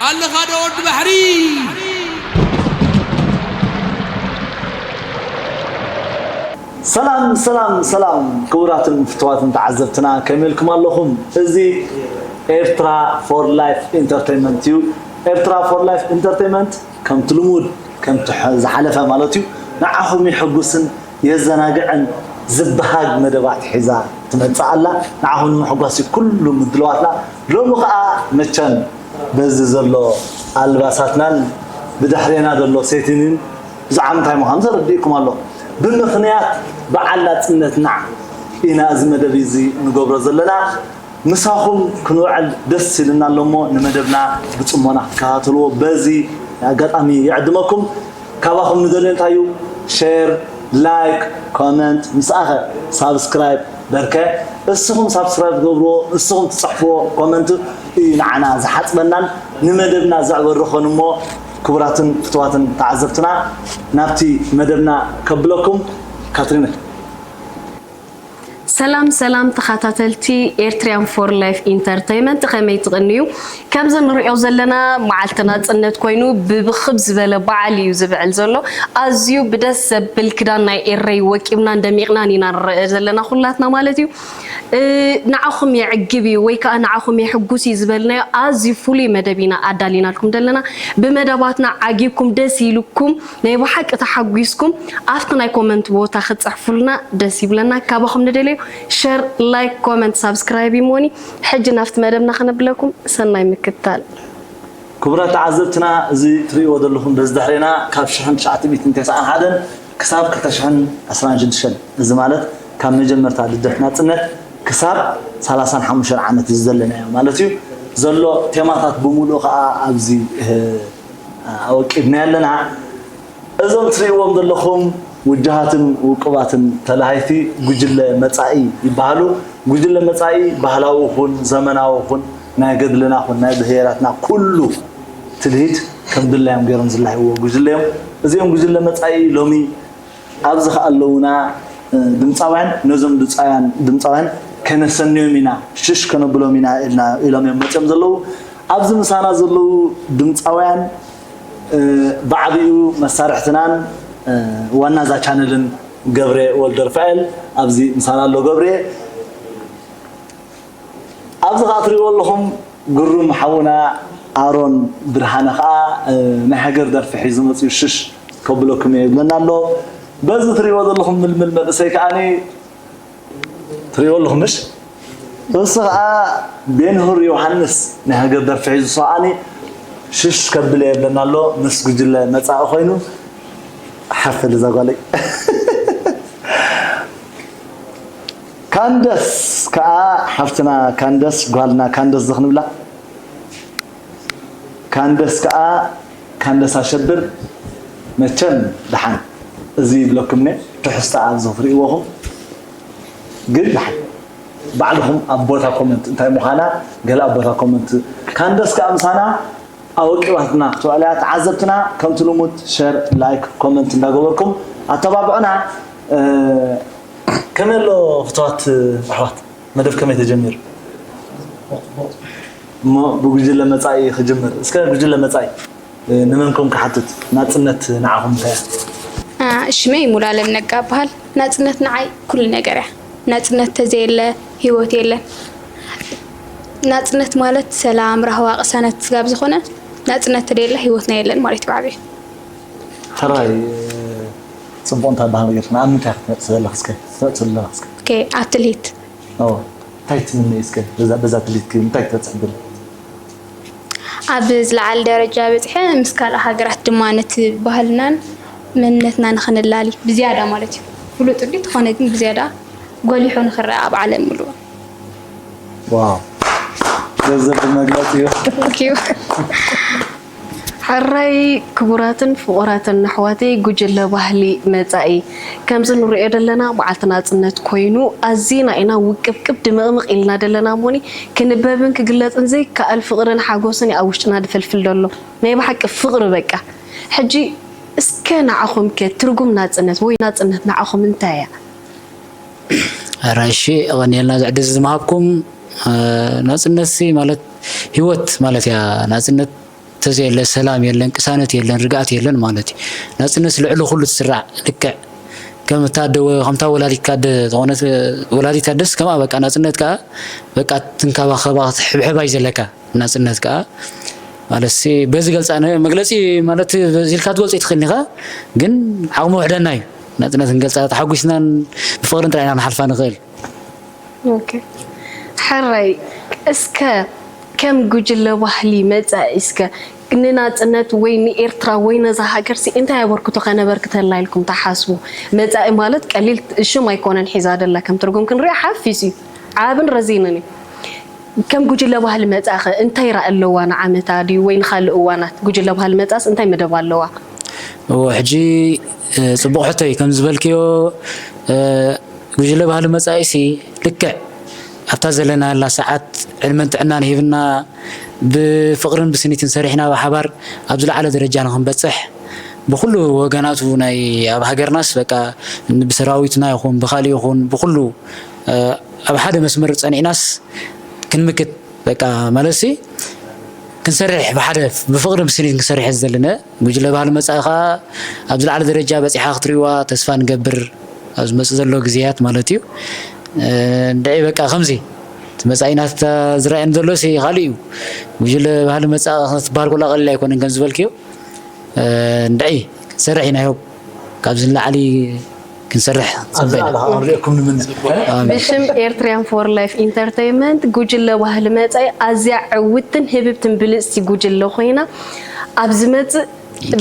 ኣለኻ ዶ ወዲ ባሕሪ? ሰላም ሰላም ሰላም፣ ክቡራትን ፍትዋትን ተዓዘብትና፣ ከመይ ኢልኩም ኣለኹም? እዚ ኤርትራ ፎር ላይፍ ኢንተርቴይንመንት እዩ። ኤርትራ ፎር ላይፍ ኢንተርቴይንመንት ከምቲ ልሙድ፣ ከምቲ ዝሓለፈ ማለት እዩ፣ ንዓኹም የሐጉስን የዘናግዕን ዝበሃግ መደባት ሒዛ ትመጽእ ኣላ። ንዓኹም ንምሕጓስ እዩ ኩሉ ምድልዋትና። ሎሚ ኸኣ መቸም በዚ ዘሎ ኣልባሳትናን ብድሕሬና ዘሎ ሴቲንን ብዛዕባ ምንታይ ምዃኑ ተረዲእኩም ኣሎ። ብምኽንያት በዓል ናጽነትና ኢና እዚ መደብ እዚ ንገብሮ ዘለና። ምሳኹም ክንውዕል ደስ ኢልና ኣሎ እሞ ንመደብና ብጽሞና ክትከታተልዎ በዚ ኣጋጣሚ ይዕድመኩም። ካባኹም ንደልዮ እንታይ እዩ? ሸር፣ ላይክ፣ ኮመንት፣ ምስኣኸ ሳብስክራይብ በርከ እስኹም ሳብስክራይብ ትገብርዎ፣ እስኹም ትጽሕፍዎ ኮመንት እዩ ንዓና ዝሓጽበናን ንመደብና ዘዕበርኾን እሞ ክቡራትን ፍትዋትን ተዓዘብትና ናብቲ መደብና ከብለኩም። ካትሪነ። ሰላም ሰላም ተኸታተልቲ ኤርትሪያን ፎር ላይፍ ኢንተርተይመንት ከመይ ትቕንዩ? ከምዚ ንሪኦ ዘለና መዓልቲ ናጽነት ኮይኑ ብብኽብ ዝበለ በዓል እዩ ዝብዕል ዘሎ። ኣዝዩ ብደስ ዘብል ክዳን ናይ ኤረይ ወቂብናን ደሚቕናን ኢና ንረአ ዘለና ኩላትና ማለት እዩ። እ፣ ንዓኹም የዕግብ እዩ ወይ ከዓ ንዓኹም የሕጉስ እዩ ዝበልናዮ ኣዝዩ ፍሉይ መደብ ኢና ኣዳሊናልኩም ዘለና። ብመደባትና ዓጊብኩም ደስ ኢሉኩም ናይ ብሓቂ ተሓጒስኩም ኣብቲ ናይ ኮመንት ቦታ ክትፅሕፉልና ደስ ይብለና። ካባኹም ንደልዮ ሸር፣ ላይክ፣ ኮመንት፣ ሳብስክራይብ ይሞኒ። ሕጂ ናብቲ መደብና ከነብለኩም ሰናይ ምክታል። ክቡራት ተዓዘብትና፣ እዚ ትርእይዎ ዘለኹም በዚ ድሕሬና ካብ ሽሕን ትሽዓተ ሚእትን ተስዓን ሓደን ክሳብ ክልተ ሽሕን ዕስራን ሽዱሽተን፣ እዚ ማለት ካብ መጀመርታ ልደት ናጽነት ክሳብ ሰላሳን ሓሙሽተን ዓመት እዚ ዘለናዮ ማለት እዩ ዘሎ። ቴማታት ብምሉኡ ከዓ ኣብዚ፣ እ፣ ኣወቂብና ኣለና። እዞም ትርእይዎም ዘለኹም ውጅሃትን ውቁባትን ተላሃይቲ ጉጅለ መጻኢ ይበሃሉ። ጉጅለ መጻኢ ባህላዊ ኹን ዘመናዊ ኹን ናይ ገድልና ኹን ናይ ብሄራትና ኩሉ ትልሂት ከም ድላዮም ገይሮም ዝላህይዎ ጉጅለ እዮም። እዚኦም ጉጅለ መጻኢ ሎሚ ኣብዚ ከኣ ኣለዉና፣ እ፣ ድምጻውያን፣ ነዞም ድምጻውያን፣ ድምጻውያን ከነሰንዮም ኢና፣ ሽሽ ከነብሎም ኢና ኢልና፣ ኢሎም እዮም መጺኦም ዘለዉ። ኣብዚ ምሳና ዘለዉ ድምጻውያን፣ እ፣ ብዓቢኡ መሳርሕትናን፣ እ፣ ዋና እዛ ቻነልን ገብሬ ወልደርፋኤል ኣብዚ ምሳና ኣሎ። ገብሬ፣ ኣብዚ ኸኣ ትሪእዎ ኣለኹም ግሩም ሓውና ኣሮን ብርሃነ ኸኣ፣ እ፣ ናይ ሃገር ደርፊ ሒዙ መጺኡ ሽሽ ከብለኩም እየ ይብለና ኣሎ። በዚ ትሪእዎ ዘለኹም ምልምል መንእሰይ ከኣኒ ትሪእዎ ኣለኹም ምሽ? እሱ ኸኣ ቤንሁር ዮሃንስ ናይ ሃገር ደርፊ ሒዙ ሰኣኒ ሽሽ ከብል እየ ይብለና ኣሎ። ምስ ጉጅለ መጻኢ ኮይኑ ሓፍል እዛ ጓለይ። ካንደስ ከኣ ሓፍትና ካንደስ ጓልና ካንደስ ዝኽንብላ ካንደስ ከኣ ካንደስ ኣሸብር መቸም ደሓን እዚ ይብለኩም ነ ትሕዝታ ኣብዚ ክትርእይዎኹም ግን ደሓን ባዕልኹም ኣብ ቦታ ኮመንት እንታይ ምዃና ገለ ኣብ ቦታ ኮመንት ካንደስ ከኣ ምሳና ኣወቂባትና ክትውዕል እያ። ተዓዘብትና ከምቲ ልሙድ ሸር፣ ላይክ፣ ኮመንት እንዳገበርኩም ኣተባብዑና። እ፣ ከመይ ኣሎ ፍትዋት ኣሕዋት? መደብ ከመይ ተጀሚሩ? እሞ ብጉጅለ መጻኢ ክጅምር። እስከ ጉጅለ መጻኢ፣ እ፣ ንመን ኮን ክሓትት? ናጽነት ንዓኹም እንታይ እያ? አ፣ ሽመይ ሙሉኣለም ነጋ እበሃል። ናጽነት ንዓይ ኩሉ ነገር እያ። ናጽነት ተዘየለ ህይወት የለን። ናጽነት ማለት ሰላም፣ ራህዋ፣ ቅሳነት ስጋብ ዝኾነ ናጽነት ተዘየለ ህይወትና የለን ማለት እዩ ብዓቢኡ። ተራይ፣ እ፣ ጽቡቕ እንታይ በሃል ጌርካ? ኣብ ምንታይ ክትመጽእ ዘለኻ እስከ? ክትመጽእ ዘለኻ እስከ? ኦኬ፣ ኣብ ትልሂት። ኦ፣ እንታይ ትምነይ እስከ? በዛ፣ በዛ ትልሂት እንታይ ክትበጽሕ ትደሊ? ኣብ ዝለዓለ ደረጃ በጺሐ ምስ ካልእ ሃገራት ድማ ነቲ ባህልናን መንነትና ንኽንላሊ ብዝያዳ ማለት እዩ። ፍሉጥ እንዲ ተኾነ ግን ብዝያዳ ጎሊሑ ንኽረኣ ኣብ ዓለም ምሉእ። ዋው፣ ደስ ዘብል መግለጺ እዩ። Thank you። ሕራይ ክቡራትን ፍቑራትን ኣሕዋተይ ጉጅለ ባህሊ መጻኢ፣ ከምዚ ንሪኦ ዘለና መዓልቲ ናጽነት ኮይኑ ኣዚና ኢና ውቅብቅብ ድምቕምቕ ኢልና ዘለና እሞኒ ክንበብን ክግለጽን ዘይከኣል ፍቕርን ሓጎስን እዩ ኣብ ውሽጥና ድፈልፍል ዘሎ። ናይ ብሓቂ ፍቕሪ በቃ። ሕጂ እስከ ንዓኹም ከ ትርጉም ናጽነት ወይ ናጽነት ንዓኹም እንታይ እያ? ራሺ ቀኒልና ዝዕድዝ ዝመሃብኩም ናጽነት ሲ ማለት ህይወት ማለት እያ። ናጽነት ተዘየለ ሰላም የለን፣ ቅሳነት የለን፣ ርግኣት የለን ማለት እዩ። ናጽነት ልዕሊ ኩሉ ትስራዕ። ልክዕ ከም እታ ኣደ ወ-፣ ከምታ ወላዲት ኣደ ዝኾነት፣ ወላዲት ኣደስ ከምኣ በቃ ናጽነት ከኣ በቃ ትንከባኸባ፣ ክትሕብሕባ እዩ ዘለካ። ናጽነት ከኣ ማለት ሲ በዚ ገልጻ ነ-፣ መግለጺ ማለት በዚ ኢልካ ትገልጾ ኣይትኽእልን ኢኻ፣ ግን ዓቕሚ ውሕደና እዩ። ናጽነት ክንገልጻ ተሓጒስናን ብፍቕርን ጥራይ ኢና ክንሓልፋ ንኽእል። ኦኬ። ሕራይ፣ እስከ ከም ጉጅለ ባህሊ መጻኢ እስከ ንናጽነት ወይ ንኤርትራ ወይ ነዛ ሃገር ሲ እንታይ ኣበርክቶ ከነበርክተላ ኢልኩም ትሓስቡ? መጻኢ ማለት ቀሊል ሽም ኣይኮነን ሒዛ ደላ፣ ከም ትርጉም ክንሪኦ ሓፊስ እዩ። ዓብን ረዚንን እዩ። ከም ጉጅለ ባህሊ መጻኢ ኸ እንታይ ራኢ ኣለዋ? ንዓመታ ድዩ ወይ ንኻልእ እዋናት ጉጅለ ባህሊ መጻእስ እንታይ መደብ ኣለዋ? እወ፣ ሕጂ፣ እ፣ ጽቡቕ ሕቶ እዩ። ከም ዝበልክዮ፣ እ፣ ጉጅለ ባህሊ መጻኢሲ ልክዕ ኣብታ ዘለናላ ሰዓት ዕድመን ጥዕናን ሂብና ብፍቕርን ብስኒትን ሰሪሕና ብሓባር ኣብ ዝለዓለ ደረጃ ንኽንበጽሕ ብኹሉ ወገናቱ ናይ ኣብ ሃገርናስ በቃ ብሰራዊትና ይኹን ብኻልእ ይኹን ብኹሉ፣ እ፣ ኣብ ሓደ መስመር ጸኒዕናስ ክንምክት በቃ ማለትሲ ክንሰርሕ ብሓደ ብፍቕሪ ብስኒት ክንሰርሕ ዘለና ጉጅለ ባህሊ መጻኢ ኸኣ ኣብ ዝለዓለ ደረጃ በጺሓ ክትሪእዋ ተስፋ ንገብር። ኣብ ዝመጽእ ዘሎ ግዜያት ማለት እዩ። እ፣ እንድዒ በቃ ከምዚ እቲ መጻኢና ዝረኣየኒ ዘሎ ሲ ካልእ እዩ። ጉጅለ ባህሊ መጻኢ ክትበሃል ኮላ ቀሊል ኣይኮነን ከም ዝበልክዮ። እ፣ እንድዒ ክንሰርሕ ኢና። ይሆብ ካብዚ ንላዕሊ ክንሰርሕ ኣብዚ ጽበ ኢና። ኣላ ክንሪኤኩም ንመንጽእ። ኣሜን። ብሽም ኤርትሪያን ፎር ላይፍ ኢንተርተይንመንት ጉጅለ ባህሊ መጻኢ ኣዝያ ዕውትን ህብብትን ብልጽቲ ጉጅለ ኮይና ኣብ ዝመጽእ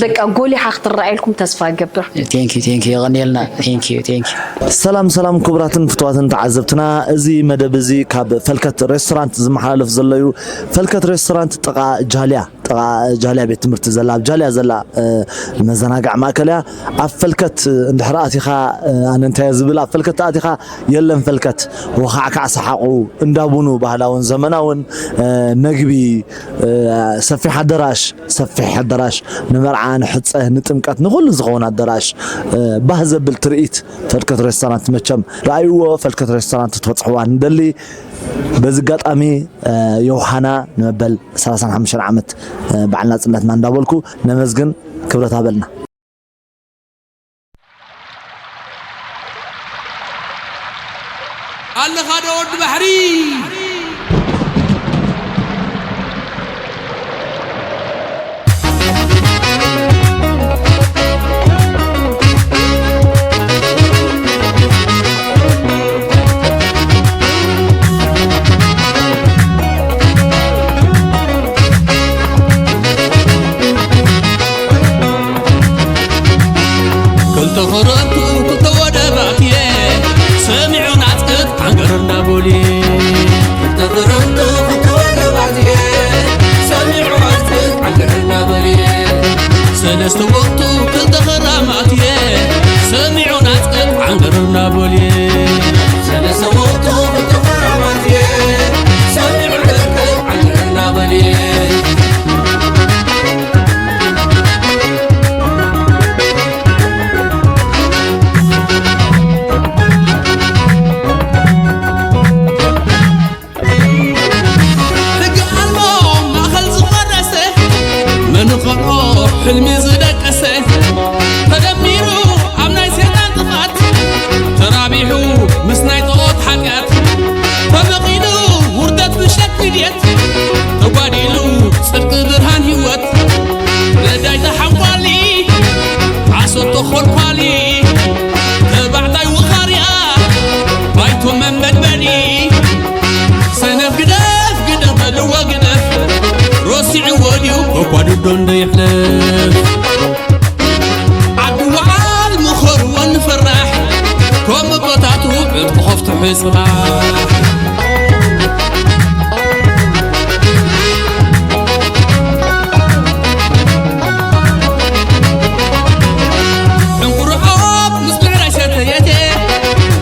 በቃ ጎሊሓ ክትረኣየልኩም ተስፋ እገብር። Thank you, thank you፣ የቐንየልና። Thank you, thank you። ሰላም ሰላም ክቡራትን ፍቱዋትን ተዓዘብትና፣ እዚ መደብ እዚ ካብ ፈልከት ሬስቶራንት ዝመሓላለፍ ዘሎ እዩ። ፈልከት ሬስቶራንት ጥቓ ጃልያ፣ ጥቓ ጃልያ ቤት ትምህርቲ ዘላ፣ ኣብ ጃልያ ዘላ፣ እ፣ መዘናግዒ ማእከል እያ። ኣብ ፈልከት እንድሕር ኣቲኻ፣ እ፣ ኣነ እንታይ እየ ዝብል፣ ኣብ ፈልከት ኣቲኻ የለን ፈልከት፣ ወኻዕካዕ ሰሓቑ፣ እንዳ ቡኑ ባህላውን ዘመናውን፣ እ፣ መግቢ፣ እ፣ ሰፊሕ ኣደራሽ፣ ሰፊሕ ኣደራሽ ንመርዓ፣ ንሕጸ፣ ንጥምቀት፣ ንኹሉ ዝኸውን ኣደራሽ፣ እ፣ ባህ ዘብል ትርኢት ፈልከት ሬስቶራንት መቸም ረኣይዎ። ፈልከት ሬስቶራንት ክትበጽሕዋ ንደሊ። በዚ ኣጋጣሚ፣ እ፣ ዮሃና ንመበል ሰላሳን ሓሙሽተን ዓመት፣ እ፣ በዓል ናጽነትና እንዳበልኩ ነመስግን። ክብረት ሃበልና። ኣለኻ ዶ ወዲ ባሕሪ? ክልተ ኸረቱ ክልተ ወደባትየ ሰሚዑ ናጽቅጥ ዓንገር እንዳበልየ። ክልተ ኸረቱ ክልተ ወደባትየ ሰሚዑ ናጽቅጥ ዓንገር እንዳበልየ። ሰለስተ ወቅቱ ክልተ ኸራማትየ ሰሚዑ ናጽቅጥ ዓንገር እንዳበልየ። ሰለስተ ወቅቱ ክልተ ኸራማትየ ሰሚዑ ናጽቅጥ ዓንገር እንዳበልየ። ሕጊ ኣልቦ ማእኸል ዝፈረሰ፣ መንኸኦ ሕልሚ ዝደቀሰ፣ ተደሚሩ ኣብ ናይ ሰይጣን ጥፍኣት፣ ተራቢሑ ምስ ናይ ጣኦት ሓጢኣት፣ ተመቒሉ ውርደት ብሸት ንድየት፣ ተጓዲሉ ጽድቂ ብርሃን ህይወት፣ ነዳይ ተሓንኳሊ፣ ዓሶ ተኾልኳሊ፣ ተባዕታይ ውኻርያ፣ ባይቶ መንበድበዲ፣ ሰነፍ ግደፍ፣ ግደፍ በልዎ ግደፍ፣ ረሲዕዎ ድዩ በጓድዶ እንዶ ይሕለፍ? ዓዲ በዓል ምኸርዎ ንፈራሕ፣ ከም ኣቦታቱ ዕጥቂ ከፍትሑ ጽባሕ። ዕንቁርዖብ ምስ ብዕራይ ሰተየት፣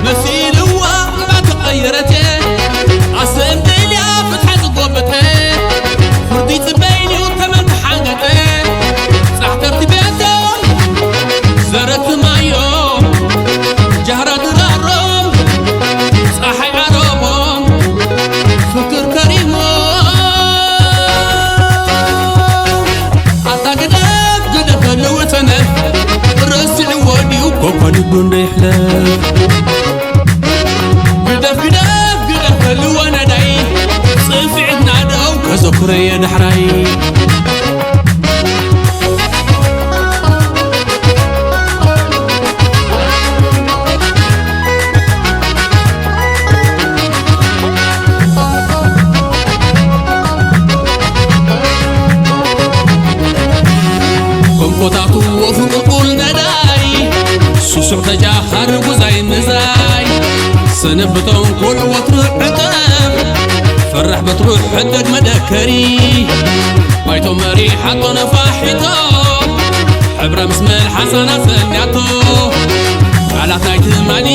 መሲልዋ ንባ ተቐየረት። ኣሰንደልያ ፍትሓ ዝጎበጠ፣ ፍርዲ ጽበይሉ ተመን ተሓንገጠ። ጻሕተርቲ ቤቶም ዘረቲ ማዮ፣ ጃህራ ድራሮም ጸሓይ ዓረቦ። ንዱ እንዶ ይሕለፍ። ግደፍ ግደፍ ግደፍ ህልወ ነዳይ፣ ጽፍዒት ናደው ከዘኩረየ ዳሕራይ። ኮታቱ ወፍቁ ቁል ነዳይ፣ ሱሱዕ ተጃሃር ጉዛይ ምዛይ። ሰነብ ብተንኮል ወትሩ ዕጠም፣ ፈራሕ በትሩ ሕደግ መደከሪ። ባይቶ መሪሓቶ ነፋሒቶ፣ ሕብረ ምስ መልሓሳና ሰንያቶ። ቃላት ናይ ትማሊ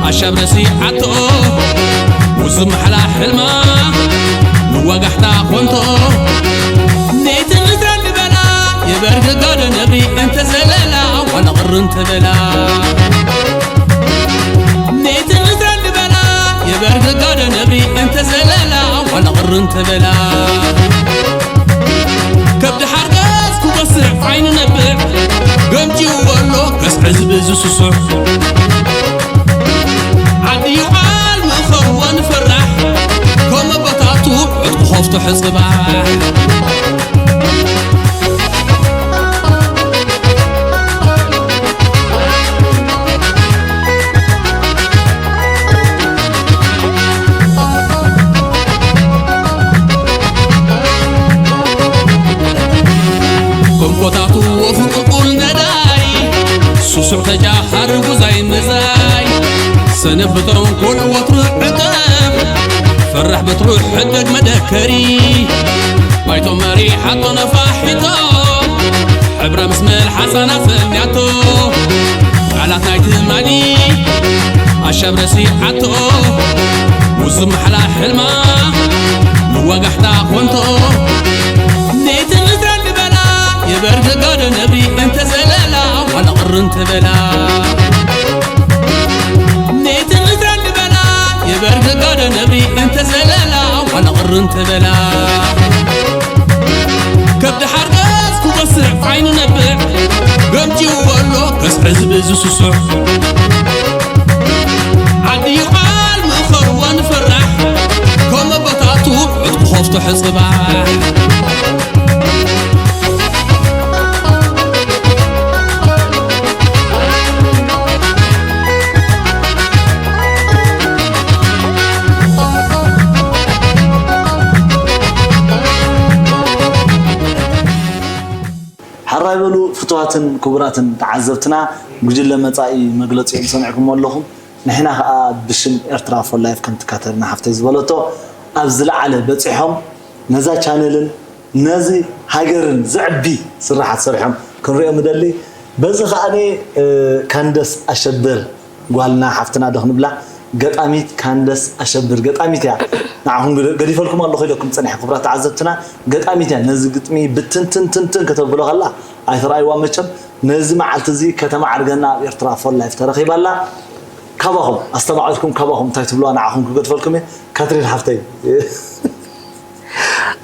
ኣሻብ ረሲዓቶ፣ ውዝም ማሕላ ሕልማ ንዋጋሕታ ኮንቶ። ነይቲ ምድረ ንበላ የበርግጋ ዶ ነብሪ እንተዘለላ፣ ዋላ ቅር እንተበላ። ነይቲ ምድረ ንበላ የበርግጋ ዶ ነብሪ እንተዘለላ፣ ዋላ ቅር እንተበላ። ከብዲ ሓርገዝ ክወስዕ ዓይኑ ነብዕ፣ ገምጂዎ ኣሎ ከስዕዝ ብዝስሱዕ። ዓዲ ይውዓል ምእኸርዎ ንፈራሕ፣ ከም ኣቦታቱ ዕጥቁ ከፍትሑ ጽባሕ። ኮንኮታቱ ወፍቁ ቁል ነዳይ፣ ሱሱዕ ተጃሃር ጉዛይ ምዛይ። ሰነብ ብተንኮል ወትሩ ዕጠም፣ ፈራሕ በትሩ ሕደግ መደከሪ። ባይቶ መሪሓቶ ነፋሒቶ፣ ሕብረ ምስ መልሓሳና ሰንያቶ። ቃላት ናይ ትማሊ ኣሻብ ረሲዓቶ፣ ውዝም ማሕላ ሕልማ ንዋጋሕታ ኮንቶ። ነይቲ ምድረ ንበላ የበርግጋ ዶ ነብሪ እንተዘለላ፣ ዋላ ቅር እንተበላ። ነይቲ ምድረ ንበላ የበርግጋ ዶ ነብሪ እንተዘለላ፣ ዋላ ቅር እንተበላ። ከብዲ ሓርገዝ ክወስዕ ዓይኑ ነብዕ፣ ገምጂዎ ኣሎ ከስዕዝ ብዝስሱዕ። ዓዲ ይውዓል ምእኸርዎ ንፈራሕ፣ ከም ኣቦታቱ ዕጥቁ ከፍትሑ ጽባሕ። ሕራይ በሉ ፍቱዋትን ክቡራትን ተዓዘብትና፣ ጉጅለ መጻኢ መግለጺኦም ሰሚዕኩሞ ኣለኹም። ንሕና ከኣ ብሽም ኤርትራ ፎር ላይፍ ከምቲ ካተሪና ሓፍተይ ዝበለቶ ኣብ ዝለዓለ በጺሖም ነዛ ቻነልን ነዚ ሃገርን ዘዕቢ ስራሓት ሰሪሖም ክንሪኦም እደሊ። በዚ ከኣ ካንደስ ኣሸብር ጓልና ሓፍትና ዶ ክንብላ፣ ገጣሚት ካንደስ ኣሸብር ገጣሚት እያ። ንዓኹም ገዲፈልኩም ኣለኹ ኢለኩም ጸኒሐ ክቡራት ተዓዘብትና፣ ገጣሚት እያ። ነዚ ግጥሚ ብትንትንትንትን ከተብሎ ከላ ኣይተረኣይዋ መቸም። ነዚ መዓልቲ እዚ ከተማዕርገና ኣብ ኤርትራ ፎር ላይፍ ተረኺባ ኣላ። ካባኹም ኣስተማቒርኩም፣ ካባኹም እንታይ ትብልዋ ንዓኹም ክገድፈልኩም እየ። ካትሪን ሓፍተይ።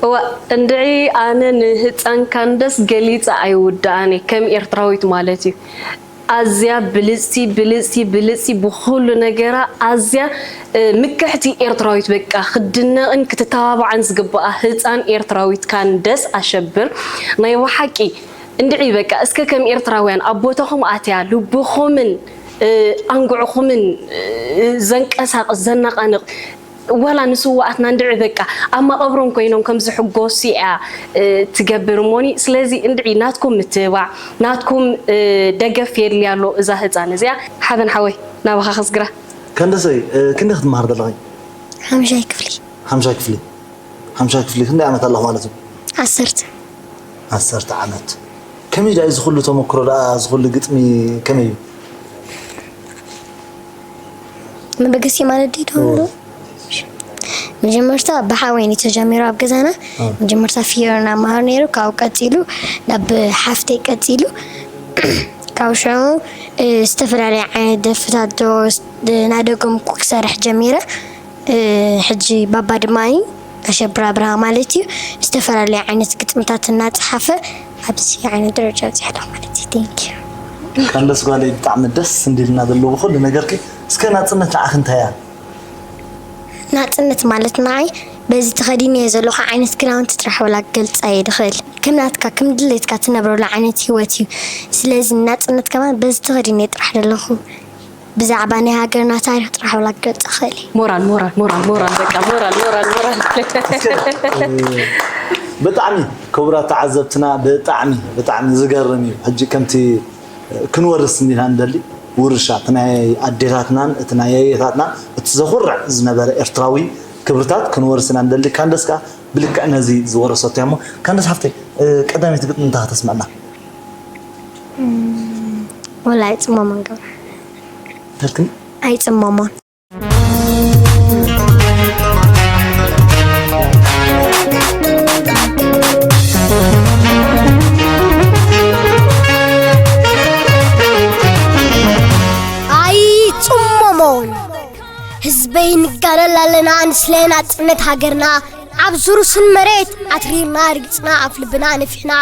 እዋ እንድዒ ኣነ ንህፃን ካንደስ ገሊፀ ኣይውድኣን እየ ከም ኤርትራዊት ማለት እዩ። ኣዝያ ብልፅቲ ብልፅቲ ብልፅቲ ብኩሉ ነገራ ኣዝያ ምክሕቲ ኤርትራዊት በቃ ክድነቕን ክትተባባዓን ዝግበኣ ህፃን ኤርትራዊት ካንደስ ኣሸብር ናይ ብሓቂ እንድዒ በቃ እስከ ከም ኤርትራውያን ኣብ ቦታኹም ኣትያ ልብኹምን ኣንጉዕኹምን ዘንቀሳቕስ ዘነቓንቕ ዋላ ንስውኣትና እንድዒ በቃ ኣብ መቐብሮም ኮይኖም ከም ዝሕጎሱ እያ ትገብር እሞኒ። ስለዚ እንድዒ ናትኩም ምትብባዕ ናትኩም ደገፍ የድልያ ኣሎ እዛ ህፃን እዚኣ። ሓበን ሓወይ ናባኻ ክዝግራ። ከንደሰይ ክንደይ ክትመሃር ዘለኺ? ሓምሻይ ክፍሊ። ሓምሻይ ክፍሊ ሓምሻይ ክፍሊ ክንደይ ዓመት ኣለኹ ማለት እዩ? ዓሰርተ። ዓሰርተ ዓመት። ከመይ ደኣ እዚ ኩሉ ተመክሮ ደኣ እዚ ኩሉ ግጥሚ ከመይ እዩ? መበገሲ ማለት ድዩ ትብሉ? መጀመርታ ብሓወይን እዩ ተጀሚሩ ኣብ ገዛና። መጀመርታ ፍዮርና መሃር ነይሩ፣ ካብኡ ቀፂሉ ናብ ሓፍተይ ቀፂሉ ካብ ሽዑ ዝተፈላለየ ዓይነት ደርፍታት ዶ ናደገምኩ ክሰርሕ ጀሚረ። ሕጂ ባባ ድማ ኣሸብር ኣብርሃ ማለት እዩ ዝተፈላለየ ዓይነት ግጥምታት እናፀሓፈ ኣብዚ ዓይነት ደረጃ ኣብፂሑ ኣሎ ማለት እዩ። Thank you። ካንደስ ጓለይ፣ ብጣዕሚ ደስ እንዲልና ዘሎ ብኩሉ ነገርኪ። እስከ ናጽነት ንዓኺ እንታይ እያ? ናጽነት ማለት ንዓይ በዚ ተኸዲነዮ ዘለኹ ዓይነት ክዳውንቲ ጥራሕ ወላ ክገልጻ እየ ድኽእል። ከም ናትካ ከም ድሌትካ ትነብረሉ ዓይነት ህይወት እዩ። ስለዚ ናጽነት ከማን በዚ ተኸዲነዮ ጥራሕ ዘለኹ ብዛዕባ ናይ ሃገርና ታሪኽ ጥራሕ ወላ ክገልጻ እኽእል እየ። ሞራል ሞራል ሞራል ሞራል በቃ ሞራል ሞራል ሞራል። እስከ ብጣዕሚ ክቡራት ተዓዘብትና፣ ብጣዕሚ ብጣዕሚ ዝገርም እዩ። ሕጂ ከምቲ ክንወርስ እንዲና እንደሊ ውርሻ እቲ ናይ ኣዴታትናን እቲ ናይ ኣየታትናን እቲ ዘኹርዕ ዝነበረ ኤርትራዊ ክብርታት ክንወርስ ኢና እንደሊ። ካንደስ ከኣ ብልክዕ ነዚ ዝወረሰቶ እያ እሞ፣ ካንደስ ሓፍተይ፣ ቀዳመይቲ ግጥሚ እንታይ ከተስምዕና? ወላ ኣይጽመሞን ገብረ ተልክኒ ኣይጽመሞን። ኣይጽመሞን። ህዝበይ ንጋደል ኣለና ንስለ ናጽነት ሃገርና። ኣብ ዝሩስን መሬት ኣትሪርና ርግጽና ኣፍ ልብና ነፊሕና።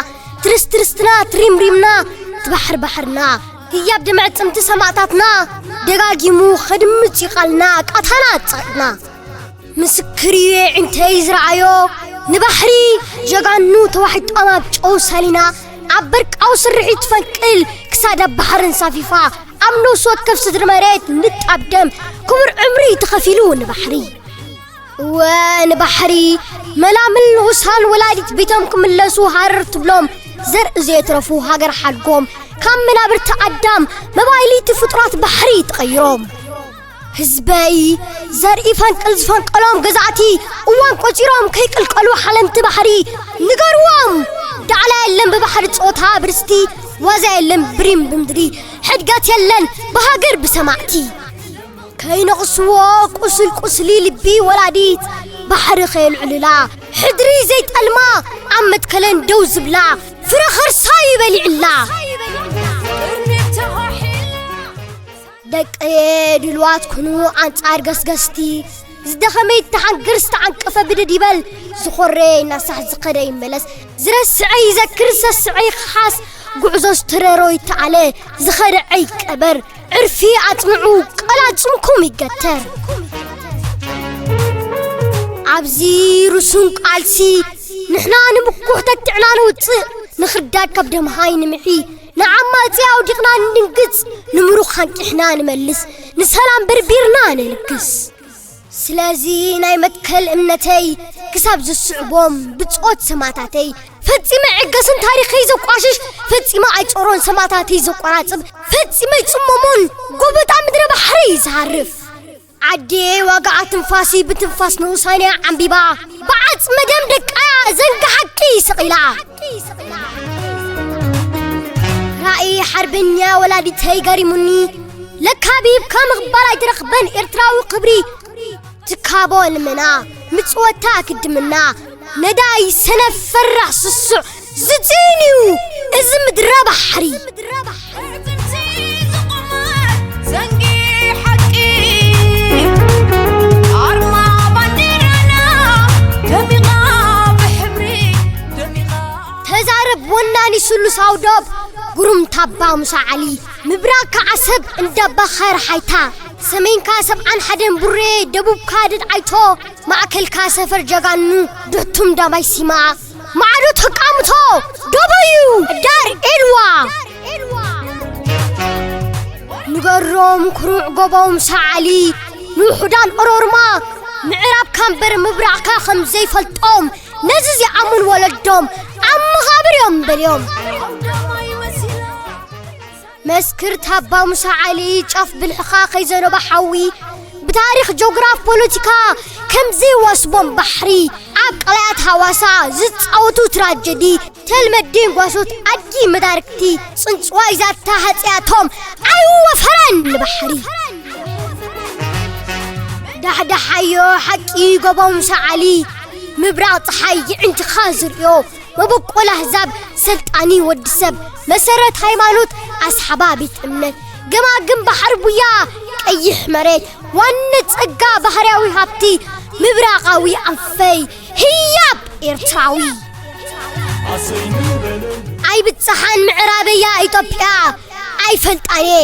ትርስትርስትና ትሪምሪምና ትባሕር ባሕርና። ህያብ ደመዕጽምቲ ሰማእታትና ደጋጊሙ ኸድምጽ ይቓልና ቃታና ጸቕጥና። ምስክር እዩ የዒንተይ ዝረኣዮ ንባሕሪ ጀጋኑ ተዋሒጦም ኣብ ጨው ሳሊና ኣብ በርቃዊ ስርሒት ትፈንቅል ክሳድ ኣብ ባሕሪ እንሳፊፋ ኣብ ነፍሲ ወከፍ ስድሪ መሬት ንጣብ ደም ክቡር ዕምሪ ተኸፊሉ ንባሕሪ እወ ንባሕሪ መላምል ንኡሳን ወላዲት ቤቶም ክምለሱ ሃረር ትብሎም ዘርኢ ዘየትረፉ ሃገር ሓድጎም ካብ መናብርቲ ኣዳም መባይሊቲ ፍጡራት ባሕሪ ተቐይሮም ህዝበይ ዘርኢ ፈንቅል ዝፈንቀሎም ገዛእቲ እዋን ቆጺሮም ከይቅልቀሉ ሓለምቲ ባሕሪ ንገርዎም ዳዕላ የለን ብባሕሪ ጾታ ብርስቲ ዋዛ የለን ብሪም ብምድሪ ሕድገት የለን ብሃገር ብሰማዕቲ ከይነቕስዎ ቁስል ቁስሊ ልቢ ወላዲት ባሕሪ ከየልዕልላ ሕድሪ ዘይጠልማ ኣብ መትከለን ደው ዝብላ ፍረ ኸርሳ ይበሊዕላ ደቀየ ድልዋት ኩኑ ኣንጻር ገስገስቲ ዝደኸመ ይተሓንግር ዝተዓንቀፈ ብድድ ይበል ዝኾረ ይናሳሕ ዝኸደ ይመለስ ዝረስዐ ይዘክር ዝሰስዐ ይኸሓስ ጉዕዞ ዝተረሮ ይተኣለ ዝኸደዐ ይቀበር ዕርፊ ኣጽንዑ ቀላጽምኩም ይገተር ኣብዚ ርሱን ቃልሲ ንሕና ንምኩሕ ተትዕና ንውጽእ ንኽርዳድ ካብ ደምሃይ ንምሒ ንዓማጺ ኣውዲቕና ንድንግጽ ንምሩኽ ሃንቂሕና ንመልስ ንሰላም በርቢርና ንልግስ ስለዚ ናይ መትከል እምነተይ ክሳብ ዝስዕቦም ብጾት ሰማታተይ ፈጺመ ዕገስን ታሪኸይ ዘቋሽሽ ፈጺመ ኣይጾሮን ሰማታተይ ዘቆራጽብ ፈጺመ ኣይጽመሞን ጎበጣ ምድረ ባሕሪ ዝሃርፍ ዓዲ ዋጋ ትንፋሲ ብትንፋስ ንኡሳንያ ዓንቢባ ብዓጽመ ደም ደቃያ ዘንጊ ሓቂ ስቒላ ራእይ ሓርበኛ ወላዲተይ ገሪሙኒ ለካቢብ ከምቕባል ኣይትረኽበን ኤርትራዊ ክብሪ ትካቦ ልመና ምጽወታ ክድምና ነዳይ ሰነፍ ፈራሕ ስሱዕ ዝጽን እዩ እዚ ምድረ ባሕሪ ተዛረብ ወናኒ ስሉሳው ዶብ ጉሩም ታባ ሙሳ ዓሊ ምብራቕካ ዓሰብ እንዳባኸር ሓይታ ሰሜንካ ሰብዓን ሓደን ቡሬ ደቡብካ ድድ ዓይቶ ማእከልካ ሰፈር ጀጋኑ ድሕቱም ዳማይ ሲማ ማዕዶ ተቃምቶ ዶበዩ ዳር ኤልዋ ንገሮም ኩሩዕ ጎቦም ሰዓሊ ንውሑዳን ኦሮርማ ምዕራብካ እምበር ምብራቕካ ከም ዘይፈልጦም ነዚ ዝኣምን ወለዶም ኣብ መቓብር እዮም በልዮም መስክር ታባ ሙሳ ዓሊ ጫፍ ብልሕኻ ከይዘነቦ ሓዊ ብታሪኽ ጆግራፍ ፖለቲካ ከም ዘይዋስቦም ባሕሪ ኣብ ቀላያት ሃዋሳ ዝጻወቱ ትራጀዲ ተልመዲን ጓሶት ኣድጊ መዳርግቲ ጽንጽዋይ ዛታ ሃጽያቶም ኣይወፈረን ንባሕሪ ዳሕዳሓዮ ሓቂ ጎቦም ሰዓሊ ምብራቕ ፀሓይ ይዕንትኻ ዝርእዮ መበቆል ኣህዛብ ሰልጣኒ ወዲ ሰብ መሰረት ሃይማኖት ኣስሓባ ቤት እምነት ገማግም ባሕሪ ቡያ ቀይሕ መሬት ዋነ ጸጋ ባህርያዊ ሃብቲ ምብራቓዊ ኣንፈይ ህያብ ኤርትራዊ ኣይብጽሓን ምዕራበያ ኢትዮጵያ ኣይፈልጣን እየ፣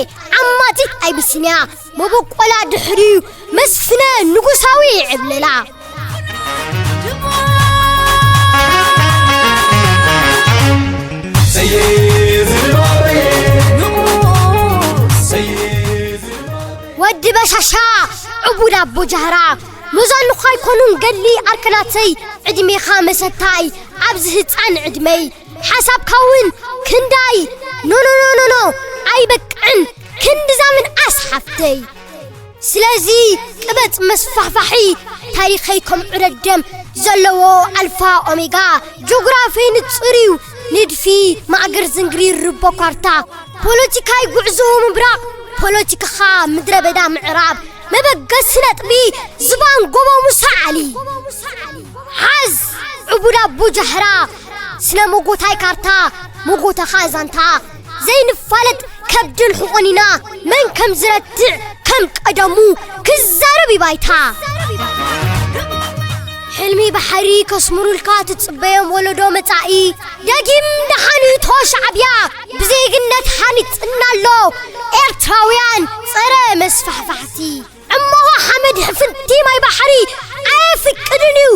ዓማጺት ኣይብስንያ፣ መበቆላ ድሕሪዩ መስፍነ ንጉሳዊ ዕብለላ። ወዲ በሻሻ ዕቡድ ኣቦ ጃህራ፣ መዛኑኻ ኣይኮኑን ገድሊ ኣርከናተይ፣ ዕድሜኻ መሰታይ ኣብዚ ህፃን ዕድመይ፣ ሓሳብካ እውን ክንዳይ፣ ኖ ኖ ኖ ኖ ኖ፣ ኣይበቅዕን ክንድዛ ምንኣስ ሓፍተይ። ስለዚ ቅበጽ መስፋሕፋሒ ታሪኸይ ከም ዑደት ደም ዘለዎ ኣልፋ ኦሜጋ፣ ጆግራፊ ንጹር እዩ ንድፊ ማእገር ዝንግሪ ርቦ ካርታ፣ ፖለቲካይ ጉዕዞ ምብራቕ፣ ፖለቲካኻ ምድረ በዳ ምዕራብ፣ መበገሲ ነጥቢ ዝባን ጎቦ ሙሳ ዓሊ። ሓዝ ዕቡድ ኣቦ ጃህራ፣ ስነ መጎታይ ካርታ፣ መጎተኻ ዛንታ፣ ዘይንፋለጥ ከብድን ሕቖን ኢና፣ መን ከም ዝረትዕ ከም ቀደሙ ክዛረብ እዩ ባይታ። ሕልሚ ባሕሪ ከስምሩልካ ትጽበዮም ወለዶ መጻኢ፣ ደጊም ደሓን እዩ እቶ ሻዕብያ፣ ብዜግነት ሃኒጽና ኣሎ ኤርትራውያን ጸረ መስፋሕፋሕቲ። ዕሞኻ ሓመድ ሕፍንቲ ማይ ባሕሪ ኣየፍቅድን እዩ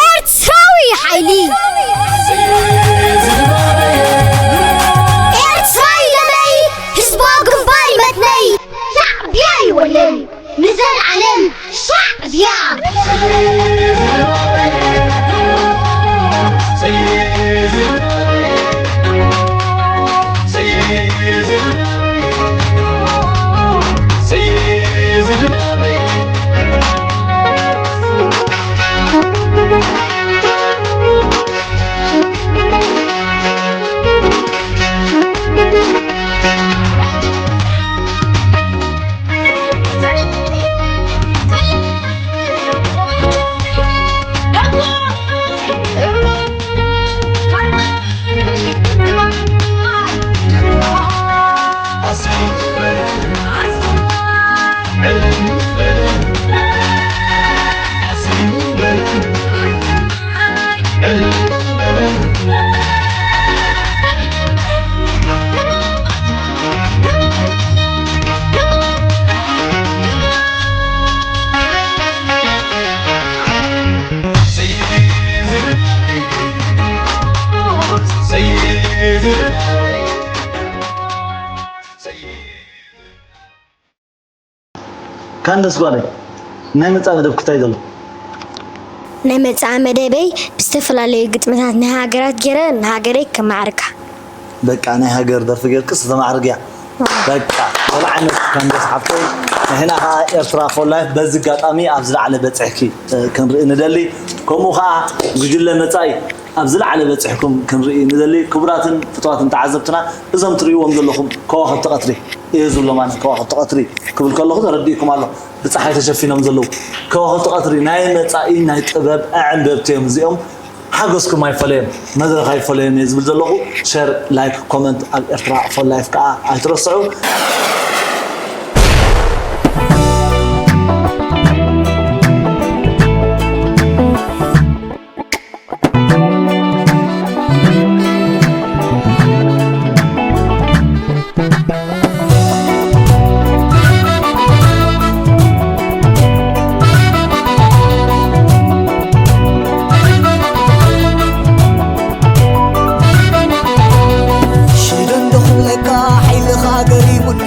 ኤርትራዊ ሓይሊ። ኤርትራይ ደመይ፣ ህዝባዊ ግንባር ይመትነይ፣ ሻዕብያ ይወለይ ንዘለዓለም ሻዕብያ። ካን ደስ ጓለይ፣ ናይ መጻኢ መደብ ክታይ ዘሎ? ናይ መጻኢ መደበይ ብዝተፈላለዩ ግጥምታት ናይ ሃገራት ገይረ ንሃገረይ ከማዕርጋ። በቃ ናይ ሃገር ደርፊ ገይርክስ ተማዕርግያ። በቃ ወላ ዓይነት ካን ደስ ሓፍተይ፣ ንሕና ኸዓ ኤርትራ ፎር ላይፍ በዚ ኣጋጣሚ ኣብ ዝለዓለ በጽሕኪ፣ እ፣ ክንርኢ ንደሊ። ከምኡ ኸዓ ጉጅለ መጻኢ ኣብ ዝለዓለ በጺሕኩም ክንርኢ ንደሊ። ክቡራትን ፍቱዋትን ተዓዘብትና፣ እዞም ትርእይዎም ዘለኹም ከዋኽብቲ ቀትሪ እየ ዝብሎም ኣነ። ከዋኽብቲ ቀትሪ ክብል ከለኹ ተረዲእኩም ኣሎ፣ ብጸሓይ ተሸፊኖም ዘለዉ ከዋኽብቲ ቀትሪ ናይ መጻኢ ናይ ጥበብ ኣዕንበብቲ እዮም እዚኦም። ሓጎስኩም ኣይፈለዮም፣ መድረኽ ኣይፈለዮም እየ ዝብል ዘለኹ። ሸር፣ ላይክ፣ ኮመንት ኣብ ኤርትራ ፎር ላይፍ ከኣ ኣይትረስዑ። ሽደንዶ ክብለካ ሓይልኻ ገሪሙኒ፣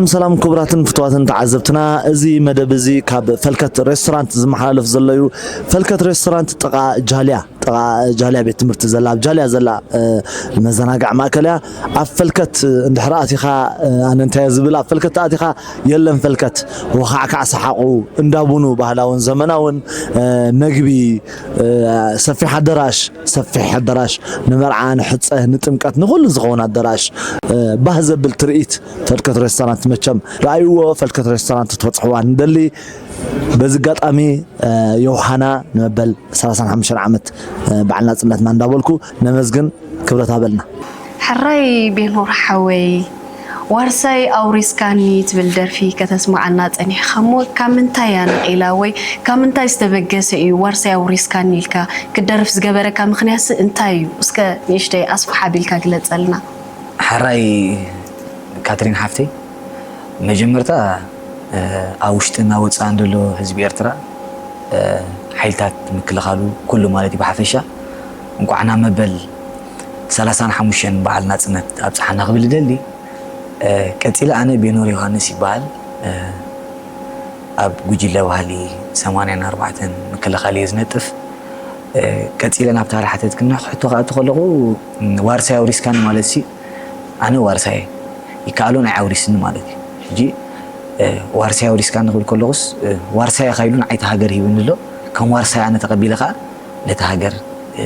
ሰላም ክቡራትን ፍትዋትን ተዓዘብትና፣ እዚ መደብ እዚ ካብ ፈልከት ሬስቶራንት ዝመሓላለፍ ዘሎ እዩ። ፈልከት ሬስቶራንት ጥቓ ጃልያ፣ ጥቓ ጃልያ ቤት ትምህርቲ ዘላ፣ ኣብ ጃልያ ዘላ፣ እ፣ መዘናግዒ ማእከል እያ። ኣብ ፈልከት እንድሕር ኣቲኻ፣ እ፣ ኣነ እንታይ እየ ዝብል፣ ኣብ ፈልከት ኣቲኻ የለን ፈልከት፣ ወኻዕካዕ ሰሓቑ፣ እንዳ ቡኑ ባህላውን ዘመናውን፣ እ፣ መግቢ፣ እ፣ ሰፊሕ ኣደራሽ፣ ሰፊሕ ኣደራሽ ንመርዓ፣ ንሕጸ፣ ንጥምቀት፣ ንኹሉ ዝኸውን ኣደራሽ፣ እ፣ ባህ ዘብል ትርኢት ፈልከት ሬስቶራንት መቸም ረኣይዎ፣ ፈልከት ሬስቶራንት ክትበጽሕዋ ንደሊ። በዚ ኣጋጣሚ፣ እ፣ ዮሃና ንመበል ሰላሳን ሓሙሽተን ዓመት፣ እ፣ በዓል ናጽነትና እንዳበልኩ ነመስግን፣ ክብረት ሃበልና። ሕራይ ቤኖር ሓወይ፣ ዋርሳይ ኣውሪስካኒ ትብል ደርፊ ከተስምዓና ጸኒሕኻ እሞ፣ ካብ ምንታይ እያ ነቒላ ወይ ካብ ምንታይ ዝተበገሰ እዩ ዋርሳይ ኣውሪስካኒ ኢልካ ክትደርፍ ዝገበረካ ምኽንያትሲ እንታይ እዩ? እስከ ንእሽተይ ኣስፍሕ ኣቢልካ ግለጸልና። ሕራይ ካትሪን ሓፍተይ፣ መጀመርታ፣ እ፣ ኣብ ውሽጥን ኣብ ወጻእን ዘሎ ህዝቢ ኤርትራ፣ እ፣ ሓይልታት ምክልኻሉ ኩሉ ማለት እዩ ብሓፈሻ፣ እንቋዕ ናብ መበል ሰላሳን ሓሙሽተን በዓል ናጽነት ኣብጽሓና ክብል እደሊ። እ፣ ቀጺለ ኣነ ቤኖር ዮሃንስ ይበሃል። እ፣ ኣብ ጉጅለ ባህሊ ሰማንያን ኣርባዕተን ምክልኻል እየ ዝነጥፍ። እ፣ ቀጺለ ናብታ ሓተትክና ሕቶ ክኣቱ ከለኹ፣ ም፣ ዋርሳይ ኣውሪስካኒ ማለትሲ ኣነ ዋርሳይ ይከኣሎ ናይ ኣውሪስኒ ማለት እዩ። ሕጂ፣ እ፣ ዋርሳይ ኣውሪስካኒ ክብል ከለኹስ፣ እ፣ ዋርሳይ ኢኻ ኢሉ ንዓይቲ ሃገር ሂብኒ ኣሎ። ከም ዋርሳይ ኣነ ተቐቢለ ከኣ ነቲ ሃገር፣ እ፣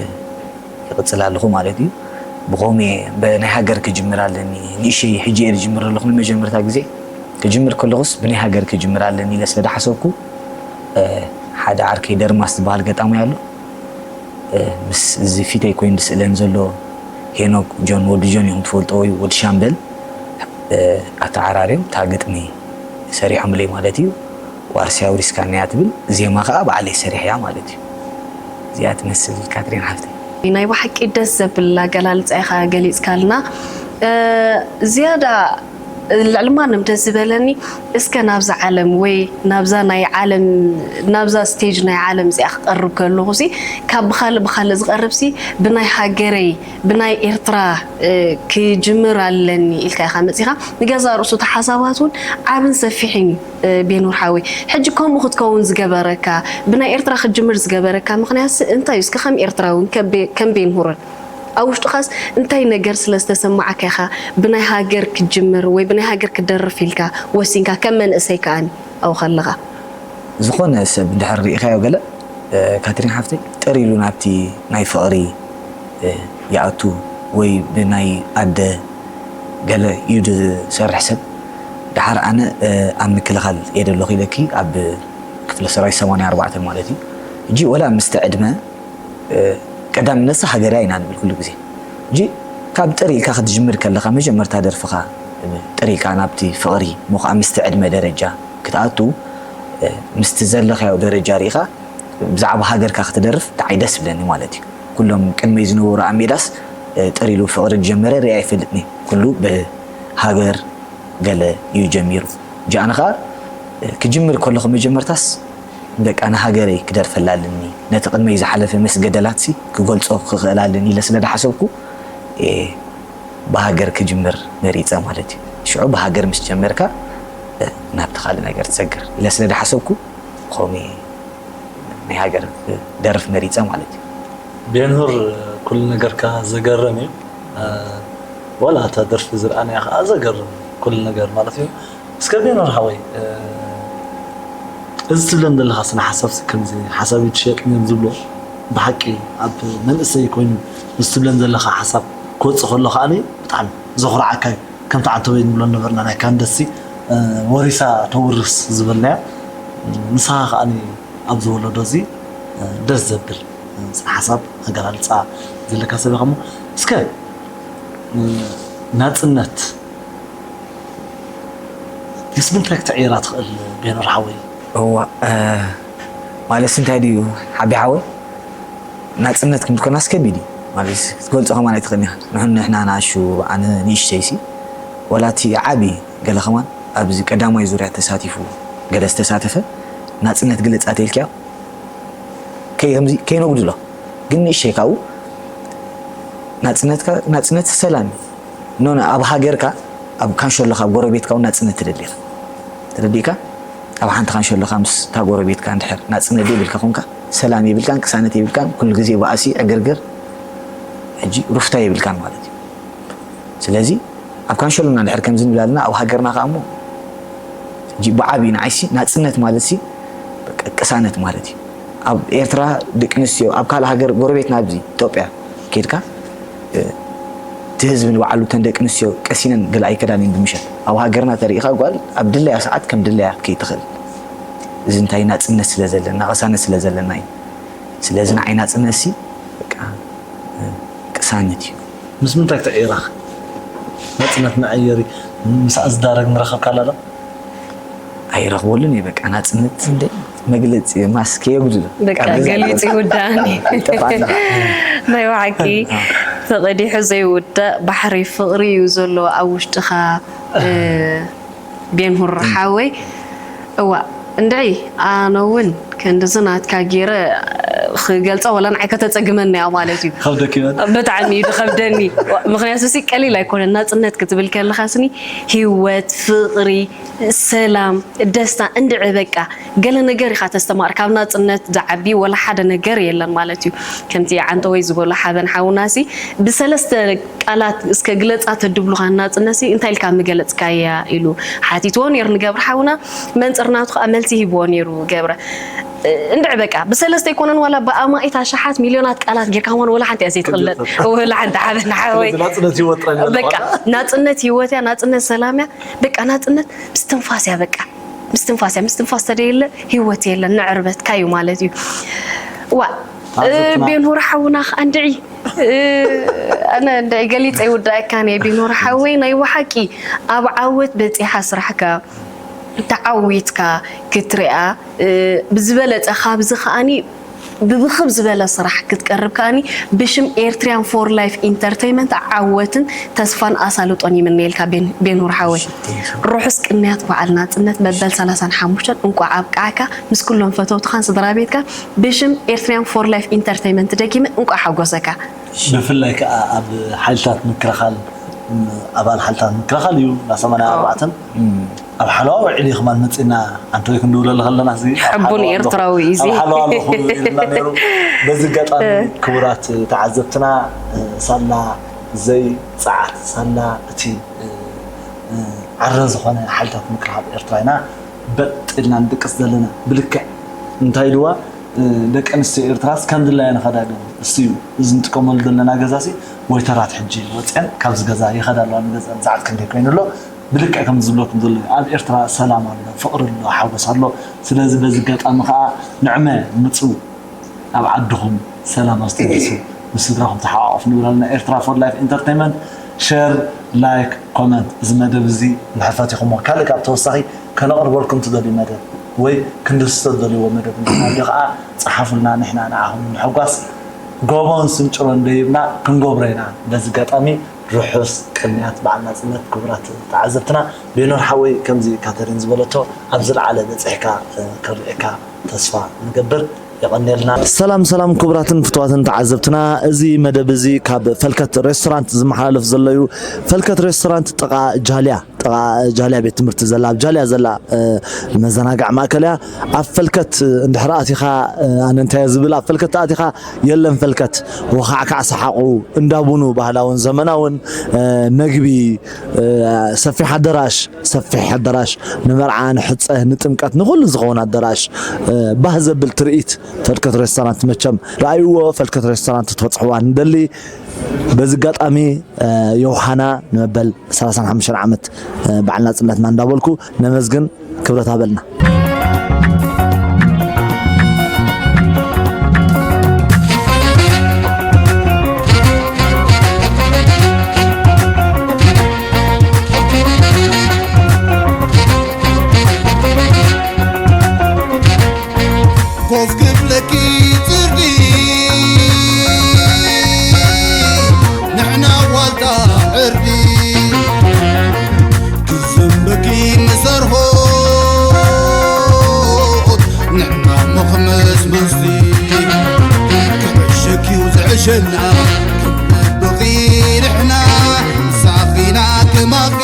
ይቕጽል ኣለኹ ማለት እዩ። ብኸምኡ እየ፣ ብ-፣ ናይ ሃገር ክጅምር ኣለኒ። ንእሸይ ሕጂ እየ ዝጅምር ዘለኹ ንመጀመርታ ግዜ። ክጅምር ከለኹስ ብናይ ሃገር ክጅምር ኣለኒ ኢለ ስለ ዝሓሰብኩ፣ እ፣ ሓደ ዓርከይ ደርማስ ዝበሃል ገጣማይ ኣሎ። እ፣ ምስ እዚ ፊተይ ኮይኑ ዝስእለን ዘሎ ሄኖክ ጆን፣ ወዲ ጆን እዮም ትፈልጦ ወይ ወዲ ሻምበል፣ እ፣ ኣተዓራርዮም እታ ግጥሚ ሰሪሖምለይ ማለት እዩ። ዋርሳይ ኣውሪስካኒ እያ ትብል፣ ዜማ ከኣ ባዕለይ ሰሪሐያ ማለት እዩ። እዚኣ ትመስል ካትሪን ሓፍተይ። ናይ ብሓቂ ደስ ዘብል ኣገላልጻ ኢኻ ገሊጽካልና። እ፣ ዝያዳ ልዕሊ ማንም ደስ ዝበለኒ፣ እስከ ናብዛ ዓለም ወይ ናብዛ ናይ ዓለም፣ ናብዛ ስቴጅ ናይ ዓለም እዚኣ ክቐርብ ከለኹ ሲ፣ ካብ ብኻልእ ብኻልእ ዝቐርብ ሲ፣ ብናይ ሃገረይ፣ ብናይ ኤርትራ፣ እ፣ ክጅምር ኣለኒ ኢልካ ኢኻ መጺኻ። ንገዛእ ርእሱ እቲ ሓሳባት እውን ዓብን ሰፊሕን እዩ፣ እ፣ ቤኑር ሓወይ። ሕጂ ከምኡ ክትከውን ዝገበረካ፣ ብናይ ኤርትራ ክትጅምር ዝገበረካ ምኽንያት ሲ እንታይ እዩ? እስከ ከም ኤርትራውን ከም ቤ-፣ ከም ቤንሁርን ኣብ ውሽጥኻስ እንታይ ነገር ስለ ዝተሰማዓካ ኢኻ ብናይ ሃገር ክትጅምር ወይ ብናይ ሃገር ክትደርፍ ኢልካ ወሲንካ፣ ከም መንእሰይ ከኣኒ ኣብኡ ከለኻ? ዝኾነ ሰብ እንድሕር ርኢኻዮ ገለ፣ እ፣ ካትሪን ሓፍተይ፣ ጥር ኢሉ ናብቲ ናይ ፍቕሪ፣ እ፣ ይኣቱ ወይ ብናይ ኣደ ገለ እዩ ዝሰርሕ ሰብ፣ ደሓር ኣነ፣ እ፣ ኣብ ምክልኻል እየ ዘለኹ ኢለኪ፣ ኣብ ክፍለ ሰራዊት ሰማንያ ኣርባዕተ ማለት እዩ። ሕጂ ወላ ምስቲ ዕድመ እ፣ ቀዳምነትሲ ሃገርያ ኢና ንብል ኩሉ ግዜ። ሕጂ ካብ ጥር ኢልካ ክትጅምር ከለኻ፣ መጀመርታ ደርፍኻ ጥር ኢልካ ናብቲ ፍቕሪ፣ እሞ ኸዓ ምስቲ ዕድመ ደረጃ ክትኣቱ፣ እ፣ ምስቲ ዘለኻዮ ደረጃ ርኢኻ ብዛዕባ ሃገርካ ክትደርፍ ንዓይ ደስ ይብለኒ ማለት እዩ። ኩሎም ቅድመይ ዝነበሩ ኣብ ሜዳስ፣ እ፣ ጥር ኢሉ ፍቕሪ ዝጀመረ ርእየ ኣይፈልጥን እየ። ኩሉ ብሃገር ገለ እዩ ጀሚሩ። ጃ ኣነ ኸኣ ክጅምር ከለኹ መጀመርታስ በቃ ንሃገረይ ክደርፈላ ኣለኒ፣ ነቲ ቅድመይ ዝሓለፈ መስገደላትሲ ክገልጾ ክኽእል ኣለኒ ኢለ ስለ ዝሓሰብኩ፣ እ፣ ብሃገር ክጅምር መሪጸ ማለት እዩ። ሽዑ ብሃገር ምስ ጀመርካ፣ እ፣ ናብቲ ካልእ ነገር ትሰግር ኢለ ስለ ዝሓሰብኩ፣ ከምኡ እየ ናይ ሃገር ደርፍ መሪጸ ማለት እዩ። ቤንሁር፣ ኩሉ ነገርካ ዘገርም እዩ። እ፣ ዋላ እታ ደርፊ ዝረኣናያ ከኣ ዘገርም ኩሉ ነገር ማለት እዩ። እስከ ቤንሁር ሓወይ፣ እ፣ እዚ ትብለን ዘለኻ ስነ ሓሳብ ሲ ከምዚ ሓሳብ እዩ ትሸጥን እዮም ዝብሎ። ብሓቂ ኣብ መንእሰይ ኮይኑ እዚ ትብለን ዘለኻ ሓሳብ ክወጽእ ከሎ ከኣ ብጣዕሚ ዘኹርዓካ እዩ። ከምቲ ዓንተወይ ንብሎ ነበርና ናይ ካንደሲ፣ እ፣ ወሪሳ ተውርስ ዝበልናያ። ንስኻ ከኣ ኣብዚ ወለዶ እዚ፣ እ፣ ደስ ዘብል፣ እ፣ ስነ ሓሳብ ኣገላልጻ ዘለካ ሰብ ኢኻ እሞ፣ እስከ፣ እ፣ ናጽነት ምስ ምንታይ ክትዕየራ ትኽእል ቤኖር ሓወይ? እዋ፣ እ፣ ማለትስ እንታይ ድዩ ሓቢ ሓወይ? ናጽነት ክንብል ከለናስ ከቢድ እዩ። ማለት ክትገልጾ ከማን ኣይትኽእልን ኢኻ። ንሕና፣ ንሕና ንኣሹ፣ ኣነ ንእሽተይሲ፣ ወላ እቲ ዓቢ ገለ ከማን ኣብዚ ቀዳማይ ዙርያ ተሳቲፉ ገለ ዝተሳተፈ ናጽነት ግለጻ ተኢልካዮ ከይ-፣ ከምዚ ከይነጉድሎ። ግን ንእሽተይ ካብኡ ናጽነትካ፣ ናጽነት ሰላም እዩ። ኖ፣ ኖ፣ ኣብ ሃገርካ ኣብ ካንሸሎኻ፣ ኣብ ጎረቤትካ እውን ናጽነት ትደሊ ኢኻ። ተረዲእካ? ኣብ ሓንቲ ካንሸሎኻ ምስ እታ ጎረቤትካ እንድሕር ናጽነት የብልካ ኮንካ፣ ሰላም የብልካን፣ ቅሳነት የብልካን፣ ኩሉ ግዜ ባእሲ፣ ዕግርግር፣ ሕጂ ሩፍታ የብልካን ማለት እዩ። ስለዚ ኣብ ካንሸሎና እንድሕር ከምዚ ንብል ኣለና፣ ኣብ ሃገርና ከኣ እሞ ሕጂ ብዓቢኡ ንዓይሲ ናጽነት ማለት ሲ በቃ ቅሳነት ማለት እዩ። ኣብ ኤርትራ ደቂ ኣንስትዮ፣ ኣብ ካልእ ሃገር ጎረቤትና ኣብዚ ኢትዮጵያ ኬድካ፣ እ፣ እቲ ህዝቢ ንባዕሉ እተን ደቂ ኣንስትዮ ቀሲነን ገለ ኣይከዳን እየን ብምሸት። ኣብ ሃገርና ተሪኢኻ ጓል ኣብ ድለያ ሰዓት ከም ድለያ ከይትኽእል። እዚ እንታይ ናጽነት ስለ ዘለና፣ ቅሳነት ስለ ዘለና እዩ። ስለዚ ንዓይ ናጽነት ሲ በቃ፣ እ፣ ቅሳነት እዩ። ምስ ምንታይ ትዕይራኽ? ናጽነት መዐየሪ ምስኣ ዝዳረግ ንረኸብካላ ዶ? ኣይረኽበሉን እየ በቃ ናጽነት እንደ መግለጺ ማስክ የጉድሎ። በቃ ካብ ገዛ ገሊጹ ይውዳእኒ። ኣይጠፋእና። ናይ ብሓቂ ተቐዲሑ ዘይውዳእ ባሕሪ ፍቕሪ እዩ ዘሎ ኣብ ውሽጥኻ፣ እ፣ ቤንሁር ሓወይ። እዋ እንድዒ ኣነ እውን ክንድዚ ናትካ ገይረ ክገልጻ ወላ ንዓይ ከተጸግመኒ እያ ማለት እዩ። ከብደኪ ይበል። ብጣዕሚ እዩ ዝኸብደኒ። ምኽንያቱ ሲ ቀሊል ኣይኮነን። ናጽነት ክትብል ከለኻ ስኒ ህይወት፣ ፍቕሪ፣ ሰላም፣ ደስታ፣ እንድዒ በቃ ገለ ነገር ኢኻ ተስተማቕር። ካብ ናጽነት ዝዓቢ ወላ ሓደ ነገር የለን ማለት እዩ። ከምቲ ዓንተወይ ዝበሎ ሓበን ሓውናሲ ብሰለስተ ቃላት እስከ ግለጻ ተድብሉኻ ናጽነትሲ እንታይ ኢልካ ምገለጽካያ ኢሉ ሓቲትዎ ነይሩ ንገብረ ሓውና። መንጽር ናቱ ከኣ መልሲ ሂብዎ ነይሩ ገብረ። እንድዒ በቃ ብሰለስተ ኣይኮነን ዋላ ብኣማኢት ኣሽሓት ሚልዮናት ቃላት ጌርካ እሞ ወላ ሓንቲ እያ ዘይትቕለል። ወላ ሓንቲ ሓበን ሓወይ። ስለዚ ናጽነት ህይወት ጥራይ ንበል በቃ ዋላ። ናጽነት ህይወት እያ፣ ናጽነት ሰላም እያ። በቃ ናጽነት ምስትንፋስ እያ በቃ። ምስትንፋስ እያ። ምስትንፋስ ተደየለ ህይወት የለን፣ ንዕርበትካ እዩ ማለት እዩ። ዋ፣ ተዓዘብትና። ቤንሁር ሓውና ከኣ እንድዒ፣ እ፣ ኣነ እንድዒ ገሊጸ ይውዳእካን እየ ቤንሁር ሓወይ፣ ናይ ብሓቂ ኣብ ዓወት በጺሓ ስራሕካ ተዓዊትካ ክትሪኣ፣ እ፣ ብዝበለጸ ካብዚ ከኣኒ ብብኽብ ዝበለ ስራሕ ክትቀርብ ከኣኒ ብሽም ኤርትሪያን ፎር ላይፍ ኢንተርተይመንት ዓወትን ተስፋን ኣሳልጦን ይምነየልካ ቤን-፣ ቤንሁር ሓወይ። ርሑስ ቅንያት በዓል ናጽነት መበል ሰላሳን ሓሙሽተን እንቋዕ ኣብቅዓካ። ምስ ኩሎም ፈተውትኻን ስድራ ቤትካ ብሽም ኤርትሪያን ፎር ላይፍ ኢንተርተይመንት ደጊመ እንቋዕ ሓጎሰካ። ብፍላይ ከኣ ኣብ ሓይልታት ምክልኻል፣ ም፣ ኣባል ሓይልታት ምክልኻል እዩ፣ ና ሰማንያ ኣርባዕተን። ኣብ ሓለዋ ውዒል እዩ ከማን መጺና ኣንቶይ ክንድውለሉ ከለና፣ እዚ ኣብ ሕቡን ሓለዋ ኣለኹ፣ ኤርትራዊ እዩ እዚ። ኣብ ሓለዋ ኣለኹ ኢልና ነይሩ። በዚ ኣጋጣሚ እ። ክቡራት ተዓዘብትና፣ እ፣ ሳላ ዘይጸዓት፣ ሳላ እቲ፣ እ፣ እ፣ ዓረ ዝኾነ ሓይልታት ምክልኻል ኤርትራ ኢና በጥ ኢልና ንድቅስ ዘለና። ብልክዕ እንታይ ኢልዋ፣ እ፣ ደቂ ኣንስትዮ ኤርትራስ ከም ድላየን ይኸዳ ኣለዋ። እሱ እዩ፣ እዚ ንጥቀመሉ ዘለና ገዛሲ ወይተራት ሕጂ ወፅየን ካብዚ ገዛ ይኸዳ ኣለዋ፣ ንገዛን ሰዓት ክንደይ ኮይኑ ኣሎ። ብልክዕ ከም ዝብለኩም ዘሎ ኣብ ኤርትራ ሰላም ኣሎ፣ ፍቕሪ ኣሎ፣ ሓጎስ ኣሎ። ስለዚ በዚ ኣጋጣሚ ከዓ ንዕመ ምፁ፣ ኣብ ዓድኹም ሰላም ኣስተንፍሱ፣ ምስ ስድራኹም ተሓቋቑፉ ንብል ኣለና። ኤርትራ ፎር ላይፍ ኢንተርቴይንመንት፣ ሸር፣ ላይክ፣ ኮመንት። እዚ መደብ እዚ እንድሕር ፈቲኹሞ ካልእ ካብ ተወሳኺ ከነቕርበልኩም ትደልዩ መደብ ወይ ክንድስሶ ትደልይዎ መደብ እንተሃልዩ ከዓ ጸሓፉልና፣ ንሕና ንዓኹም ንምሕጓስ ጎቦን ስንጭሮን ደይብና ክንገብሮ ኢና። በዚ ኣጋጣሚ ርሑስ ቅንያት በዓል ናጽነት ክቡራት ተዓዘብትና። ቤኖር ሓወይ፣ ከምዚ ካተሪን ዝበለቶ ኣብ ዝለዓለ በጺሕካ፣ እ፣ ከርድኤካ ተስፋ ንገብር። የቐንየልና። ሰላም ሰላም ክቡራትን ፍቱዋትን ተዓዘብትና፣ እዚ መደብ እዚ ካብ ፈልከት ሬስቶራንት ዝመሓላለፍ ዘሎ እዩ። ፈልከት ሬስቶራንት ጥቓ ጃልያ፣ ጥቓ ጃልያ ቤት ትምህርቲ ዘላ፣ ኣብ ጃልያ ዘላ፣ እ፣ መዘናግዒ ማእከል እያ። ኣብ ፈልከት እንድሕር ኣቲኻ፣ እ፣ ኣነ እንታይ እየ ዝብል፣ ኣብ ፈልከት ኣቲኻ የለን ፈልከት፣ ወኻዕካዕ ሰሓቑ፣ እንዳ ቡኑ ባህላውን ዘመናውን፣ እ፣ መግቢ፣ እ፣ ሰፊሕ ኣደራሽ፣ ሰፊሕ ኣደራሽ ንመርዓ፣ ንሕጸ፣ ንጥምቀት፣ ንኹሉ ዝኸውን ኣደራሽ፣ እ፣ ባህ ዘብል ትርኢት ፈልከት ሬስቶራንት መቸም ረኣይዎ። ፈልከት ሬስቶራንት ክትበጽሕዋ ንደሊ። በዚ ኣጋጣሚ፣ እ፣ ዮውሃና ንመበል ሰላሳን ሓሙሽተን ዓመት፣ እ፣ በዓል ናጽነትና እንዳበልኩ ነመስግን። ክብረት ሃበልና። ኮፍ ክብለኪ ጽርዲ ንሕና ዋልታ ዕርዲ ክዝንበኪ ንሰርሖ ንሕና መኽመስ መስቲ ክዕሸክዩ ዝዕሸና ክንብኺ ንሕና ሳኺና ክማኺ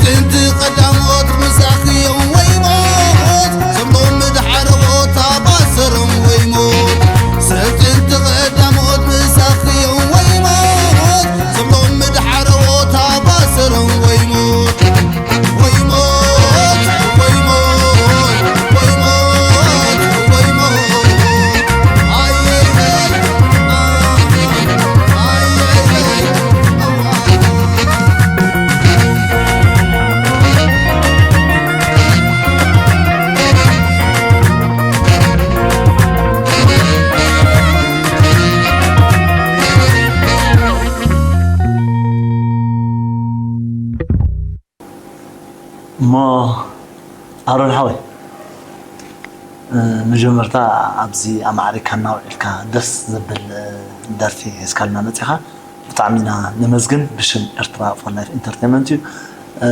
ጥንቲ ቀዳሞት ምሳኺ እዮም ወይ ሞት፣ ሰብሎም ምድሓረ ቦታ ባሰሮም ወይ ሞት። ሰብ ጥንቲ ቀዳሞት ምሳኺ እዮም ወይ ሞት፣ ሰብሎም ምድሓረ ቦታ ባሰሮም ወይ ሞት። ወይ ሞት፣ ወይ ሞት፣ ወይ ሞት፣ ወይ ሞት። ኣየይ፣ ኣየይ፣ ኣየይ። እሞ ኣሮን ሓወይ፣ እ፣ መጀመርታ ኣብዚ ኣማዕሪካና ውዒልካ ደስ ዘብል፣ እ፣ ደርፊ ሒዝካልና መጺኻ ብጣዕሚ ኢና ነመስግን። ብሽም ኤርትራ ፎር ላይፍ ኢንተርቴይንመንት እዩ። እ፣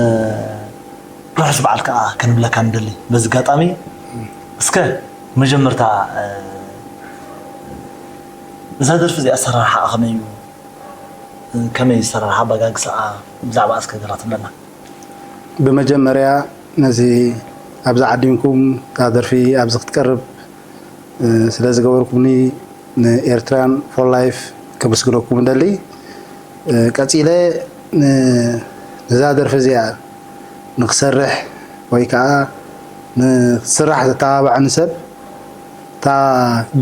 ርሑስ በዓል ከኣ ክንብለካ ንደሊ። በዚ ኣጋጣሚ እስከ መጀመርታ፣ እ፣ እዛ ደርፊ እዚኣ ኣሰራርሓኣ ከመይ እዩ? ከመይ ዝሰራርሓ ኣበጋግሳኣ ብዛዕባ እስከ ገራ ትብለና። ብመጀመርያ ነዚ ኣብዚ ዓዲምኩም እታ ደርፊ ኣብዚ ክትቀርብ፣ እ፣ ስለ ዝገበርኩምኒ ንኤርትራን ፎር ላይፍ ከመስግነኩም እደሊ። እ፣ ቀጺለ ን-፣ ነዛ ደርፊ እዚኣ ንክሰርሕ ወይ ከዓ ንክስራሕ ዘተባብዐኒ ሰብ እታ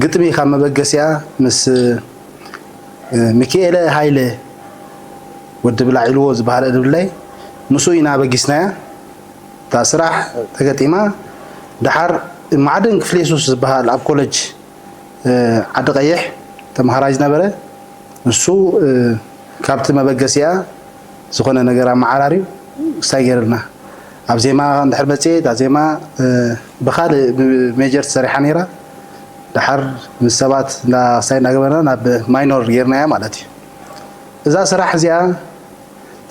ግጥሚ ካብ መበገሲኣ ምስ ሚኪኤለ ሃይለ ወዲ ብላዕ ኢልዎ ዝበሃል ዕድብለይ ምስኡ ኢና ኣበጊስናያ። እታ ስራሕ ተገጢማ። ደሓር ማዕድን ክፍሌሱስ ዝበሃል ኣብ ኮለጅ ዓዲ ቀይሕ ተምሃራይ ዝነበረ ንሱ ካብቲ መበገሲኣ ዝኾነ ነገር ኣመዓራርዩ ክስታይ ገይርልና። ኣብ ዜማ እንድሕር መፅኤ እታ ዜማ ብኻልእ ብሜጀር ተሰሪሓ ነይራ። ደሓር ምስ ሰባት እንዳ ክስታይ እንዳገበርና ናብ ማይኖር ገይርናያ ማለት እዩ። እዛ ስራሕ እዚኣ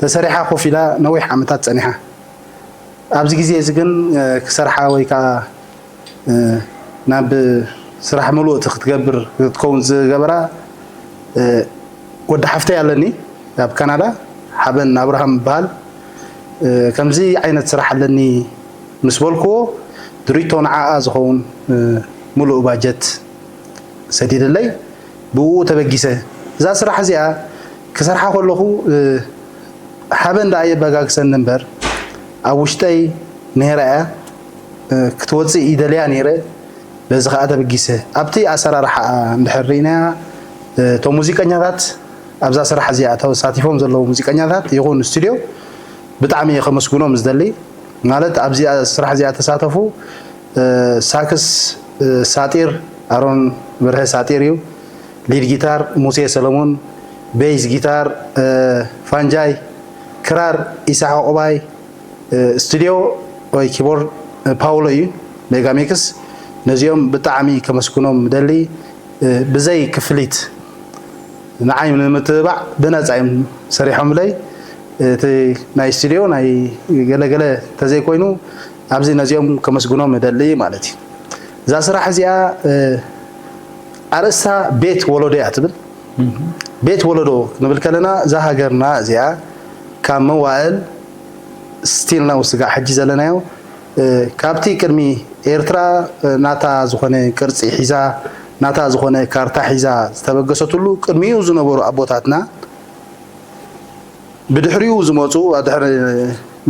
ተሰሪሓ ኮፍ ኢላ ነዊሕ ዓመታት ፀኒሓ። ኣብዚ ግዜ እዚ ግን ክሰርሓ ወይ ከዓ ናብ ስራሕ ምሉእ እቲ ክትገብር ክትከውን ዝገበራ ወዲ ሓፍተይ ኣለኒ ኣብ ካናዳ ሓበን ኣብርሃም ይበሃል። ከምዚ ዓይነት ስራሕ ኣለኒ ምስ በልክዎ ድሪቶ ንዓኣ ዝኸውን ምሉእ ባጀት ሰዲድለይ ብኡ ተበጊሰ። እዛ ስራሕ እዚኣ ክሰርሓ ከለኹ ሓበን ደኣ የበጋግሰኒ እምበር ኣብ ውሽጠይ ነይራ እያ ክትወፅእ ይደልያ ነይረ። በዚ ከዓ ተበጊሰ ኣብቲ ኣሰራርሓ እንድሕር ርኢናያ እቶም ሙዚቀኛታት ኣብዛ ስራሕ እዚኣ ተሳቲፎም ዘለዉ ሙዚቀኛታት ይኹን ስቱድዮ ብጣዕሚ እየ ከመስግኖም ዝደሊ። ማለት ኣብዚኣ ስራሕ እዚኣ ተሳተፉ ሳክስ ሳጢር ኣሮን በርሀ ሳጢር እዩ። ሊድ ጊታር ሙሴ ሰለሙን፣ ቤዝ ጊታር ፋንጃይ፣ ክራር ኢሳቅ ዑቅባይ፣ ስቱድዮ ወይ ኪቦርድ ፓውሎ እዩ። ሜጋሚክስ ነዚኦም ብጣዕሚ ከመስግኖም ምደሊ። ብዘይ ክፍሊት ንዓይ ንምትብባዕ ብነፃ እዮም ሰሪሖምለይ። እቲ ናይ ስቱድዮ ናይ ገለገለ ተዘይኮይኑ ኣብዚ ነዚኦም ከመስግኖም እደሊ ማለት እዩ። እዛ ስራሕ እዚኣ ኣርእስታ ቤት ወለዶ እያ ትብል። ቤት ወለዶ ክንብል ከለና እዛ ሃገርና እዚኣ ካብ መዋእል ስቲል ነው ስጋዕ ሕጂ ዘለናዮ ካብቲ ቅድሚ ኤርትራ ናታ ዝኾነ ቅርፂ ሒዛ ናታ ዝኾነ ካርታ ሒዛ ዝተበገሰትሉ ቅድሚኡ ዝነበሩ ኣቦታትና ብድሕሪኡ ዝመፁ ድሕሪ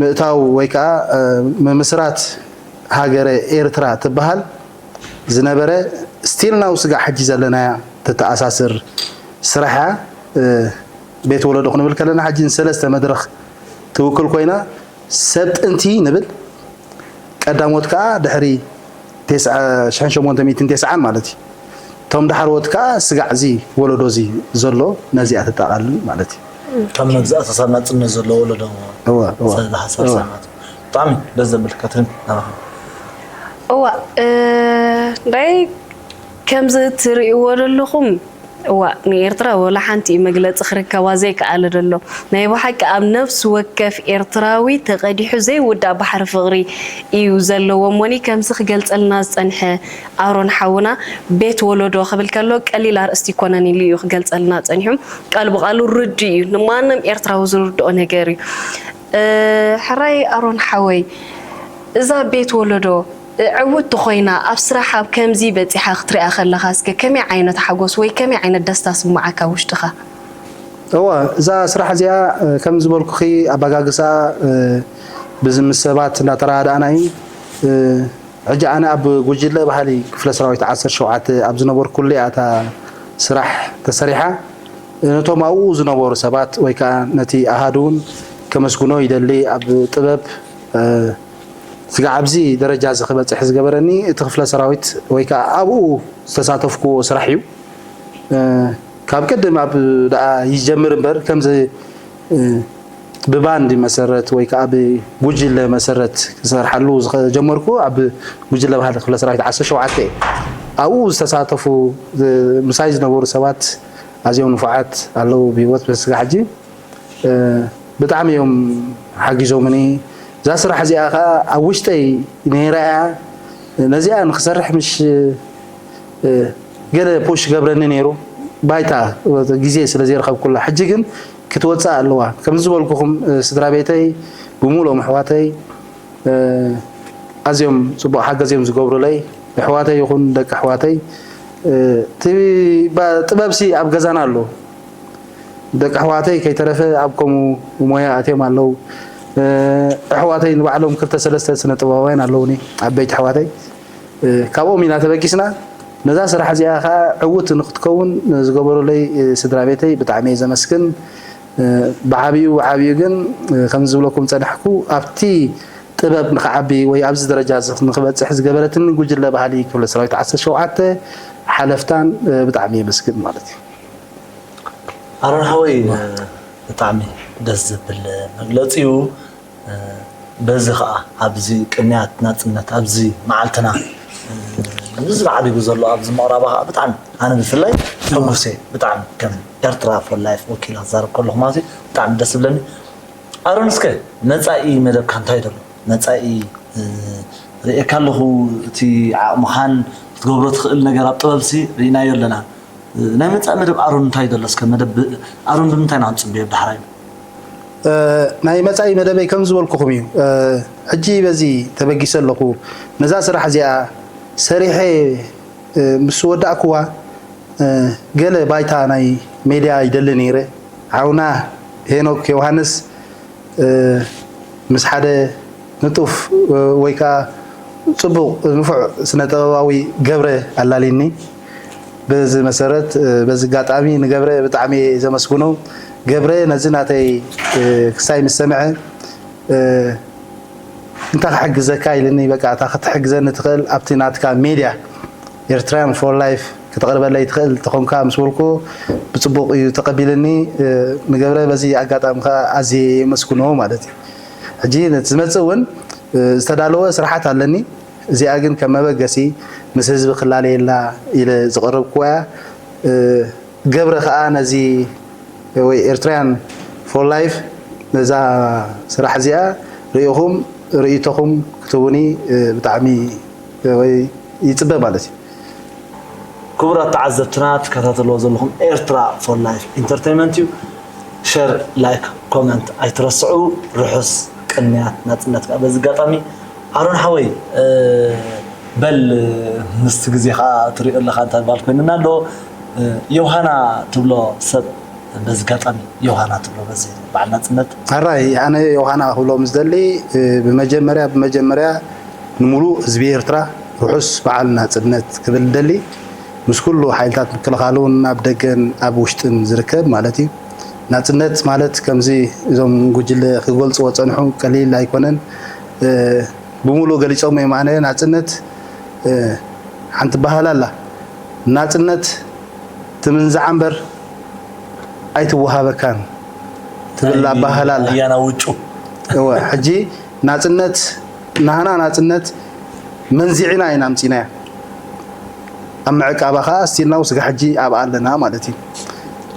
ምእታው ወይ ከዓ ምምስራት ሃገረ ኤርትራ ትበሃል ዝነበረ ስቲል ናው ስጋዕ ሕጂ ዘለናያ ትተኣሳስር ስራሕ እያ። ቤት ወለዶ ክንብል ከለና ሕጂ ንሰለስተ መድረኽ ትውክል ኮይና ሰብ ጥንቲ ንብል ቀዳሞት ከዓ ድሕሪ ሽሕን ሸሞንተ ሚእትን ተስዓን ማለት እዩ። እቶም ዳሕረዎት ከዓ ስጋዕ እዚ ወለዶ እዚ ዘሎ ነዚኣ ተጠቓልል ማለት እዩ። ካብ መግዛእቲ ሳብ ናፅነት ዘሎ ወለዶ እወ እወ ሰለ ሓሳብ እወ። ሰማት ብጣዕሚ ደስ ዘብል ከትህን ናባኻ። እዋ እ፣ ናይ ከምዚ እትርእይዎ ዘለኹም እዋ ንኤርትራ ወላ ሓንቲ እዩ መግለጺ ክርከባ ዘይከኣለ ዘሎ። ናይ ብሓቂ ኣብ ነፍሲ ወከፍ ኤርትራዊ ተቐዲሑ ዘይውዳእ ባሕሪ ፍቕሪ እዩ ዘለዎ። እሞኒ ከምዚ ክገልጸልና ዝጸንሐ ኣሮን ሓውና ቤት ወለዶ ክብል ከሎ ቀሊል ኣርእስቲ ይኮነን ኢሉ እዩ ክገልጸልና ጸኒሑ። ቃል ብቃሉ ርዱእ እዩ። ንማንም ኤርትራዊ ዝርድኦ ነገር እዩ። እ፣ ሕራይ ኣሮን ሓወይ፣ እዛ ቤት ወለዶ ዕውት ተኾይና ኣብ ስራሕ ኣብ ከምዚ በጺሓ ክትሪኣ ከለኻ እስከ ከመይ ዓይነት ሓጎስ ወይ ከመይ ዓይነት ደስታ ስምዓካ ውሽጥኻ? እወ፣ እዛ ስራሕ እዚኣ ከም ዝበልኩኺ ኣበጋግሳ ብዚ ምስ ሰባት እንዳተረዳዳእና እዩ። ሕጂ ኣነ ኣብ ጉጅለ ባህሊ ክፍለ ሰራዊት ዓሰርተ ሸውዓተ ኣብ ዝነበርኩሉ እያ እታ ስራሕ ተሰሪሓ። ነቶም ኣብኡ ዝነበሩ ሰባት ወይ ከዓ ነቲ ኣሃዱ እውን ከመስግኖ ይደሊ። ኣብ ጥበብ ስጋዕ ኣብዚ ደረጃ እዚ ክበፅሕ ዝገበረኒ እቲ ክፍለ ሰራዊት ወይ ከዓ ኣብኡ ዝተሳተፍኩዎ ስራሕ እዩ። ካብ ቅድም ኣብ ደኣ ይጀምር እምበር ከምዚ ብባንድ መሰረት ወይ ከዓ ብጉጅለ መሰረት ክሰርሓሉ ዝጀመርኩ ኣብ ጉጅለ ባህሊ ክፍለ ሰራዊት ዓሰርተ ሸውዓተ እዩ። ኣብኡ ዝተሳተፉ ምሳይ ዝነበሩ ሰባት ኣዝዮም ንፉዓት ኣለዉ ብሂወት በስጋ ሕጂ ብጣዕሚ እዮም ሓጊዞምኒ። እዛ ስራሕ እዚኣ ከዓ ኣብ ውሽጠይ ነይራ እያ። ነዚኣ ንክሰርሕ ምሽ ገለ ፑሽ ገብረኒ ነይሩ። ባይታ ግዜ ስለ ዘይረኸብኩላ። ሕጂ ግን ክትወፅእ ኣለዋ። ከም ዝበልኩኹም ስድራ ቤተይ ብምሉኦም ኣሕዋተይ ኣዝዮም ፅቡቅ ሓገዝ እዮም ዝገብሩለይ። ኣሕዋተይ ይኹን ደቂ ኣሕዋተይ እቲ ጥበብሲ ኣብ ገዛና ኣሎ። ደቂ ኣሕዋተይ ከይተረፈ ኣብ ከምኡ ሞያ ኣትዮም ኣለዉ። ኣሕዋተይ ንባዕሎም ክልተ ሰለስተ ስነ ጥበባውያን ኣለዉኒ ዓበይቲ ኣሕዋተይ። ካብኦም ኢና ተበጊስና። ነዛ ስራሕ እዚኣ ከዓ ዕውት ንክትከውን ዝገበሩለይ ስድራ ቤተይ ብጣዕሚ እየ ዘመስግን። ብዓብዩ ብዓብዩ ግን ከም ዝብለኩም ፀናሕኩ ኣብቲ ጥበብ ንክዓቢ ወይ ኣብዚ ደረጃ ንክበፅሕ ዝገበረትኒ ጉጅለ ባህሊ ክፍለ ሰራዊት ዓሰርተ ሸውዓተ ሓለፍታን ብጣዕሚ የመስግን ማለት እዩ። ኣሮን ሓወይ ብጣዕሚ ደስ ዝብል መግለፂ እዩ። በዚ ከዓ ኣብዚ ቅንያት ናፅነት ኣብዚ መዓልትና ንዝበዓቢቡ ዘሎ ኣብዚ ምቕራባ ከዓ ብጣዕሚ ኣነ ብፍላይ ሕጉስ እየ። ብጣዕሚ ከም ኤርትራ ፎር ላይፍ ወኪል ክዛረብ ከለኹ ማለት እዩ ብጣዕሚ ደስ ዝብለኒ። ኣሮን እስከ መፃኢ መደብካ እንታይ ዘሎ? መፃኢ ርእየካ ኣለኹ እቲ ዓቕምኻን ክትገብሮ ትኽእል ነገር ኣብ ጥበብሲ ርኢናዮ ኣለና። ናይ መፃኢ መደብ ኣሮን እንታይ ዘሎ እስከ መደብ ኣሮን ብምንታይ ኢና ክንፅበዮ ብዳሕራይ? ናይ መፃኢ መደበይ ከም ዝበልኩኹም እዩ። ሕጂ በዚ ተበጊሰ ኣለኹ። ነዛ ስራሕ እዚኣ ሰሪሐ ምስ ወዳእኩዋ ገለ ባይታ ናይ ሜድያ ይደሊ ነይረ። ሓውና ሄኖክ ዮሃንስ ምስ ሓደ ንጡፍ ወይ ከዓ ፅቡቕ ንፉዕ ስነ ጥበባዊ ገብረ ኣላሊኒ። በዚ መሰረት በዚ ኣጋጣሚ ንገብረ ብጣዕሚ እየ ዘመስግኖ። ገብረ ነዚ ናተይ ክሳይ ምስ ሰምዐ እንታይ ክሕግዘካ ኢልኒ። በቃ እታ ክትሕግዘኒ ትኽእል ኣብቲ ናትካ ሜድያ ኤርትራያን ፎር ላይፍ ክተቕርበለይ ትኽእል ተኾንካ ምስ በልኩ ብፅቡቕ እዩ ተቐቢልኒ። ንገብረ በዚ ኣጋጣሚ ከዓ ኣዝየ የመስግኖ ማለት እዩ። ሕጂ ነቲ ዝመፅእ እውን ዝተዳለወ ስራሓት ኣለኒ። እዚኣ ግን ከም መበገሲ ምስ ህዝቢ ክላለየላ ኢለ ዝቐረብኩዋ እያ። ገብረ ከዓ ነዚ ወይ ኤርትራያን ፎር ላይፍ ነዛ ስራሕ እዚኣ ርኢኹም ርእይቶኹም ክትህቡኒ ብጣዕሚ ወይ ይፅበ ማለት እዩ። ክቡራት ተዓዘብትና ትከታተልዎ ዘለኹም ኤርትራ ፎር ላይፍ ኢንተርቴይንመንት እዩ። ሸር፣ ላይክ፣ ኮመንት ኣይትረስዑ። ርሑስ ቅንያት ናፅነት ከዓ በዚ ኣጋጣሚ ኣሮን ሓወይ በል ምስቲ ግዜ ከዓ ትሪኦ ኣለካ እንታይ ባል ኮይንና ኣሎ ዮሃና ትብሎ ሰብ በዚ ኣጋጣሚ ዮሃና ትብሎ በዚ በዓል ናፅነት ሕራይ ኣነ ዮሃና ክብሎ ምስ ደሊ ብመጀመርያ ብመጀመርያ ንምሉእ ህዝቢ ኤርትራ ርሑስ በዓል ናፅነት ክብል ደሊ ምስ ኩሉ ሓይልታት ምክልኻል እውን ኣብ ደገን ኣብ ውሽጥን ዝርከብ ማለት እዩ። ናፅነት ማለት ከምዚ እዞም ጉጅለ ክገልፅዎ ፀንሑ ቀሊል ኣይኮነን። ብምሉእ ገሊፆም እዮም። ኣነ ናፅነት ሓንቲ ባህል ኣላ። ናፅነት ትምንዛዓ እምበር ኣይትወሃበካን ትብል ኣባህል ኣላ። ኣያና ውጩ እወ ሕጂ ናፅነት ናህና ናፅነት መንዚዕና ኢና ኣምፂናያ። ኣብ ምዕቃባ ከዓ እስቲልናው ስጋ ሕጂ ኣብኣ ኣለና ማለት እዩ።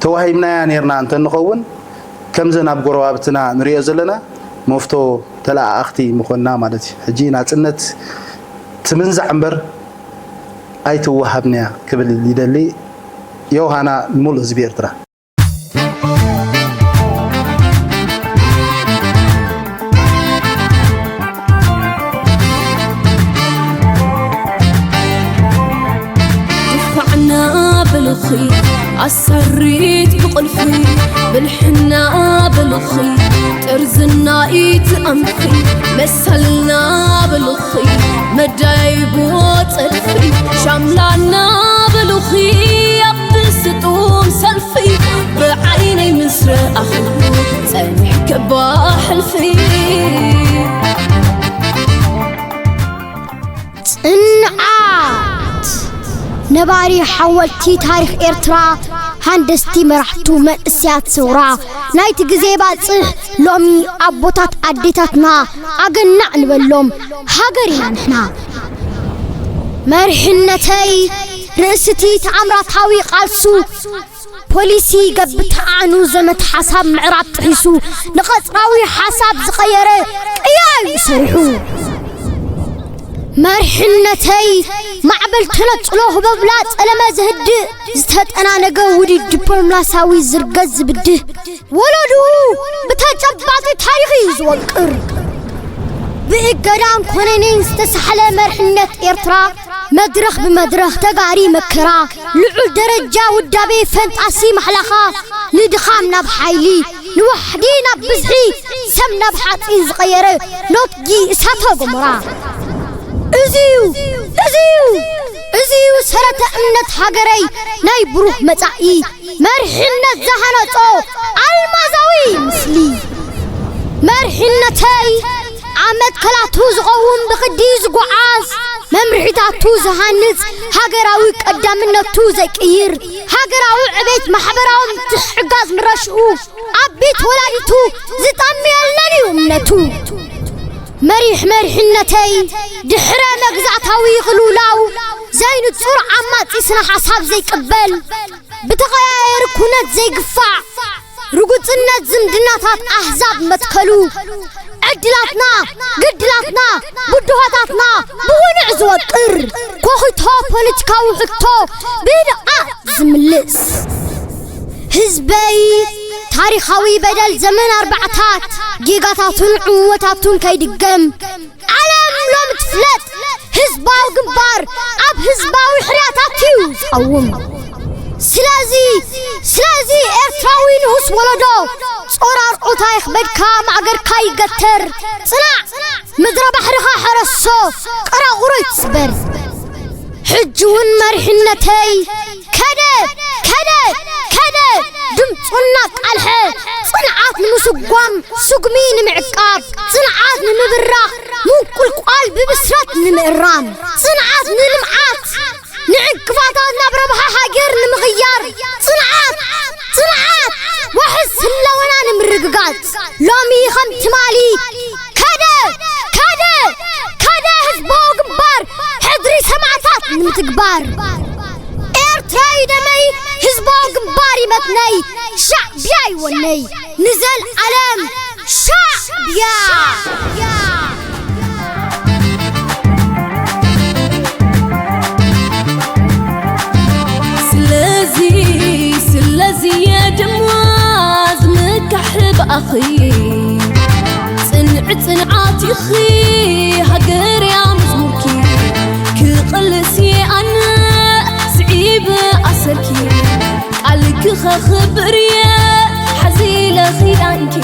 ተዋሂብናያ ነርና እንተንኸውን ከምዘን ኣብ ጎረባብትና ንሪኦ ዘለና መፍቶ ተለኣኣኽቲ ምኾንና ማለት እዩ። ሕጂ ናፅነት ትምንዛዕ እምበር ኣይትወሃብንያ ክብል ይደሊ። ዮሃና ንሙሉእ ህዝቢ ኤርትራ። ኣሳሪት ብቑልፊ ብልሕና በልኺ፣ ጥርዝና ኢትኣምኺ፣ መሰልና በልኺ፣ መዳይቦ ጸድፊ፣ ሻምላና በልኺ፣ ኣብ ስጡም ሰልፊ፣ ብዓይነይ ምስ ረኣኽዎ፣ ጸኒሕኪ እባ ሕልፊ። ጽንዓት! ነባሪ ሓወልቲ ታሪኽ ኤርትራ፣ ሃንደስቲ መራሕቱ መንእሰያት ሰውራ ናይቲ ግዜ ባጽሕ፣ ሎሚ ኣቦታት ኣዴታትና ኣገናዕ ንበሎም፣ ሃገር ኢና ንሕና። መሪሕነተይ ርእስቲ ተኣምራታዊ ቃልሱ፣ ፖሊሲ ገብተኣኑ ዘመት ሓሳብ ምዕራብ ጥሒሱ፣ ንቐጽራዊ ሓሳብ ዝቐየረ ቅያ እዩ ሰሪሑ። መርሕነተይ ማዕበል ተነጽሎ ህቦብላ ጸለመ ዘህድእ፣ ዝተጠናነገ ውዲት ዲፕሎማሳዊ ዝርገት ዝብድህ፣ ወለድኡ ብተጨባጢ ታሪኽ እዩ ዝወቅር። ብእገዳን ኮነኔን ዝተሳሕለ መርሕነት ኤርትራ፣ መድረኽ ብመድረኽ ተጋሪ መከራ፣ ልዑል ደረጃ ውዳቤ ፈንጣሲ ማሕላኻ፣ ንድኻም ናብ ሓይሊ፣ ንዋሕዲ ናብ ብዝሒ፣ ሰብ ናብ ሓጺን ዝቐየረ ሎትጊ እሳተ ገሞራ። እዚዩ፣ እዚዩ፣ እዚዩ ሰረተ እምነት ሃገረይ ናይ ብሩህ መጻኢ። መርሕነት ዝሃነጾ ኣልማዛዊ ምስሊ። መርሕነተይ ኣብ መትከላቱ ዝቐውም ብቕዲ ዝጓዓዝ፣ መምርሒታቱ ዝሃንጽ፣ ሃገራዊ ቀዳምነቱ ዘይቅይር፣ ሃገራዊ ዕቤት ማሕበራዊ ምትሕግጋዝ ምረሽኡ፣ ኣብ ቤት ወላዲቱ ዝጠምየለን እዩ እምነቱ። መሪሕ መሪሕነተይ ድሕረ መግዛእታዊ ቅልውላው ዘይንጹር ዓማጺ ስነ ሓሳብ ዘይቅበል፣ ብተቐያየሪ ኩነት ዘይግፋዕ፣ ርጉጽነት ዝምድናታት ኣህዛብ መትከሉ፣ ዕድላትና፣ ግድላትና፣ ብድሆታትና ብውኑዕ ዝወቅር፣ ኮኺቶ ፖለቲካዊ ሕቶ ብድቓ ዝምልስ። ህዝበይ ታሪኻዊ በደል ዘመን ኣርባዕታት፣ ጌጋታቱን ዕወታቱን ከይድገም፣ ዓለም ሎም ትፍለጥ፣ ህዝባዊ ግንባር ኣብ ህዝባዊ ሕርያታት እዩ ዝቐውም። ስለዚ፣ ስለዚ ኤርትራዊ ንኡስ ወለዶ፣ ጾር ኣርዑታ ይኽበድካ፣ ማእገርካ ይገተር፣ ጽናዕ፣ ምድረ ባሕርኻ ሕረሶ፣ ቀራቑሮ ይትስበር። ሕጂ እውን መሪሕነተይ ከደ፣ ከደ፣ ከደ፣ ድምፁ እናቃልሐ፣ ጽንዓት ንምስጓም፣ ስጉሚ ንምዕቃብ፣ ጽንዓት ንምብራኽ፣ ምንቁልቋል ብብስራት ንምእራም፣ ጽንዓት ንልምዓት፣ ንዕንቅፋታት ናብ ረብሓ ሃገር ንምቕያር፣ ጽንዓት፣ ጽንዓት፣ ዋሕስ ህለወና ንምርግጋጽ፣ ሎሚ ከም ትማሊ ከደ፣ ከደ፣ ከደ ህዝባዊ ግንባር ሕድሪ ሰማዕታት ንምትግባር። ኤርትራይ ደመይ ህዝባዊ ግንባር ይመትነይ፣ ሻዕቢያ ይወነይ ንዘልኣለም ሻዕቢያ። ስለዚ፣ ስለዚ እየ ድማ ዝምካሕ ብኣኺ። ጽንዕ ጽንዓት ኢኺ ሃገርያ መዝሙርኪ፣ ክቕልስ እየ ኣነ ስዒበ ኣሰርኪ። ቃልኪ ኸኽብር እየ ሓዚለ ኺዳንኪ።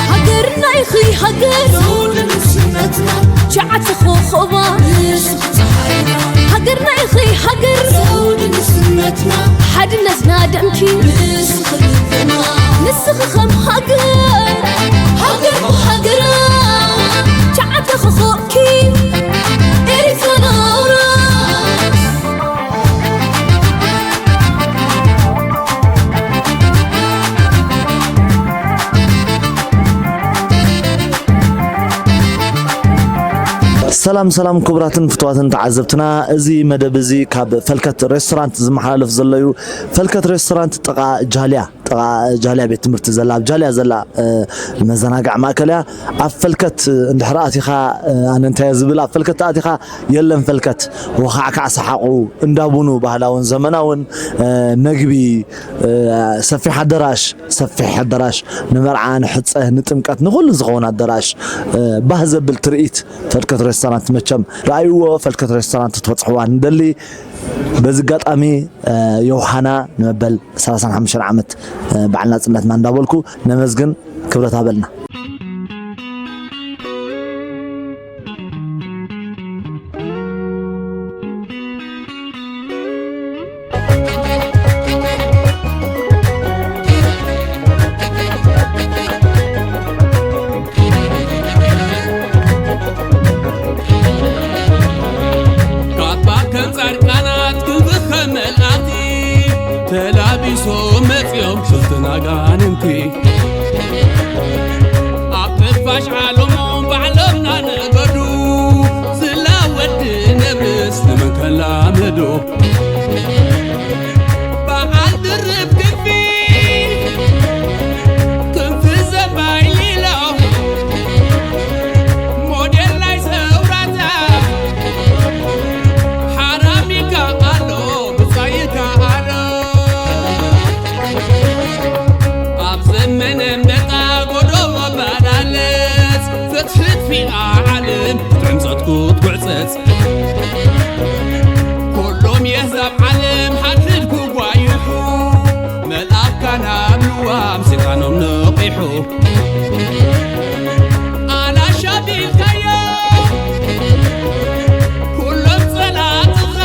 ሃገርና ኢኺ ሃገር፣ ዘውዲ ንስነትና፣ ትሽዓተ ኾኾባ ንስኺ ጸሓይና። ሃገርና ኢኺ ሃገር፣ ዘውዲ ንስነትና፣ ሓድነትና ደምኪ ንስኺ ልብና። ንስኺ ከም ሃገር፣ ሃገር ብሃገራ፣ ትሽዓተ ኾኾብኪ ኤሪትራና ኣውራ። ሰላም ሰላም ክቡራትን ፍቱዋትን ተዓዘብትና፣ እዚ መደብ እዚ ካብ ፈልከት ሬስቶራንት ዝመሓላለፍ ዘሎ እዩ። ፈልከት ሬስቶራንት ጥቓ ጃልያ። ጥቓ ጃልያ ቤት ትምህርቲ ዘላ፣ ኣብ ጃልያ ዘላ፣ እ፣ መዘናግዒ ማእከል እያ። ኣብ ፈልከት እንድሕር ኣቲኻ፣ እ፣ ኣነ እንታይ እየ ዝብል፣ ኣብ ፈልከት ኣቲኻ የለን ፈልከት፣ ወኻዕካዕ ሰሓቑ፣ እንዳ ቡኑ ባህላውን ዘመናውን፣ እ፣ መግቢ፣ እ፣ ሰፊሕ ኣደራሽ፣ ሰፊሕ ኣደራሽ ንመርዓ፣ ንሕጸ፣ ንጥምቀት፣ ንኹሉ ዝኸውን ኣደራሽ፣ እ፣ ባህ ዘብል ትርኢት ፈልከት ሬስቶራንት መቸም ረኣይዎ። ፈልከት ሬስቶራንት ክትበጽሕዋ ንደሊ። በዚ ኣጋጣሚ፣ እ፣ ዮሃና ንመበል ሰላሳን ሓሙሽተን ዓመት፣ እ፣ በዓል ናጽነትና እንዳበልኩ ነመስግን፣ ክብረት ሃበልና። ካባ ከም ጻድቃናት ክንዲ ከም መላእክቲ ተላቢሶም መጺኦም ሽፍትን ኣጋንንቲ። ኣብ ትንፋሽ ዓለሞም ባዕሎም ናነገዱ ዝላ ወዲ ነብስ ንመን ከላምዶ? በዓል ድርብ ክንፊ ክንፊ ዘባይሊሎ ሞዴል ናይ ሰውራታ ሓራም ይከኣሎ ብጻይ ይከኣሎ። ኣብ ዘመነ ኣንበጣ ጎደቦ ባላለጽ ፍትፍት ፊኣ ዓለም ትዕምጸት ክትጉዕጸጽ ኩሎም የህዛብ ዓለም ሓድሕድ ክጓይሑ መልኣካ ናብ ልዋም ሰይጣኖም ነቒሑ። ኣናሻ ቢልካዮ ኩሎም ጸላእትኻ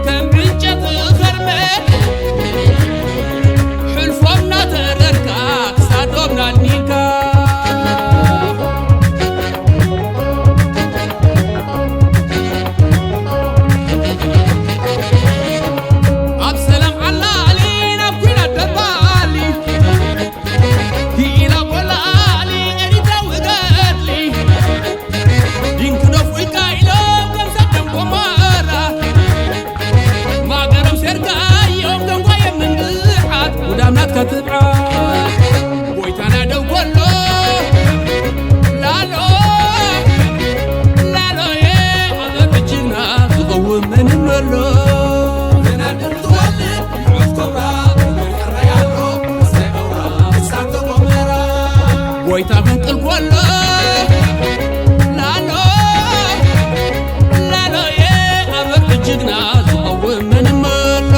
ከም ዕንጨት ኸርመት ሕልፎም ናተረርካ ክሳዶም ናልሚልካ። ኣብ ሰላም ዓላሊ ናብ ኲናት ደባሊ ክኢላ ቆላሊ ኤሪትራዊ ገድሊ ዲንኪ ዶፍ ኢልካ ኢሎም ከም ሰዶም ጎሞራ ማገሮም ሴርካ እዮም ደንጓዮም ምንድዓት ጉዳም ናትካ ትብዓት። ጎይታና ደው ከሎ ላሎ ላሎየ ኣብ እጅግና ዝቐውም መንም ኣሎ። ጎይታ ክንቅል ኮሎ ላሎ ላሎየ ኣብ እጅግና ዝቐውም መንም ኣሎ።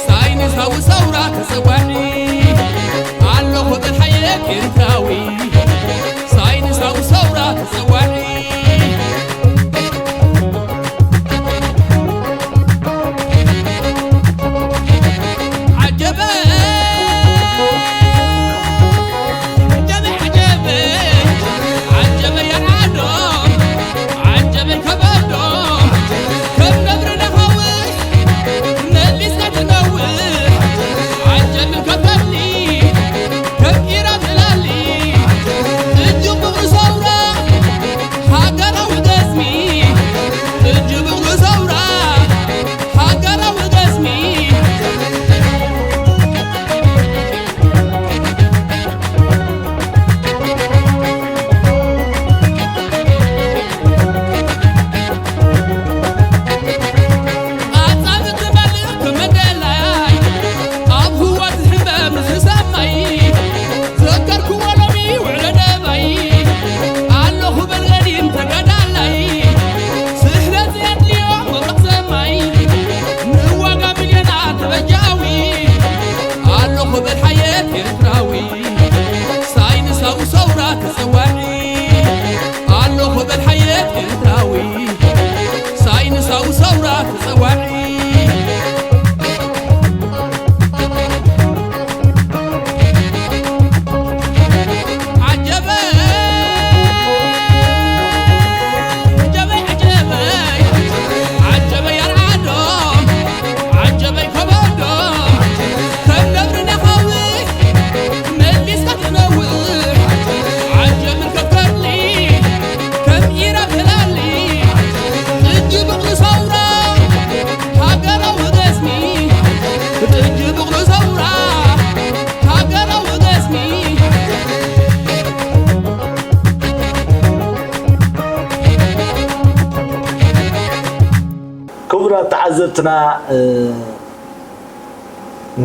ሳይንሳዊ ሰውራ ተጸዋዒ ኣለኹ ጥርሓየ ኤርትራዊ። ሳይንሳዊ ሰውራ ተጸዋዒ። ዓጀበ፣ ዓጀበ፣ ዓጀበ፣ ዓጀበ የርዓዶ፣ ዓጀበ ከበዶ፣ ከም ነብሪ ነኸውስ መሊስካ ትነውሕ። ዓጀብ ከፈኒ፣ ከቢራ ትላሊ። ተዓዘብትና፣ እ፣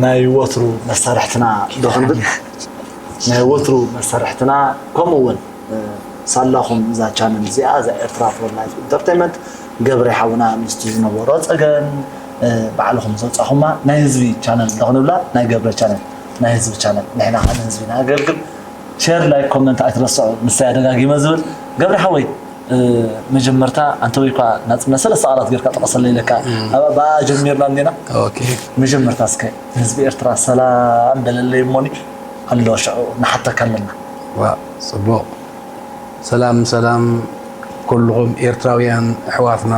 ናይ ወትሩ መሳርሕትና ዶ ክንብል? ናይ ወትሩ መሳርሕትና፣ ከምኡ እውን፣ እ፣ ሳላኹም እዛ ቻነል እዚኣ፣ እዛ ኤርትራ ፎር ላይፍ ኢንተርቴይንመንት፣ ገብረ ሓውና ምስቲ ዝነበሮ ጸገም፣ እ፣ ባዕልኹም ዘውጻኹማ ናይ ህዝቢ ቻነል ዶ ክንብላ? ናይ ገብረ ቻነል፣ ናይ ህዝቢ ቻነል። ንሕና ከኣ ንህዝቢ ነገልግል። ሼር፣ ላይክ፣ ኮመንት ኣይትረስዑ። ንሳ እያ ደጋጊመ ዝብል። ገብረ ሓወይ፣ እ፣ መጀመርታ ኣንተ ወይ እኳ ናጽነት ሰለስተ ቃላት ጌርካ ጥቐሰለይ ኢለካ። እም። ኣብ-፣ ብኣ ጀሚርና እንዲና። ኦኬ። መጀመርታ እስከ ንህዝቢ ኤርትራ ሰላም በለለይ እሞኒ ኣሎ ሽዑ ንሓተካ ኣለና። ዋ፣ ጽቡቕ። ሰላም፣ ሰላም ኩልኹም ኤርትራውያን ኣሕዋትና፣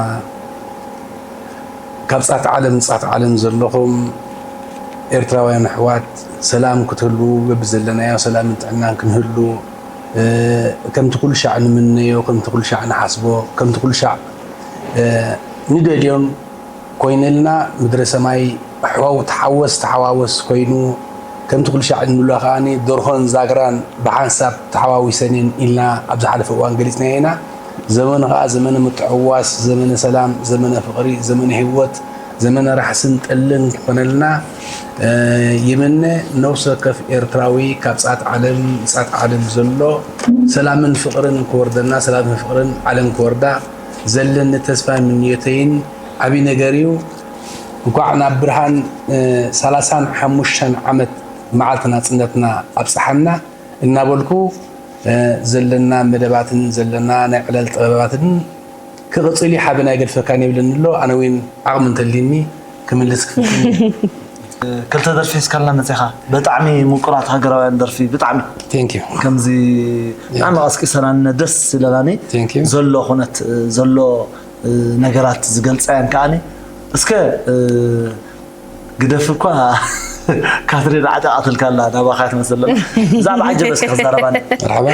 ካብ ጻት ዓለም ጻት ዓለም ዘለኹም ኤርትራውያን ኣሕዋት፣ ሰላም ክትህልዉ፣ በብዘለናዮ ሰላምን ጥዕናን ክንህሉ፣ እ፣ ከምቲ ኩሉ ሻዕ ንምነዮ፣ ከምቲ ኩሉ ሻዕ ንሓስቦ፣ ከምቲ ኩሉ ሻዕ፣ እ፣ ንደልዮን ኮይነልና፣ ምድረ ሰማይ ሕዋው ተሓወስ ተሓዋወስ ኮይኑ፣ ከምቲ ኩሉ ሻዕ እንብሎ ከኣኒ፣ ደርሆን ዛግራን ብሓንሳብ ተሓዋዊሰን እየን ኢልና ኣብ ዝሓለፈ እዋን ገሊጽናዮ ኢና። ዘመኑ ከኣ ዘመነ ምትሕውዋስ፣ ዘመነ ሰላም፣ ዘመነ ፍቕሪ፣ ዘመነ ህይወት፣ ዘመነ ራሕስን ጠልን ክኾነልና፣ እ፣ ይምነ። ነፍሲ ወከፍ ኤርትራዊ ካብ ጻት ዓለም ንጻት ዓለም ዘሎ ሰላምን ፍቕርን ክወርደና፣ ሰላምን ፍቕርን ዓለም ክወርዳ ዘለኒ ተስፋን ምንዮተይን ዓቢ ነገር እዩ። እንኳዕ ናብ ብርሃን፣ እ፣ ሰላሳን ሓሙሽተን ዓመት መዓልቲ ናጽነትና ኣብጽሓና እናበልኩ፣ እ፣ ዘለና መደባትን ዘለና ናይ ዕለል ጥበባትን ክቕጽል እዩ። ሓበን ኣይገድፈካን የብለኒ ኣሎ። ኣነ እውን ዓቕሚ እንተልይኒ ክምልስ ክፍትን እየ። ክልተ ደርፊ ሒዝካልና መጺኻ። ብጣዕሚ ምቁራት ሃገራውያን ደርፊ፣ ብጣዕሚ። Thank you። ከምዚ ብጣዕሚ ቀስቂሰናኒ፣ ደስ ኢለናኒ። Thank you። ዘሎ ኩነት፣ ዘሎ፣ እ፣ ነገራት ዝገልጻ እየን ከኣኒ። እስከ፣ እ፣ ግደፍ እኳ ካትሪን ዓጢቓትልካ ኣላ፣ ናባኻ እያ ትመስል ኣላ። ብዛዕባ ዓጀበ እስከ ክዛረባኒ። መርሓባ።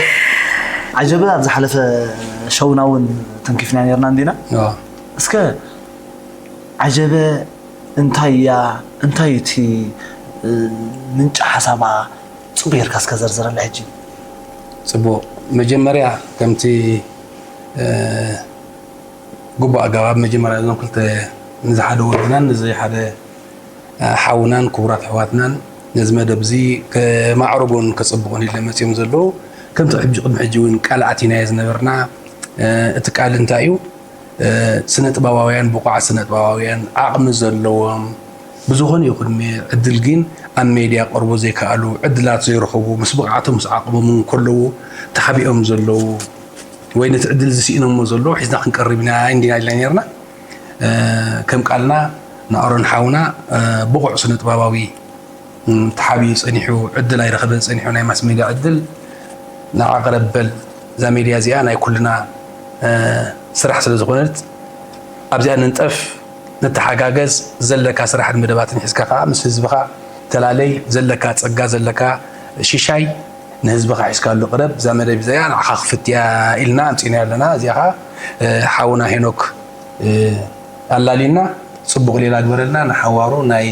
ዓጀበ ኣብ ዝሓለፈ ሸውና እውን ተንኪፍና ነርና እንዲና። ኣዎ። እስከ ዓጀበ እንታይ እያ? እንታይ እቲ፣ እ፣ ምንጪ ሓሳባ? ጽቡቕ ጌርካ እስከ ዘርዝረላ ሕጂ። ጽቡቕ። መጀመርያ ከምቲ፣ እ፣ ግቡእ ኣገባብ መጀመርያ እዞም ክልተ ንዚ ሓደ ወድናን ንዚ ሓደ፣ እ፣ ሓውናን ክቡራት ኣሕዋትናን ነዚ መደብ እዚ ከማዕርጉን ከጸብቑን ኢሎም መጺኦም ዘለዉ፣ ከምቲ ሕጂ ቅድሚ ሕጂ እውን ቃል ኣቲናዮ ዝነበርና፣ እ፣ እቲ ቃል እንታይ እዩ? እ፣ ስነ ጥበባውያን፣ ብቑዓት ስነ ጥበባውያን፣ ዓቕሚ ዘለዎም፣ ብዝኾነ ይኹን ሜ-፣ ዕድል ግን ኣብ ሜድያ ክቐርቡ ዘይከኣሉ፣ ዕድላት ዘይረኸቡ፣ ምስ ብቕዓቶም ምስ ዓቕሞም እውን ከለዉ ተሓቢኦም ዘለዉ፣ ወይ ነቲ ዕድል ዝስኢኖሞ ዘለዉ ሒዝና ክንቀርብ ኢና፣ እንዲና ኢልና ነርና። እ፣ ከም ቃልና ንኣሮን ሓውና፣ እ፣ ብቑዕ ስነ ጥበባዊ፣ እም፣ ተሓቢኡ ጸኒሑ፣ ዕድል ኣይረኸበን ጸኒሑ፣ ናይ ማስ ሜድያ ዕድል ንዓ ቅረብ በል። እዛ ሜድያ እዚኣ ናይ ኩልና፣ እ፣ ስራሕ ስለ ዝኾነት፣ ኣብዚኣ ንንጠፍ፣ ንተሓጋገዝ፣ ዘለካ ስራሕን መደባትን ሒዝካ ከኣ ምስ ህዝብኻ ተላለይ፣ ዘለካ ጸጋ፣ ዘለካ ሽሻይ ንህዝብኻ ሒዝካሉ ቅረብ። እዛ መደብ እዚኣ ንዓኻ ክፍትያ ኢልና ኣምጺእናያ ኣለና። እዚኣ ከኣ፣ እ፣ ሓውና ሄኖክ፣ እ፣ ኣላሊና፣ ጽቡቕ ሌላ ግበረልና። ንሓዋሩ ናይ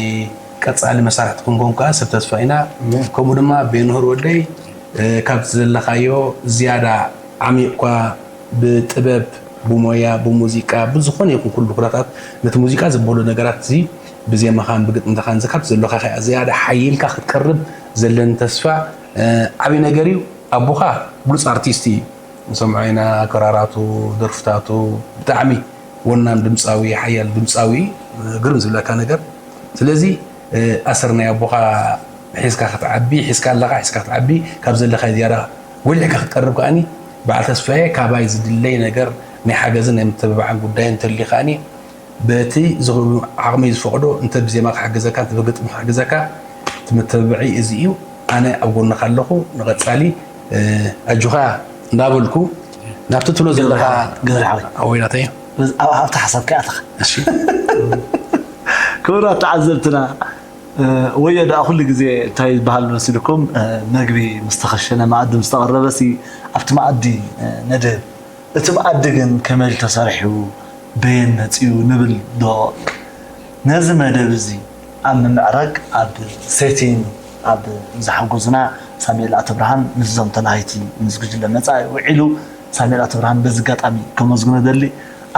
ቀጻሊ መሳርሕቲ ክንኮን ከኣ ሰብ ተስፋ ኢና። ኣሜን። ከምኡ ድማ ቤንሁር ወደይ፣ እ፣ ካብቲ ዘለኻዮ ዝያዳ ዓሚቕ እኳ ብጥበብ፣ ብሞያ፣ ብሙዚቃ፣ ብዝኾነ ይኹን ኩሉ ኩነታት ነቲ ሙዚቃ ዘበሎ ነገራት እዚ ብዜማኻን ብግጥምታኻን እዚ ካብቲ ዘሎካ ከኣ ዝያዳ ሓይልካ ክትቀርብ ዘለኒ ተስፋ፣ እ፣ ዓቢ ነገር እዩ። ኣቦኻ ብሉጽ ኣርቲስት እዩ። ንሰምዖ ኢና፣ ክራራቱ፣ ደርፍታቱ፣ ብጣዕሚ ወናም ድምጻዊ፣ ሓያል ድምጻዊ፣ ግርም ዝብለካ ነገር። ስለዚ፣ እ፣ ኣሰር ናይ ኣቦኻ ሒዝካ ክትዓቢ፣ ሒዝካ ኣለኻ፣ ሒዝካ ክትዓቢ፣ ካብ ዘለካ ዝያዳ ጎሊሕካ ክትቀርብ ከኣኒ፣ በዓል ተስፋዬ፣ ካባይ ዝድለይ ነገር ናይ ሓገዝን ናይ ምትብባዕን ጉዳይ እንተልዩ ከኣኒ፣ በቲ ዝኽእሉ ዓቕመይ ዝፈቕዶ፣ እንተ ብዜማ ክሕግዘካ፣ እንተ ብግጥሚ ክሕግዘካ፣ እቲ መተባብዒ እዚ እዩ። ኣነ ኣብ ጎንኻ ኣለኹ። ንቐጻሊ፣ እ፣ ኣጆኻ እንዳበልኩ፣ ናብቲ ትብሎ ዘለኻ ገብረ ሓወይ፣ ገብረ ሓወይ። ኣወይ ናተይ። ኣብ-፣ ኣብታ ሓሳብ ከይኣተኻ። እሺ። ክቡራት ተዓዘብትና፣ እ፣ ወዮ ደኣ ኩሉ ግዜ እንታይ ይበሃል መሲልኩም፣ እ፣ መግቢ ምስ ተኸሸነ፣ መኣዲ ምስ ተቐረበሲ፣ ኣብቲ መኣዲ፣ እ፣ ነድህብ። እቲ መኣዲ ግን ከመይ ኢሉ ተሰሪሑ፣ በየን መጺኡ ንብል ዶ? ነዚ መደብ እዚ ኣብ ምምዕራግ፣ ኣብ ሴቲንግ፣ ኣብ ዝሓገዙና ሳሙኤል ኣተብርሃን ምስዞም ተላሃይቲ ምስ ጉጅለ መጻኢ ውዒሉ፣ ሳሙኤል ኣተብርሃን በዚ ኣጋጣሚ ከመስግኖ እደሊ።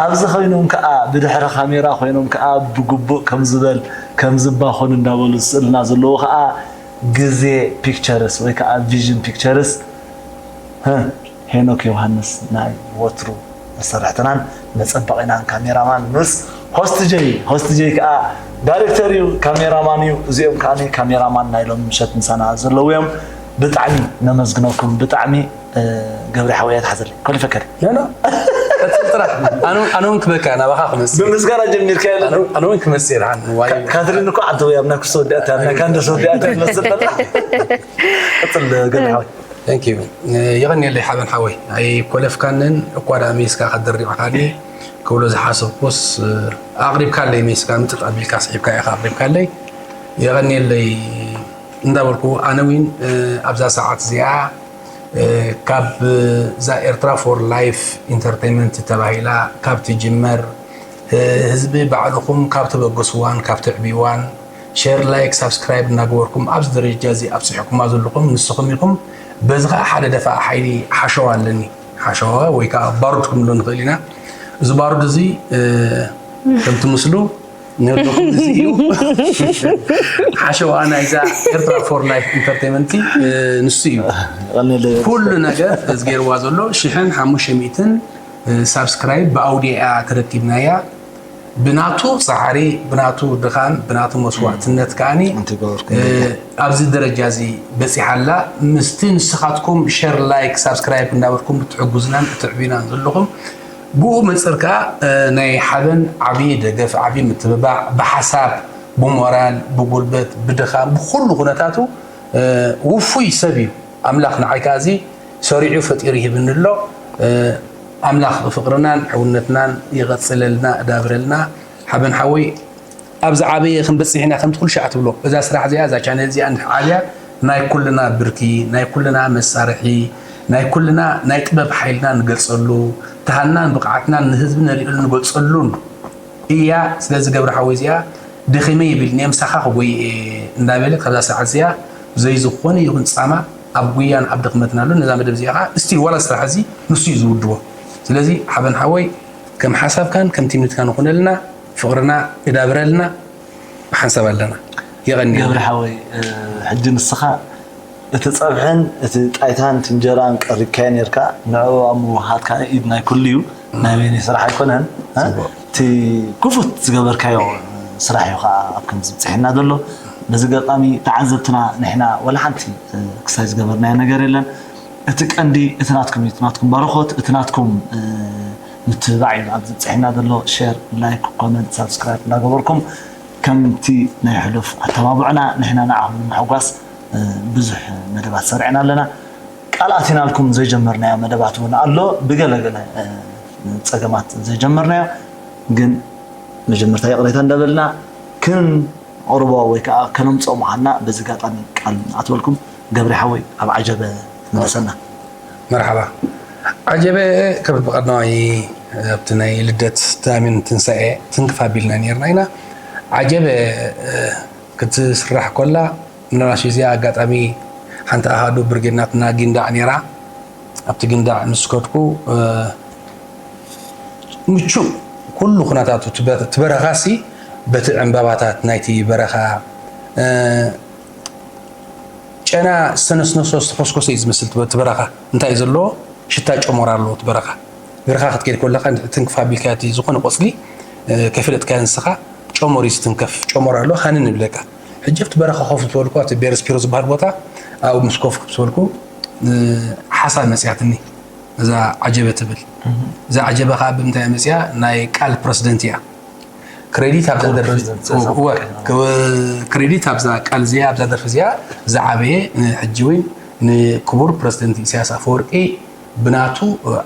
ኣብዚ ኮይኖም ከዓ ብድሕሪ ካሜራ ኮይኖም ከዓ ብግቡእ ከም ዝበል ከም ዝባኾን እንዳበሉ ዝስእልና ዘለዉ ከዓ ግዜ ፒክቸርስ ወይ ከዓ ቪዥን ፒክቸርስ ሄኖክ ዮሃንስ ናይ ወትሩ መሰርሕትናን መጸበቒናን ካሜራማን ምስ ሆስት ጀይ ሆስት ጀይ ከዓ ዳይሬክተር እዩ ካሜራማን እዩ። እዚኦም ከዓ ካሜራማን ናይ ሎም ምሸት ምሳና ዘለዉ እዮም። ብጣዕሚ ነመስግነኩም። ብጣዕሚ ገብሪ ሓወይ ኣይትሓዘለይ ኮሊፈከል ኖ ኖ ቀጽል ጥራሕ። ኣነ ኣነ እውን ክበካ ናባኻ ክመጽእ። ብምስጋና ጀሚርካ ኣነ ኣነ እውን ክመጽእ ይርሓን ዋይ። ካትሪን እኮ ዓንተ ወይ ኣብና ክስተ ወዲኣታ ኣብና ካንደስ ወዲኣታ ይመስል በላ። ቀጽል ገብሪ ሓወይ። Thank you። የቐንየለይ ሓበን ሓወይ ኣይኮለፍካንን እኳ ደኣ ሜስካ ከደሪቕካኒ ክብሎ ዝሓሰብኩስ ኣቕሪብካለይ ሜስካ ምጥጥ ኣቢልካ ስሒብካ ኢኻ ኣቕሪብካለይ። የቐንየለይ እንዳበልኩ ኣነ እውን ኣብዛ ሰዓት እዚኣ ካብ እዛ ኤርትራ for life entertainment ተባሂላ ካብ ትጅመር ህዝቢ ባዕልኹም ካብ ተበገስዋን ካብ ተዕብይዋን share like subscribe እናገበርኩም ኣብዚ ደረጃ እዚ ኣብፂሕኩማ ዘለኹም ንስኹም ኢኹም። በዚ ከዓ ሓደ ደፋእ ሓይሊ ሓሸዋ ኣለኒ። ሓሸዋ ወይ ከዓ ባሩድ ክንብሎ ንኽእል ኢና። እዚ ባሩድ እዚ ከምቲ ምስሉ ንህልኹም እዚ እዩ። ሓሸዋ ናይዛ ኤርትራ for life entertainment ንሱ እዩ። ኩሉ ነገር እዚ ገይርዋ ዘሎ ሽሕን ሓሙሽተ ሚእትን ሳብስክራይብ ብኣውዲኣ ተረኪብናያ። ብናቱ ፃዕሪ ብናቱ ድኻም ብናቱ መስዋእትነት ከዓኒ ኣብዚ ደረጃ እዚ በፂሓ ኣላ። ምስቲ ንስኻትኩም share like subscribe እንዳበልኩም እትሕጉዝናን እትዕብናን ዘለኹም ብኡ መፅር ከዓ ናይ ሓበን ዓብዪ ደገፍ ዓብዪ ምትብባዕ ብሓሳብ ብሞራል ብጉልበት ብድኻም ብኩሉ ኩነታቱ ውፉይ ሰብ እዩ። ኣምላኽ ንዓይ ከዓ እዚ ሰሪዑ ፈጢሩ ይህብኒ ኣሎ። ኣምላኽ ፍቕርናን ሕውነትናን ይቐፅለልና እዳብረልና። ሓበን ሓወይ ኣብ ዝዓበየ ክንበፅሕ ኢና ከምቲ ኩሉ ሻዕ ትብሎ እዛ ስራሕ እዚኣ እዛ ቻነል እዚኣ እንድሕር ዓብያ ናይ ኩልና ብርኪ ናይ ኩልና መሳርሒ ናይ ኩልና ናይ ጥበብ ሓይልና ንገልፀሉ ተሃናን ብቕዓትናን ንህዝቢ ነሪእሉ ንገልፀሉን እያ። ስለዚ ገብረ ሓወይ እዚኣ ደኺመ ይብል እየ ምሳኻ ክጎይ እየ እንዳበለ ካብዛ ሰዓት እዚኣ ዘይዝኾነ ይኹን ፃማ ኣብ ጉያን ኣብ ድኽመትን ኣሎ። ነዛ መደብ እዚኣ ከዓ እስቲል ዋላ ስራሕ እዚ ንሱ እዩ ዝውድቦ። ስለዚ ሓበን ሓወይ ከም ሓሳብካን ከም ትምኒትካን ይኹነልና፣ ፍቕርና እዳብረልና፣ ብሓንሳብ ኣለና። የቐንየልና። ገብረ ሓወይ ሕጂ ንስኻ እቲ ፀብሕን እቲ ጣይታን እቲ እንጀራን ቀሪብካዮ ነርካ ንዕኡ ኣብ ምውሃሃድ ከዓ ኢድ ናይ ኩሉ እዩ ናይ በይነይ ስራሕ ኣይኮነን እቲ ክፉት ዝገበርካዮ ስራሕ እዩ ከዓ ኣብ ከምዚ ብፅሒና ዘሎ በዚ ገጣሚ ተዓዘብትና ንሕና ወላ ሓንቲ ክሳይ ዝገበርናዮ ነገር የለን እቲ ቀንዲ እቲ ናትኩም እዩ እቲ ናትኩም ባረኮት እቲ ናትኩም ምትብባዕ እዩ ኣብዚ ብፅሒና ዘሎ share like comment subscribe እንዳገበርኩም ከምቲ ናይ ሕሉፍ ኣተባብዑና ንሕና ንዓኹም ንምሕጓስ ብዙሕ መደባት ሰሪዕና ኣለና። ቃል ኣቲናልኩም ዘይጀመርናዮ መደባት እውን ኣሎ። ብገለገለ ፀገማት ዘይጀመርናዮ ግን መጀመርታ ይቕሬታ እንዳበልና ክንቕርቦ ወይ ከዓ ከነምፅኦ ምዃንና በዚ ኣጋጣሚ ቃል ንኣትወልኩም። ገብሪ ሓወይ ኣብ ዓጀበ ምለሰና። መርሓባ ዓጀበ ከም ብቐዳማይ ኣብቲ ናይ ልደት ተኣሚን ትንሳኤ ትንክፍ ኣቢልና ነርና ኢና። ዓጀበ ክትስራሕ ኮላ ምናልባሽ እዚኣ ኣጋጣሚ ሓንቲ ኣሃዱ ብርጌድ ናትና ጊንዳዕ ነራ ኣብቲ ጊንዳዕ ምስ ከድኩ ምቹእ ኩሉ ኩነታቱ ትበረኻ ሲ በቲ ዕምባባታት ናይቲ በረኻ ጨና ዝተነስነሶ ዝተኮስኮሰ እዩ ዝመስል ትበረኻ እንታይ እዩ ዘለዎ ሽታ ጨሞራ ኣለዎ ትበረኻ ገርኻ ክትከይድ ከለኻ ትንክፍ ኣቢልካ እቲ ዝኾነ ቆፅሊ ከይፈለጥካዮ ንስኻ ጨሞር እዩ ዝትንከፍ ጨሞር ኣሎ ሃንን ይብለካ ሕጂ ኣብቲ በረኻ ኮፍ ዝበልኩ ኣብቲ ቤርስፒሮ ዝበሃል ቦታ ኣብኡ ምስ ኮፍ ዝበልኩ ሓሳብ መፅያትኒ እዛ ዓጀበ ትብል እዛ ዓጀበ ከዓ ብምንታይ መፅያ ናይ ቃል ፕረስደንት እያ ክሬዲት ኣብዛ ደርፊ ክሬዲት ኣብዛ ቃል እዚኣ ኣብዛ ደርፊ እዚኣ ዝዓበየ ሕጂ እውን ንክቡር ፕረዚደንት ኢሳያስ ኣፈወርቂ ብናቱ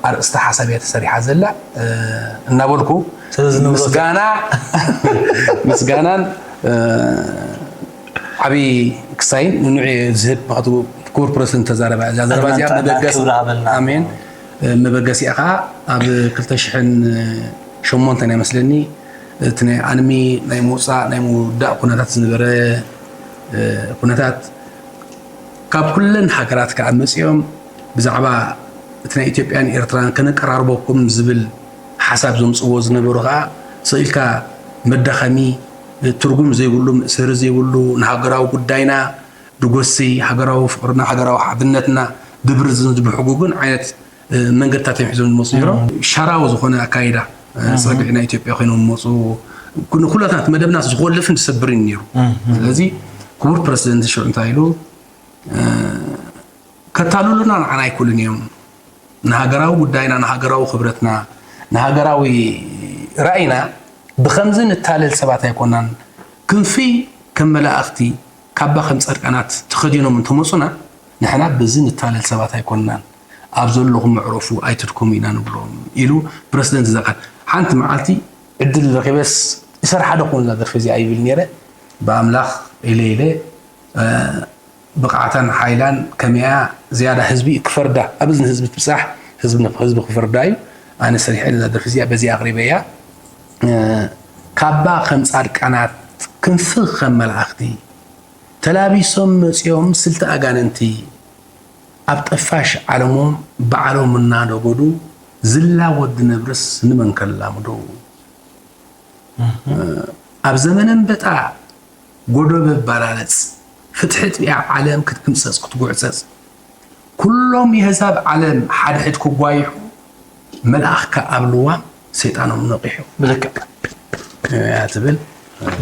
ኣርእስቲ ሓሳብ እያ ተሰሪሓ ዘላ እናበልኩ ምስጋና ምስጋናን ዓብዪ ክሳይን ንንዑ ዝህብ ክቡር ፕረዚደንት ተዛረባ እዛ ዘረባ እዚኣ መበገስ ኣሜን መበገሲኣ ከዓ ኣብ ክልተ ሽሕን ሸሞንተን እያ መስለኒ እቲ ናይ ኣንሚ ናይ ምውፃእ ናይ ምውዳእ ኩነታት ዝነበረ ኩነታት ካብ ኩለን ሃገራት ከዓ መፂኦም ብዛዕባ እቲ ናይ ኢትዮጵያን ኤርትራን ከነቀራርበኩም ዝብል ሓሳብ ዘምፅዎ ዝነበሩ ከዓ ስኢልካ መዳኸሚ፣ ትርጉም ዘይብሉ፣ መእሰሪ ዘይብሉ፣ ንሃገራዊ ጉዳይና ድጎሲ፣ ሃገራዊ ፍቕርና፣ ሃገራዊ ሓድነትና ድብርዝ ዝብሕጉግን ዓይነት መንገድታት እዮም ሒዞም ዝመፁ ነይሮም። ሸራዊ ዝኾነ ኣካይዳ ፀግዒ ናይ ኢትዮጵያ ኮይኖም ዝመፁ፣ ንኩላትና እቲ መደብና ዝኾልፍን ዝሰብርን ነይሩ። ስለዚ ክቡር ፕረሲደንት ሽዑ እንታይ ኢሉ? ከታልሉና ንዓና ኣይክእሉን እዮም። ንሃገራዊ ጉዳይና፣ ንሃገራዊ ክብረትና፣ ንሃገራዊ ራእይና ብኸምዚ ንታለል ሰባት ኣይኮናን። ክንፊ ከም መላእኽቲ፣ ካባ ከም ጻድቃናት ተኸዲኖም እንተመጹና፣ ንሕና ብዚ ንታለል ሰባት ኣይኮናን። ኣብ ዘለኹም መዕረፉ ኣይትድከሙ ኢና ንብሎም ኢሉ ፕረሲደንት እዛ ቃል። ሓንቲ መዓልቲ ዕድል ረኺበስ ይሰርሓ ዶ ክውን እዛ ደርፊ እዚኣ ይብል ነይረ። ብኣምላኽ ኢለ ኢለ ብቕዓታን ሓይላን ከመይ እያ ዝያዳ ህዝቢ ክፈርዳ፣ ኣብ እዝኒ ህዝቢ ትብጻሕ፣ ህዝቢ ህዝቢ ክፈርዳ እዩ። ኣነ ሰሪሐ ነዛ ደርፊ እዚኣ በዚኣ ኣቕሪበያ። ካባ ከም ጻድቃናት ክንፍግ ከም መላእኽቲ ተላቢሶም መጺኦም ስልቲ ኣጋንንቲ ኣብ ጠፋሽ ዓለሞም ባዕሎም እናነጎዱ ዝላ ወዲ ነብርስ ንመን ከላምዶ? ኣብ ዘመነ ኣንበጣ ጎዶበ ባላለጽ፣ ፍትሒ ጥቢያ ዓለም ክትዕምጸጽ ክትጉዕጸጽ፣ ኩሎም የህዛብ ዓለም ሓድሕድ ክጓይሑ፣ መልኣኽካ ኣብ ልዋም ሰይጣኖም ነቒሑ። ብልክዕ። እያ ትብል።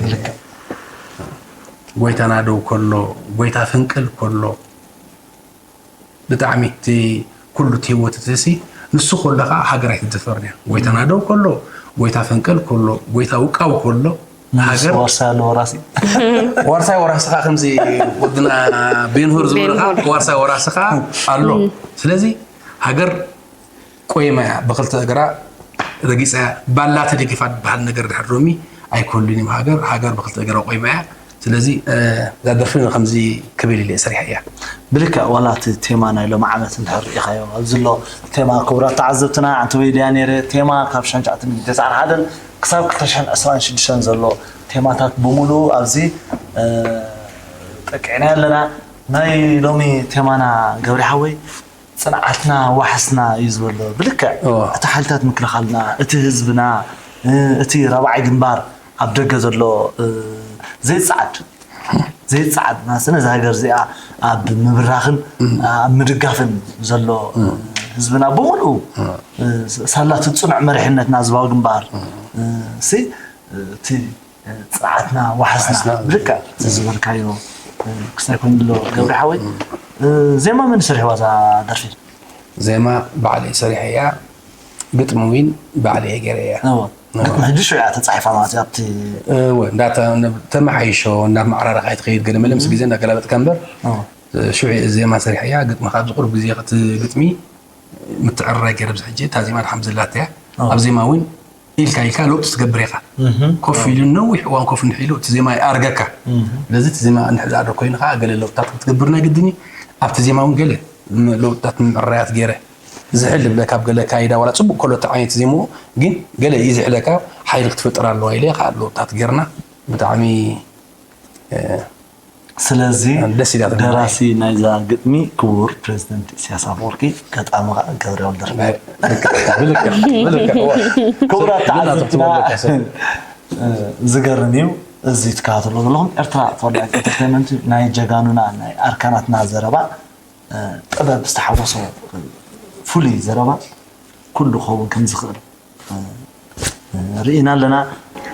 ብልክዕ። ጎይታና ደው ከሎ፣ ጎይታ ፍንቅል ከሎ፣ ብጣዕሚ እቲ ኩሉ እቲ ህይወት እቲ ሲ ንሱ ከሎ ከዓ ሃገር ኣይትደፈርን እያ። ጎይታና ደው ከሎ፣ ጎይታ ፈንቅል ከሎ፣ ጎይታ ውቃው ከሎ፣ ንሱ ሃገር ዋርሳይ ኣሎ ወራሲ። ዋርሳይ ወራሲ ከዓ ከምዚ ወድና ቤንሁር ዝበሎ ከዓ ቤንሁር። ዋርሳይ ወራሲ ከዓ ኣሎ። ስለዚ ሃገር ቆይማ እያ፣ ብክልተ እግራ ረጊጻ እያ፣ ባላ ተደጊፋ ዝበሃል ነገር ድሕር ሎሚ ኣይኮሉን እዮም። ሃገር ሃገር ብክልተ እግራ ቆይማ እያ። ስለዚ እዛ ደርፊ ከምዚ ክብል ኢለ ሰሪሐ እያ። ብልክዕ ዋላ እቲ ቴማ ናይ ሎሚ ዓመት እንድሕር ርኢኻዮ ኣብዚ ዘሎ ቴማ ክቡራት ተዓዘብትና ኣንተ ወይድያ ነይረ ቴማ ካብ ሽሕን ትሽዓተ ሚእትን ተስዓን ሓደን ክሳብ ክልተ ሽሕን ዕስራን ሽዱሽተን ዘሎ ቴማታት ብምሉኡ ኣብዚ ጠቂዕና ኣለና። ናይ ሎሚ ቴማና ገብሪ ሓወይ ጽንዓትና ዋሕስና እዩ ዝበሎ። ብልክዕ እወ። እቲ ሓይልታት ምክልኻልና፣ እቲ ህዝብና፣ እ፣ እቲ ራብዓይ ግንባር ኣብ ደገ ዘሎ፣ እ፣ ዘይጸዓድ፣ ዘይጸዓድ፣ ማለትነ እዛ ሃገር እዚኣ ኣብ ምብራኽን ኣብ ምድጋፍን ዘሎ፣ እ፣ ህዝብና ብምሉኡ፣ እ፣ ሳላ እቲ ጽኑዕ መሪሕነትና ህዝባዊ ግንባር፣ እ፣ ሲ፣ እ፣ እቲ ጽንዓትና ዋሕስና ዋሕስና። ብልክዕ እቲ ዝበልካዮ ክስታይ ኮይኑ ኣሎ ገብሪ ሓወይ። ዜማ መን ሰሪሕዋ እዛ ደርፊ? ዜማ ባዕለይ ሰሪሐያ፣ ግጥሚ እውን ባዕለይ ገይረያ። እወ። እወ። ግጥሚ ሕጂ ሽዑ እያ ተጻሒፋ ማለት እዩ ኣብቲ እወ፣ እንዳተ-፣ ተመሓይሾ፣ እንዳመዓራረኻ ትኸይድ ገለ መለ ምስ ግዜ እንዳገላበጥካ እምበር፣ እወ። ሽዑ እየ ዜማ ሰሪሐያ፣ ግጥሚ ካብ ዝቕርብ ግዜ እቲ ግጥሚ ምትዕርራይ ገይረ ኣብዚ ሕጂ እታ ዜማ ድሓም ዘላትያ። እወ። ኣብ ዜማ እውን ኢልካ ኢልካ ለውጢ ትገብር ኢኻ። እህ። ኮፍ ኢሉ ነዊሕ እዋን ኮፍ እንድሕ ኢሉ እቲ ዜማ ይኣርገካ። እህ። ስለዚ እቲ ዜማ እንድሕ ዝኣርግ ኮይኑ ከዓ ገለ ለውጥታት ክትገብር ናይ ግድን እዩ። ኣብቲ ዜማ እውን ገለ ም-፣ ለውጥታት ምዕራያት ገይረ። ዝሕል ዝብለካ ኣብ ገለ ካይዳ ዋላ ጽቡቕ ከሎ እቲ ዓይነት ዜምኡ ግን ገለ እዩ ዝሕለካ ሓይሊ ክትፈጥር ኣለዋ ኢለ ከዓ ለውጥታት ገይርና ብጣዕሚ፣ እ፣ ስለዚ ደስ ኢላትኒ። ደራሲ ናይዛ ግጥሚ ክቡር ፕሬዚደንት ኢሳያስ ኣፈወርቂ፣ ገጣሚ ኸዓ ገብረ ወልደረብ። ብልክዕ፣ ብልክዕ፣ ብልክዕ፣ እወ። ክቡራት ብናቱ ተዓዘብትና፣ ትመለከ ሰብ። እ፣ ዝገርም እዩ። እዚ ትከታተሎ ዘለኹም ኤርትራ ፎር ላይፍ ኢንተርቴይንመንት እዩ። ናይ ጀጋኑና፣ ናይ ኣርካናትና ዘረባ፣ እ፣ ጥበብ ዝተሓወሶ፣ እ፣ ፍሉይ ዘረባ ኩሉ ክኸውን ከም ዝኽእል ርኢና ኣለና።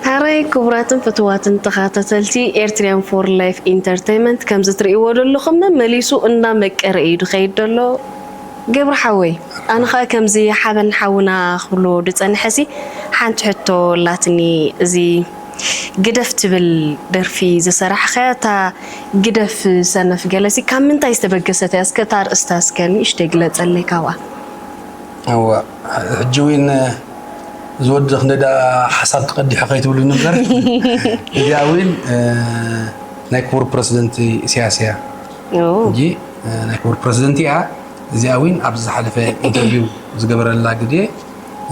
ሕራይ ክቡራትን ፍትዋትን ተኸታተልቲ ኤርትሪያን ፎር ላይፍ ኢንተርተይመንት፣ ከምዚ ትርእይዎ ዘለኹም መመሊሱ እናመቀረ እዩ ዝኸይድ ዘሎ። ገብረ ሓወይ፣ ኣነ ኸኣ ከምዚ ሓበን ሓውና ክብሎ ዝጸንሐሲ ሓንቲ ሕቶ ኣላትኒ። እዚ ግደፍ ትብል ደርፊ ዝሰራሕኻያ እታ ግደፍ ሰነፍ ገለሲ ካብ ምንታይ ዝተበገሰት እያ? እስከ እታ ኣርእስታ እስከ ንእሽተይ ግለጸለይ ካብኣ። እዋ፣ ሕጂ እውን ዝወድኽ ነዳ ሓሳብ ትቐዲሑ ከይትብሉኒ እምበር፣ እዚኣ እውን፣ እ፣ ናይ ክቡር ፕረሲደንት ኢሳያስ እያ። ኦ። ሕጂ፣ እ፣ ናይ ክቡር ፕረሲደንት እያ። እዚኣ እውን ኣብዚ ዝሓለፈ ኢንተርቪው ዝገበረላ ግዜ፣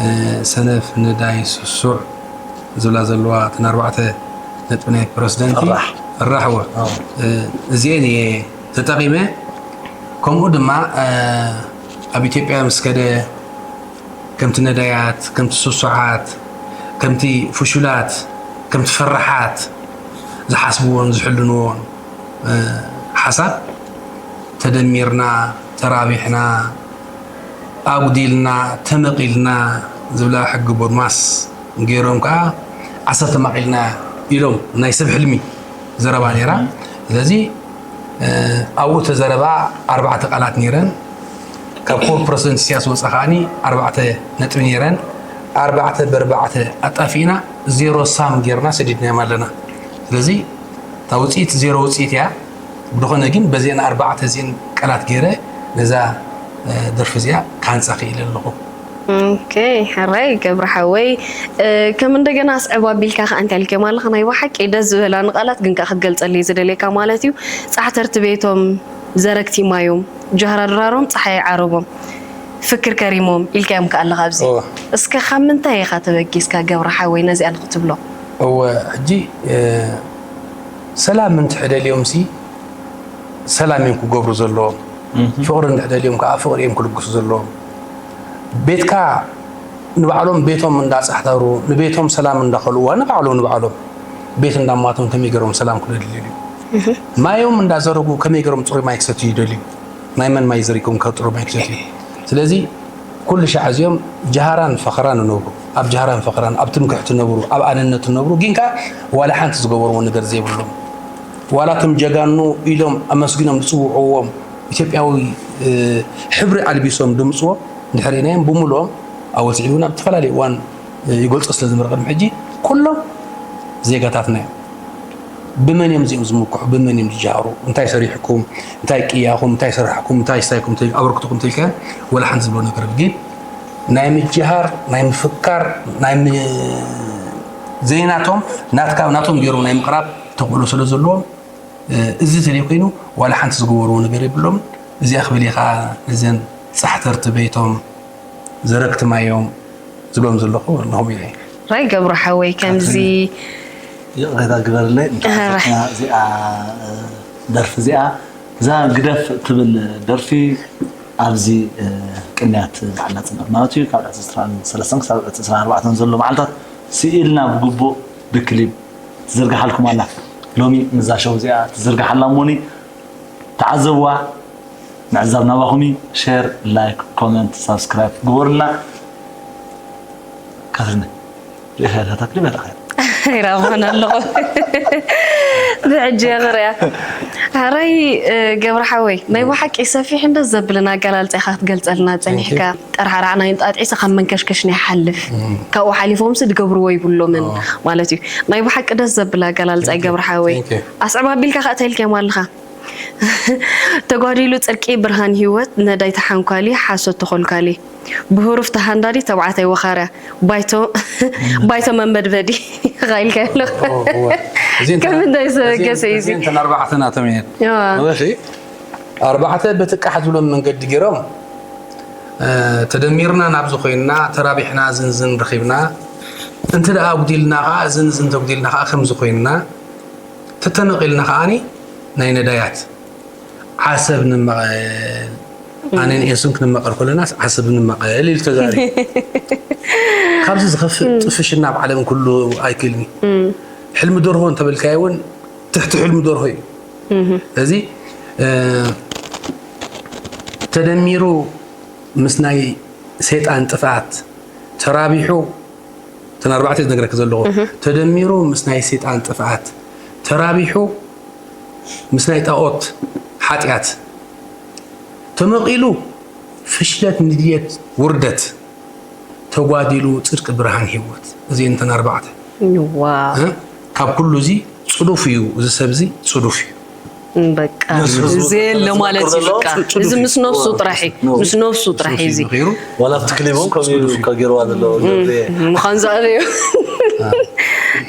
እ፣ ሰነፍ ነዳይ ስሱዕ ዝብላ ዘለዋ እተን ኣርባዕተ ነጥቢ ናይ ፕረሲደንት ራሕወ። ራሕወ። ኦ። እ፣ እዚኤን እየ ተጠቒመ። ከምኡ ድማ፣ እ፣ ኣብ ኢትዮጵያ ምስ ከደ ከምቲ ነዳያት፣ ከምቲ ስሱዓት፣ ከምቲ ፍሹላት፣ ከምቲ ፈራሓት ዝሓስብዎን ዝሕልንዎን፣ እ፣ ሓሳብ ተደሚርና፣ ተራቢሕና፣ ኣጉዲልና፣ ተመቒልና ዝብላ ሕጊ ቦድማስ ገይሮም ከኣ ዓሰርተ ተማቒልና ኢሎም ናይ ሰብ ሕልሚ ዘረባ ነይራ። ስለዚ፣ እ፣ ኣብኡ ተዘረባ ኣርባዕተ ቃላት ነይረን። ካብ ክቡር ፕረዚደንት ኢሳያስ ወፃ ከዓኒ ኣርባዕተ ነጥቢ ነይረን። ኣርባዕተ ብኣርባዕተ ኣጣፊእና ዜሮ ሳም ጌርና ሰዲድናዮም ኣለና። ስለዚ እታ ውፅኢት ዜሮ ውፅኢት እያ። ብዝኾነ ግን በዚአን ኣርባዕተ እዚአን ቃላት ገይረ ነዛ፣ እ፣ ደርፊ እዚኣ ክሃንፃ ክኢለ ኣለኹ። ኦኬ፣ ሕራይ ገብረ ሓወይ፣ እ፣ ከም እንደገና ኣስዕብ ኣቢልካ ከኣ እንታይ ኢልካዮም ኣለኻ? ናይ ብሓቂ ደስ ዝበላኒ ቃላት ግን ከኣ ክትገልጸለይ ዝደልየካ ማለት እዩ። ጻሕተርቲ ቤቶም ዘረግቲ ማዮም፣ ጃህራ ድራሮም ጸሓይ ዓረቦም፣ ፍክር ከሪሞም ኢልካዮም ከኣ ኣለኻ ኣብዚ። እወ። እስከ ካብ ምንታይ ኢኻ ተበጊስካ ገብረ ሓወይ ነዚኣ ንክትብሎ? እወ፣ ሕጂ፣ እ፣ ሰላም እንትሕደልዮም ሲ ሰላም እዮም ክገብሩ ዘለዎም። እህ። ፍቕሪ እንድሕደልዮም ከኣ ፍቕሪ እዮም ክልግሱ ዘለዎም። ቤትካ ንባዕሎም ቤቶም እንዳጻሕተሩ፣ ንቤቶም ሰላም እንዳኸልእዋ ንባዕሎም፣ ንባዕሎም ቤት እንዳማቶም ከመይ ገይሮም ሰላም ክደልዩ ይደልዩ? እህ። ማዮም እንዳዘረጉ ከመይ ገይሮም ጽሩይ ማይ ክሰትዩ ይደልዩ? ናይ መን ማይ ዘሪጎም ካብ ጽሩይ ማይ ክሰትዩ? ስለዚ ኩሉ ሻዕ እዚኦም ጃህራን ፈኸራን ይነብሩ፣ ኣብ ጃህራን ፈኸራን፣ ኣብ ትምክሕቲ ይነብሩ፣ ኣብ ኣነነት ይነብሩ፣ ግን ከኣ ዋላ ሓንቲ ዝገበርዎ ነገር ዘይብሎም። ዋላ እቶም ጀጋኑ ኢሎም ኣመስጊኖም ዝጽውዕዎም ኢትዮጵያዊ፣ እ፣ ሕብሪ ኣልቢሶም ድምጽዎ እንድሕር ርኢናዮም፣ ብምሉኦም ኣወል ስዒድ እውን ኣብ ዝተፈላለየ እዋን፣ እ፣ ይገልጾ ስለ ዝነበረ ቅድሚ ሕጂ፣ ኩሎም ዜጋታትና እዮም። ብመን እዮም እዚኦም ዝምክሑ? ብመን እዮም ዝጀሃሩ? እንታይ ሰሪሕኩም? እንታይ ቅያኹም? እንታይ ሰራሕኩም? እንታይ ስታይኩም? እንታይ ኣበርክትኩም? ተልካ ወላ ሓንቲ ዝብሎ ነገር ግን ናይ ምጅሃር፣ ናይ ምፍካር፣ ናይ ም-፣ ዘይናቶም ናትካ፣ ናቶም ገይሮም ናይ ምቕራብ ተኽእሎ ስለ ዘለዎም፣ እ፣ እዚ ተለይ ኮይኑ ዋላ ሓንቲ ዝገበርዎ ነገር የብሎም። እዚኣ ክብል እየ ከዓ ነዘን ጻሕተርቲ ቤቶም ዘረግቲ ማዮም ዝብሎም ዘለኹ ኣለኹም ኢለ። ራይ ገብሩ ሓወይ፣ ከምዚ ይቕሬታ ግበርለይ፣ እንታይ ኣረ። ሓፈትና እዚኣ፣ እ፣ ደርፊ እዚኣ፣ እዛ ግደፍ እትብል ደርፊ ኣብዚ፣ እ፣ ቅንያት በዓል ናጽነት ማለት እዩ፣ ካብ ዕለት ዕስራን ሰለስተን ክሳብ ዕለት ዕስራን ኣርባዕተን ዘሎ መዓልታት ስኢልና ብግቡእ ብክሊፕ ትዝርግሓልኩም ኣላ። ሎሚ ምዛ ሸው እዚኣ ትዝርግሓላ እሞኒ ተዓዘብዋ። ምዕዛብ ናባኹም እዩ። ሼር፣ ላይክ፣ ኮመንት፣ ሳብስክራይብ ግበሩልና። ካትሪና፣ ርኢኻ ኢኻ እታ ክሊፕ ኣይረኣኻያ? ኣይረኣኹን ኣለኹ። ብሕጂ እየ ክሪኣ። ሕራይ፣ እ፣ ገብረ ሓወይ፣ ናይ ብሓቂ ሰፊሕን ደስ ዘብልን ኣገላልጻ ኢኻ ክትገልጸልና ጸኒሕካ። ጠርሓርሓ ናይ እንጣጢዕሲ ካብ መንከሽከሽ ናይ ሓልፍ። እም። ካብኡ ሓሊፎምሲ ድገብርዎ ይብሎምን ኣዎ። ማለት እዩ። ናይ ብሓቂ ደስ ዘብል ኣገላልጻ እዩ Thank you። ገብረ ሓወይ። Thank you። ኣስዕብ ኣቢልካ ከኣ እንታይ ኢልካዮም ኣለኻ? ተጓዲሉ ጽድቂ ብርሃን ህይወት ነዳይ ተሓንኳሊ ሓሶት ተኾልኳሊ ብህሩፍ ተሃንዳዲ ተባዕታይ ወኻርያ ባይቶ ባይቶ መንበድበዲ ኻይልካ ኣለኹ። ኦ፣ እወ። እዚ እንተ-፣ ከም እንታይ እዚ፣ ዘበገሰ እዚ እዩ? እንተን ኣርባዕተ ናቶም እየን። እወ። እወ፣ እሺ። ኣርባዕተ በቲ ቃሕ ዝብሎም መንገዲ ገይሮም፣ እ፣ ተደሚርና ናብዚ ኮይንና፣ ተራቢሕና ዝንዝን ረኺብና፣ እንተ ደኣ ኣጉዲልና ኸዓ፣ ዝንዝን ተጉዲልና ኸዓ ከምዚ ኮይንና፣ ተተመቒልና ከኣኒ ናይ ነዳያት ዓሰብ ንመቐል፣ ኣነን ኤሱን ክንመቐል ከለናስ ዓሰብ ንመቐል ኢሉ ተዛሪ። ካብዚ ዝኸፍእ እም። ጥፍሽና ኣብ ዓለም ኩሉ ኣይክእልን እዩ። እም። ሕልሚ ደርሆ እንተበልካዮ እውን ትሕቲ ሕልሚ ደርሆ እዩ። እም። ስለዚ፣ እ፣ ተደሚሩ ምስ ናይ ሰይጣን ጥፍኣት ተራቢሑ እተን ኣርባዕተ ዝነግረኪ ዘለኹ፣ እህ። ተደሚሩ ምስ ናይ ሰይጣን ጥፍኣት፣ ተራቢሑ ምስ ናይ ጣኦት ሓጢኣት፣ ተመቒሉ ፍሽለት፣ ንድየት፣ ውርደት፣ ተጓዲሉ ጽድቂ፣ ብርሃን፣ ህይወት። እዚኤን እተን ኣርባዕተ። ዋው። እ? ካብ ኩሉ እዚ ጽዱፍ እዩ፣ እዚ ሰብ እዚ ጽዱፍ እዩ። በቃ፣ ነፍሱ ህዝቡ እዚ የለ ማለት እዩ። በቃ፣ ጽ-፣ ጽ-፣ እዚ ምስ ነፍሱ ጥራሕ እዩ። ጽ-፣ ምስ ነፍሱ ጥራሕ እዩ እዚ። ምኺሩ ዋላ ኣብቲ ክሊፕ እውን ከምኡ እዩ ጽዱፍ እዩ። ከገይርዋ ዘለዎ እም፣ ገብርኤ። ምዃን ዝኣበዮ። አ።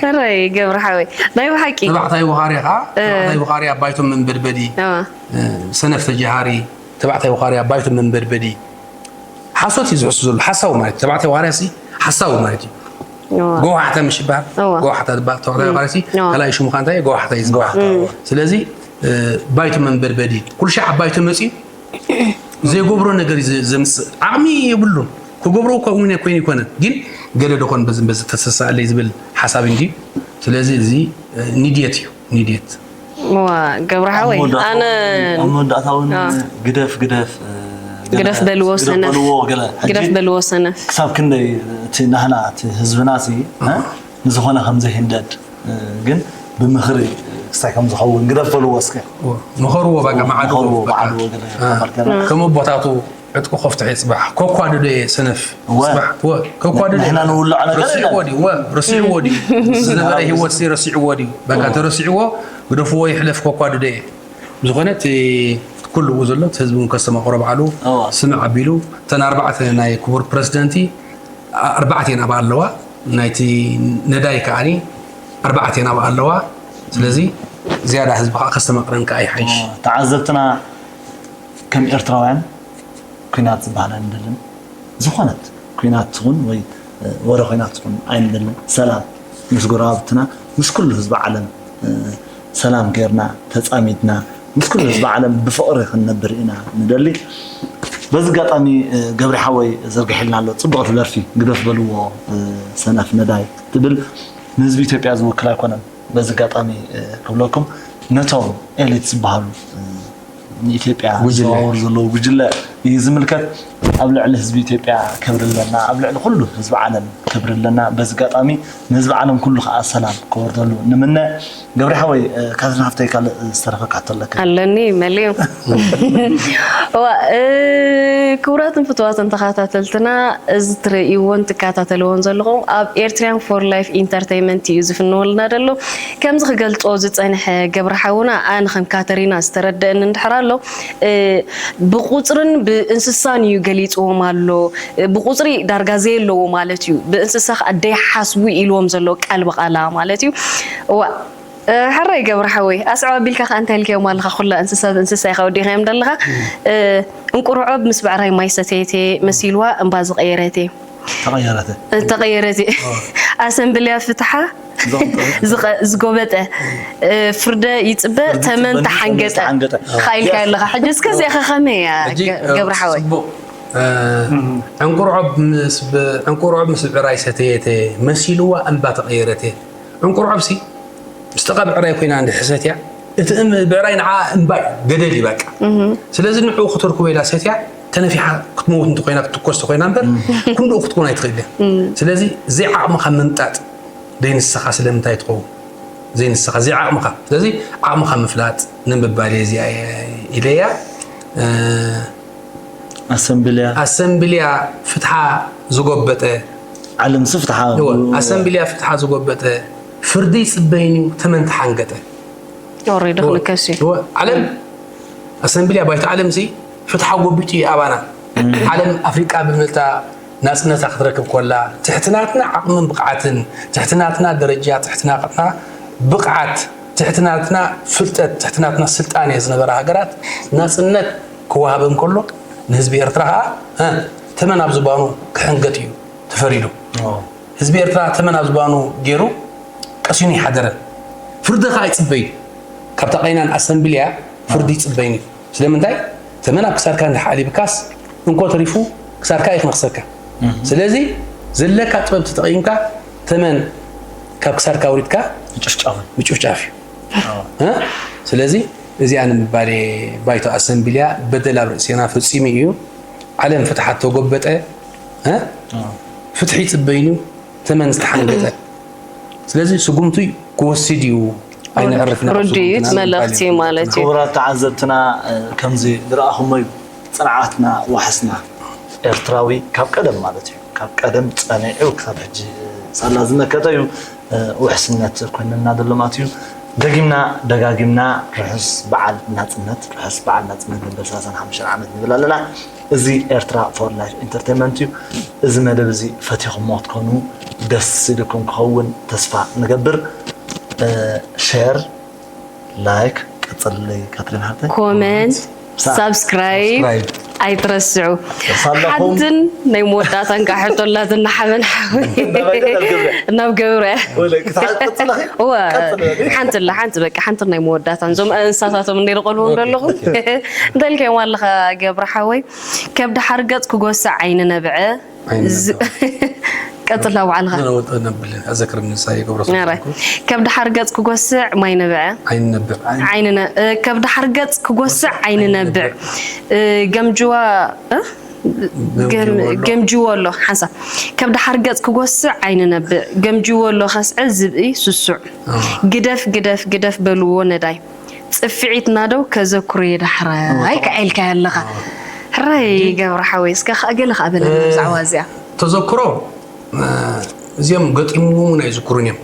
ሕራይ ገብረ ሓወይ። ናይ ብሓቂ። ተባዕታይ ወኻርያ ኸዓ፣ እ። ተባዕታይ ወኻርያ ኣባይቶም መንበድበዲ። አ። እ፣ ሰነፍ ተጀሃሪ፣ ተባዕታይ ወኻርያ ኣባይቶም መንበድበዲ። ሓሶት እዩ ዝሕሱ ዘሎ፣ ሓሳዊ ማለት እዩ። ተባዕታይ ዋርያ ሲ ሓሳዊ ማለት እዩ። እዋ። ጎዋሕታ ምሽ ይበሃል? እዋ። ጎዋሕታ ዝበሃል ተባዕታይ እም። ዋርያ ሲ እዋ። ካልኣይ ሽሙ ኸ እንታይ እዩ? ጎዋሕታ እዩ ዝበሃል። እም። ስለዚ፣ እ፣ ባይቶ መንበድበዲ፣ ኩሉ ሻዕ ኣብ ባይቶ መፂኡ ዘይገብሮ ነገር እዩ ዘ-፣ ዘምፅእ። ዓቕሚ የብሉን። ክገብሮ እኮ እውን ኮይኑ ይኮነን፣ ግን ገለ ደኾን በዚ በዚ ተሰሳለይ ዝብል ሓሳብ እንጂ። ስለዚ እዚ ኒድየት እዩ፣ ኒድየት። ዋ ገብረ ሓወይ ኣነ ኣብ መወዳእታ እውን ግደፍ ግደፍ ግደፍ በልዎ ሰነፍ ግደፍ በልዎ ሰነፍ። ክሳብ ክንደይ እቲ ናህና እቲ ህዝብና ሲ ንዝኾነ ከምዘይህንደድ ግን ብምኽሪ ክሳይ ከም ዝኸውን ግደፍ በልዎ እስከ። ምኸርዎ በቃ መዓድዎ በዓድዎ ገለ ከም ኣቦታቱ ዕጥቁ ከፍትሐ ይጽባሕ። ኮኳ ድደየ ሰነፍ እወ። ጽባሕ። እወ፣ ኮኳ ድደየ። ንሕና ንውልዖ ነገር ረሲዕዎ የለን። ድዩ? እወ፣ ረሲዕዎ ድዩ? ዝነበረ ህይወት ሲ ረሲዕዎ ድዩ? በቃ ተረሲዕዎ ግደፍዎ ይሕለፍ ኮኳ ድደየ። ብዝኾነ እቲ ኩሉ ኡ ዘሎ እቲ ህዝቢ እውን ከስተማቕሮ ባዕሉ እወ። ስምዕ ኣቢሉ እተን ኣርባዕተ ናይ ክቡር ፕረዚደንቲ ኣርባዕቲኤን ኣብኣ ኣለዋ። ናይቲ ነዳይ ከዓኒ ኣርባዕቲኤን ኣብኣ ኣለዋ። ስለዚ ዝያዳ ህዝቢ ከዓ ከስተማቕረን ከዓ ይሓይሽ። ተዓዘብትና ከም ኤርትራውያን ኲናት ዝበሃል ኣይንደልን። ዝኾነት ኲናት ትኹን ወይ ወረ ኲናት ትኹን ኣይንደልን። ሰላም ምስ ጎረባብትና ምስ ኩሉ ህዝቢ ዓለም ሰላም ጌርና ተጻሚድና ምስ ኩሉ ህዝቢ ዓለም ብፍቕሪ ክንነብር ኢና ንደሊ። በዚ ኣጋጣሚ ገብሪ ሓወይ ዘርጊሕልና ኣሎ ጽብቕቲ ደርፊ ግደፍ በልዎ ሰነፍ ነዳይ ትብል ንህዝቢ ኢትዮጵያ ዝውክል ኣይኮነን። በዚ ኣጋጣሚ ክብለኩም ነቶም ኤሊት ዝበሃሉ ንኢትዮጵያ ዝዘዋወሩ ዘለዉ ጉጅለ እዩ ዝምልከት። ኣብ ልዕሊ ህዝቢ ኢትዮጵያ ክብሪ ኣለና፣ ኣብ ልዕሊ ኩሉ ህዝቢ ዓለም ክብሪ ኣለና። በዚ ኣጋጣሚ ንህዝቢ ዓለም ኩሉ ከዓ ሰላም ክወርደሉ ንምነ። ገብሪ ሓወይ ካትሪን ሓፍተይ ካልእ ዝተረፈካ ሕቶ ኣለካ? ኣለኒ መሊኡ። እዋ ክቡራትን ፍትዋትን ተኸታተልትና እዚ ትርእይዎን ትከታተልዎን ዘለኹም ኣብ ኤርትሪያን ፎር ላይፍ ኢንተርተይመንት እዩ ዝፍንወልና ዘሎ። ከምዚ ክገልጾ ዝጸንሐ ገብረ ሓውና ኣነ ከም ካተሪና ዝተረደአኒ እንድሕር ኣሎ ብቁጽርን ብእንስሳን እዩ ገሊጽዎም ኣሎ። ብቁጽሪ ዳርጋ ዘየለዎ ማለት እዩ። ብእንስሳ ከዓ ደይሓስቡ ኢልዎም ዘሎ ቃል ብቓላ ማለት እዩ። እዋ ሕራይ ገብረ ሓወይ ኣስዕብ ኣቢልካ ከኣ እንታይ ኢልካዮም ኣለኻ ኩላ እንስሳ ብእንስሳ ኢኻ ወዲኻዮም ደለኻ። እንቁርዖብ ምስ ብዕራይ ማይ ሰተየት እየ መሲልዋ እምባ ዝቐየረት እየ። ተቐየረት እየ። ተቐየረት እየ። ኣሰምብልያ ፍትሓ ዝጎበጠ ፍርደ ይፅበ ተመን ተሓንገጠ። ተሓንገጠ። ኻኢልካ ኣለኻ ሕጂ እስከ እዚኣ ከ ከመይ እያ ገብረ ሓወይ? ዕንቁርዖብ ምስ ዕንቁርዖብ ምስ ብዕራይ ሰተየት እየ መሲልዋ እምባ ተቐየረት እየ። ዕንቁርዖብ ሲ ምስ ጠቐ ብዕራይ ኮይና እንድሕር ሰትያ እቲ እም ብዕራይ ንዓ እምባይ ገደል እዩ በቃ። ስለዚ ንዕኡ ክተርክቦ ኢላ ሰትያ ተነፊሓ ክትመውት እንተኮይና ክትትኮስ ተኮይና እምበር ክንድኡ ክትኮን ኣይትኽእል እያ። ስለዚ ዘይዓቕምኻ ምምጣጥ ደይንስኻ ስለምንታይ ትኸውን? ዘይንስኻ ዘይዓቕምኻ። ስለዚ ዓቕምኻ ምፍላጥ ንምባል እየ እዚኣ ኢለያ። ኣሰምብልያ ኣሰምብልያ ፍትሓ ዝጎበጠ ዓለምሲ ፍትሓ እወ፣ ኣሰምብልያ ፍትሓ ዝጎበጠ ፍርዲ ይፅበይን እዩ ተመን ተሓንገጠ። ኦሬዲ ክንከስ እዩ። እወ፣ ዓለም ኣሰምብልያ ባይቶ ዓለም ሲ ፍትሓ ጎቢጡ እዩ ኣባና። ዓለም ኣፍሪቃ ብምልታ ናፅነታ ክትረክብ ኮላ ትሕትናትና ዓቕምን ብቕዓትን ትሕትናትና ደረጃ ትሕትናትና ብቕዓት ትሕትናትና ፍልጠት ትሕትናትና ስልጣኔ ዝነበራ ሃገራት ናፅነት ክወሃበን ከሎ ንህዝቢ ኤርትራ ከዓ ተመን ኣብ ዝባኑ ክሕንገጥ እዩ ተፈሪዱ። ህዝቢ ኤርትራ ተመን ኣብ ዝባኑ ገይሩ ቀሲኑ ይሓደረን። ፍርዲ ከዓ ይፅበይ ካብታ ቀይናን ኣሰምብልያ ፍርዲ ይፅበይን እዩ። ስለምንታይ ተመን ኣብ ክሳድካ እንድሕር ኣሊብካስ እንኮ ተሪፉ ክሳድካ እዩ ክነኽሰካ። ስለዚ ዘለካ ጥበብ ተጠቒምካ ተመን ካብ ክሳድካ ኣውሪድካ ምጭፍጫፍ እዩ። ስለዚ እዚኣ ንምባል ባይቶ ኣሰምብልያ በደል ኣብ ርእሴና ፈጺሙ እዩ። ዓለም ፍትሓት ተጎበጠ፣ ፍትሒ ይጽበይን እዩ፣ ተመን ዝተሓንገጠ። ስለዚ ስጉምቱ ክወስድ እዩ። ኣይነዕርፍና ርዱእ እዩ እቲ መልእኽቲ ማለት እዩ። ክቡራት ተዓዘብትና ከምዚ ዝረኣኹሞ እዩ። ፅንዓትና ዋሕስና ኤርትራዊ ካብ ቀደም ማለት እዩ ካብ ቀደም ፀኒዑ ክሳብ ሕጂ ሳላ ዝመከተ እዩ። ውሕስነት ኮይንና ዘሎ ማለት እዩ። ደጊምና ደጋጊምና ርሑስ በዓል ናፅነት ርሑስ በዓል ናፅነት መበል ሰላሳን ሓሙሽተን ዓመት ንብል ኣለና። እዚ ኤርትራ ፎር ላይፍ ኢንተርቴንመንት እዩ። እዚ መደብ እዚ ፈቲኹሞ ክትኮኑ ደስ ኢልኩም ክኸውን ተስፋ ንገብር። ሼር ላይክ ቀፅልለይ ካትሪን ሓብተይ ኮመንት ሳብስክራይብ ኣይትረስዑ። ሳለኹም- ሓንትን ናይ መወዳእታን ከዓ ሕቶ ኣላትና ሓበን ሓወይ። ናብ ገብረ። ናብ ገብረ። ወለ ክትሓ- ቀጽለኺ? እወ፣ ቀጽለ። ሓንቲ ኣላ፣ ሓንቲ በቃ፣ ሓንቲ ናይ መወዳእታን። እዞም እንስሳታቶም እንደ ይርቆልዎም ኦኬ፣ ዘለኹም። ኦኬ። እንተልከዮም ኣለኻ ገብረ ሓወይ። ከብዲ ሓርገጽ ክጎስዕ ዓይኒ ነብዐ። ዓይኒ ዝ- ቀጽላ ባዕልኻ። ነወጥ ነብል፣ ኣዘክርኒ ንሳይ ገብረ ኧረ፣ ሰንኩ። ከብዲ ሓርገጽ ክጎስዕ ማይ ነብዐ። ዓይኒ ነብዕ። ዓይኒ- ዓይኒ ነ-፣ እ፣ ከብዲ ሓርገጽ ክጎስዕ ዓይኒ ነብዕ። እ፣ ገምጅዋ፣ እ? ገም-፣ ገምጅዎ ኣሎ። ገምጅዎ ኣሎ፣ ሓንሳብ። ከብዲ ሓርገጽ ክጎስዕ ዓይኒ ነብዕ። ገምጅዎ ኣሎ ከስዐ ዝብኢ ስሱዕ። ኣዎ። ግደፍ፣ ግደፍ፣ ግደፍ በልዎ ነዳይ። ጽፍዒት ናደው ከዘክሩ የዳሕራይ ከዐልካ ኣለኻ። ሕራይ ገብረ ሓወይ፣ እስከ ከኣ ገለ ከኣ በለና ብዛዕባ እዚኣ። ተዘክሮ፣ እ፣ እዚኦም ገጢምዎም እውን ኣይዝክሩን እዮም።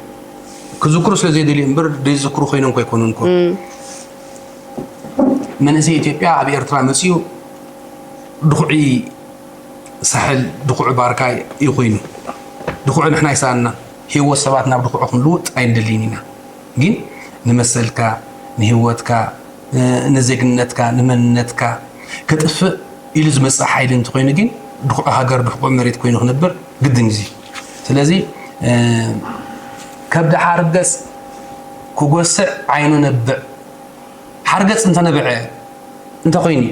ክዝክሩ ስለ ዘይደልዩ እምበር ዘይዝክሩ ኮይኖም ከይኮኑን እኮ። መንእሰይ ኢትዮጵያ ኣብ ኤርትራ መጺኡ ድኹዒ ሳሕል፣ ድኹዒ ባርካ እዩ ኮይኑ። ድኹዒ ንሕና ኣይሰኣንና። ህይወት ሰባት ናብ ድኹዒ ክንልውጥ ኣይንደልይን ኢና። ግን ንመሰልካ፣ ንህይወትካ፣ እ፣ ንዜግነትካ፣ ንመንነትካ ከጥፍእ ኢሉ ዝመጽእ ሓይሊ እንተኾይኑ ግን ድኹዒ ሃገር፣ ድኹዒ መሬት ኮይኑ ክነብር ግድን እዩ። ስለዚ፣ እ፣ ከብዲ ሓርገጽ ክጎስዕ ዓይኑ ነብዕ። ሓርገጽ እንተነበዐ እንተኾይኑ፣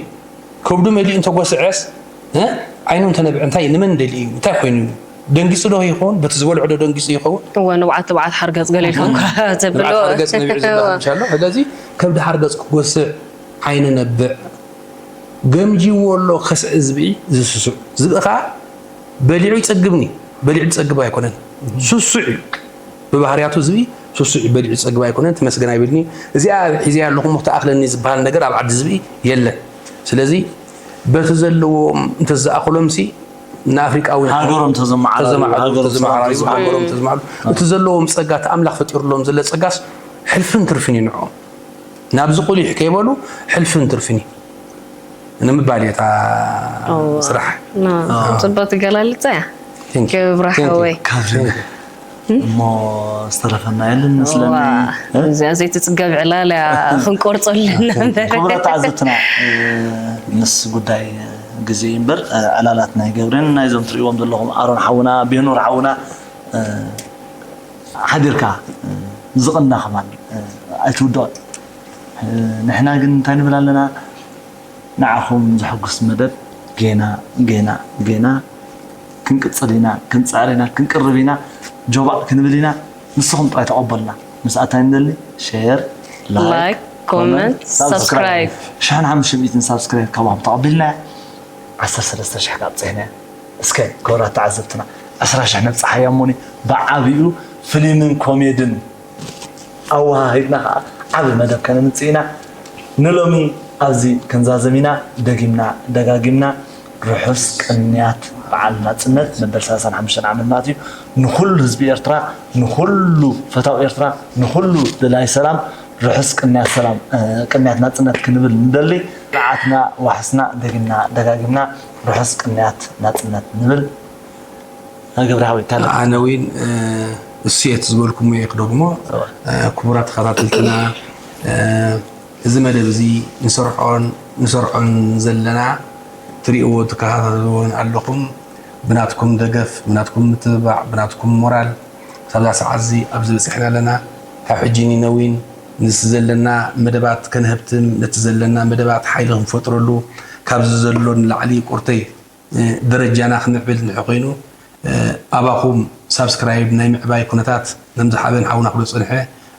ከብዱ መሊኡ እንተጎስዐስ፣ እ፣ ዓይኑ እንተነብዐ እንታይ፣ ንመን ደልዩ እዩ? እንታይ ኮይኑ እዩ? ደንጊጹ ዶ ይኸውን? በቲ ዝበልዖ ዶ ደንጊጹ ይኸውን? እወ፣ ንብዓት ትብዓት ሓርገጽ ገለ ኢልካ እንኳ ተብሎ። ንብዓት ሓርገጽ ነቢዑ ዘሎ እወ። ምሻሎ። ስለዚ ከብዲ ሓርገጽ ክጎስዕ ዓይኑ ነብዕ። ገምጂዎ ኣሎ ከስዐ ዝብኢ ዝስሱዕ። ዝብኢ ኸዓ በሊዑ ይጸግብኒ፣ በሊዑ ዝጸግብ ኣይኮነን። ስሱዕ እዩ። ብባህርያቱ ዝብኢ ስሱዕ እዩ፣ በሊዑ ዝጸግብ ኣይኮነን። ተመስገን ኣይብልኒ። እዚኣ ሒዘያ ኣለኹ እሞ ክትኣኽለኒ ዝበሃል ነገር ኣብ ዓዲ ዝብኢ የለን። ስለዚ በቲ ዘለዎም እንተዝኣኽሎምሲ ንኣፍሪቃዊ ሃገሮም ተዘመዓራርዩ፣ ተዘመዓራርዩ፣ ሃገሮም ተዘመዓራርዩ፣ ተዘመዓራርዩ። ሃገሮም ተዘመዓራርዩ። እቲ ዘለዎም ጸጋ፣ እቲ ኣምላኽ ፈጢሩሎም ዘሎ ጸጋስ ሕልፍን ትርፍን እዩ ንዕኦም። ናብዚ ቁሊሕ ከይበሉ ሕልፍን ትርፍን እዩ ንምባል እየ እታ እዋ። ስራሕ። ና፣ ጽቡቅ ትገላልጻ እያ። Thank you. ገብረ Thank you. ሓወይ። ካብ እሞ ዝተረፈና የለን መስለኒ። እዋ፣ እዚኣ ዘይትጽገብ ዕላል እያ፣ ክንቆርጾ ኣለና እምበር። ክቡራት ተዓዘብትና፣ እ፣ ምስ ጉዳይ ግዜ እዩ እምበር፣ እ፣ ዕላላት ናይ ገብሬን ናይዞም ትርእይዎም ዘለኹም ኣሮን ሓውና፣ ቤኑር ሓውና፣ እ፣ ሓዲርካ፣ እ፣ ዝቕና ከማን፣ እ፣ ኣይትውድኦን። እ፣ ንሕና ግን እንታይ ንብል ኣለና? ንዓኹም ዘሐጉስ መደብ ጌና ጌና ጌና ክንቅጽል ኢና፣ ክንጽዕር ኢና፣ ክንቅርብ ኢና፣ ጆባእ ክንብል ኢና። ንስኹም ጥራይ ተቐበሉና። ምስኣ እንታይ ንደሊ? ሼር፣ ላይክ፣ ላይክ፣ ኮመንት፣ ሳብስክራይብ። ሽሕን ሓሙሽተ ሚእትን ሳብስክራይብ ካባኹም ተቐቢልና ዓሰርተ ሰለስተ ሽሕ ካብ ጽሕና። እስከ ክቡራት ተዓዘብትና ዕስራ ሽሕ ነብጽሓያ እሞኒ ብዓቢኡ ፍሊምን ኮሜድን ኣወሃሂድና ከዓ ዓቢ መደብ ከነምጽእ ኢና። ንሎሚ ኣብዚ ክንዛዘም ኢና። ደጊምና ደጋጊምና ርሑስ ቅንያት በዓል ናጽነት መበል ሰላሳን ሓሙሽተን ዓመት ማለት እዩ። ንኹሉ ህዝቢ ኤርትራ፣ ንኹሉ ፈታው ኤርትራ፣ ንኹሉ ደላይ ሰላም ርሑስ ቅንያት ሰላም፣ እ፣ ቅንያት ናጽነት ክንብል ንደሊ። ንዓትና ዋሕስና ደጊምና ደጋጊምና ርሑስ ቅንያት ናጽነት ንብል። ገብረ ሓወይ፣ ታለ። ኣነ እውን፣ እ፣ እሱ እየ እቲ ዝበልኩሞ እየ ክደግሞ። እ፣ ክቡራት ተኸታተልትና፣ እ፣ እዚ መደብ እዚ ንሰርሖን፣ ንሰርዖን ዘለና ትርእይዎ ትከታተልዎን ኣለኹም። ብናትኩም ደገፍ፣ ብናትኩም ምትብባዕ፣ ብናትኩም ሞራል፣ ክሳብ እዛ ሰዓት እዚ ኣብዚ በጺሕና ኣለና። ካብ ሕጂ ንነዊን፣ ነቲ ዘለና መደባት ከነህብትም፣ ነቲ ዘለና መደባት ሓይሊ ክንፈጥረሉ፣ ካብዚ ዘሎ ንላዕሊ ቁርተይ፣ እ፣ ደረጃና ክምዕብል እንድሕር ኮይኑ፣ እ፣ ኣባኹም ሳብስክራይብ ናይ ምዕባይ ኩነታት፣ ከምዚ ሓበን ሓውና ክብሎ ዝጸንሐ፣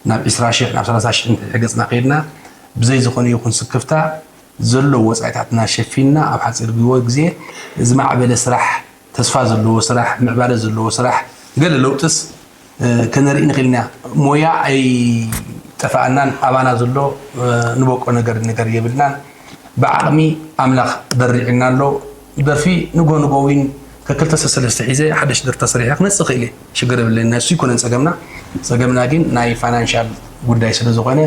ናብ ዕስራ ሽሕ፣ ናብ ሰላሳ ሽሕ እንድሕር ገጽና ከይድና፣ ብዘይ ዝኾነ ይኹን ስክፍታ፣ ዘሎ ወጻኢታትና ሸፊንና ኣብ ሓጺር ግዎ-፣ ግዜ ዝማዕበለ ስራሕ፣ ተስፋ ዘለዎ ስራሕ፣ ምዕባለ ዘለዎ ስራሕ፣ ገለ ለውጥስ፣ እ፣ ከነርኢ ንኽእል ኢና። ሞያ ኣይጠፍኣናን፣ ኣባና ዘሎ፣ እ፣ ንበቆ ነገር ነገር የብልናን። ብዓቕሚ ኣምላኽ በሪዕና ኣሎ። ደርፊ ንጎ ንጎ ዊን ከክልተ ሰለስተ ሒዘ ሓደሽ ደርፊ ተሰሪሐ ክመጽእ ክእል እየ። ሽግር የብለይን። ናይ እሱ ኣይኮነን ጸገምና። ጸገምና ግን ናይ ፋይናንሻል ጉዳይ ስለ ዝኾነ፣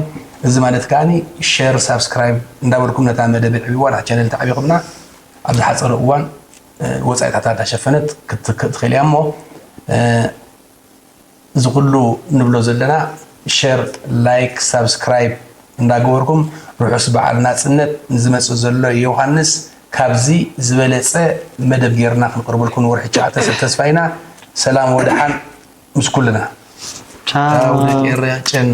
እዚ ማለት ከኣኒ ሸር፣ ሳብስክራይብ እንዳበልኩም ነታ መደብ ዕብይዋ፣ ነታ ቻነል ተዓቢኹምና ኣብ ዝሓጸረ እዋን፣ እ፣ ወጻኢታታ እንዳሸፈነት ክትትክእ ትኽእል እያ እሞ፣ እ፣ እዚ ኩሉ ንብሎ ዘለና ሸር፣ ላይክ፣ ሳብስክራይብ እንዳገበርኩም ርሑስ በዓል ናጽነት ንዝመጽእ ዘሎ ዮሃንስ ካብዚ ዝበለፀ መደብ ጌርና ክንቅርበልኩም ወርሒ ትሽዓተ ሰብ ተስፋ ኢና። ሰላም ወድሓን ምስ ኩልና። ቻው። ጨን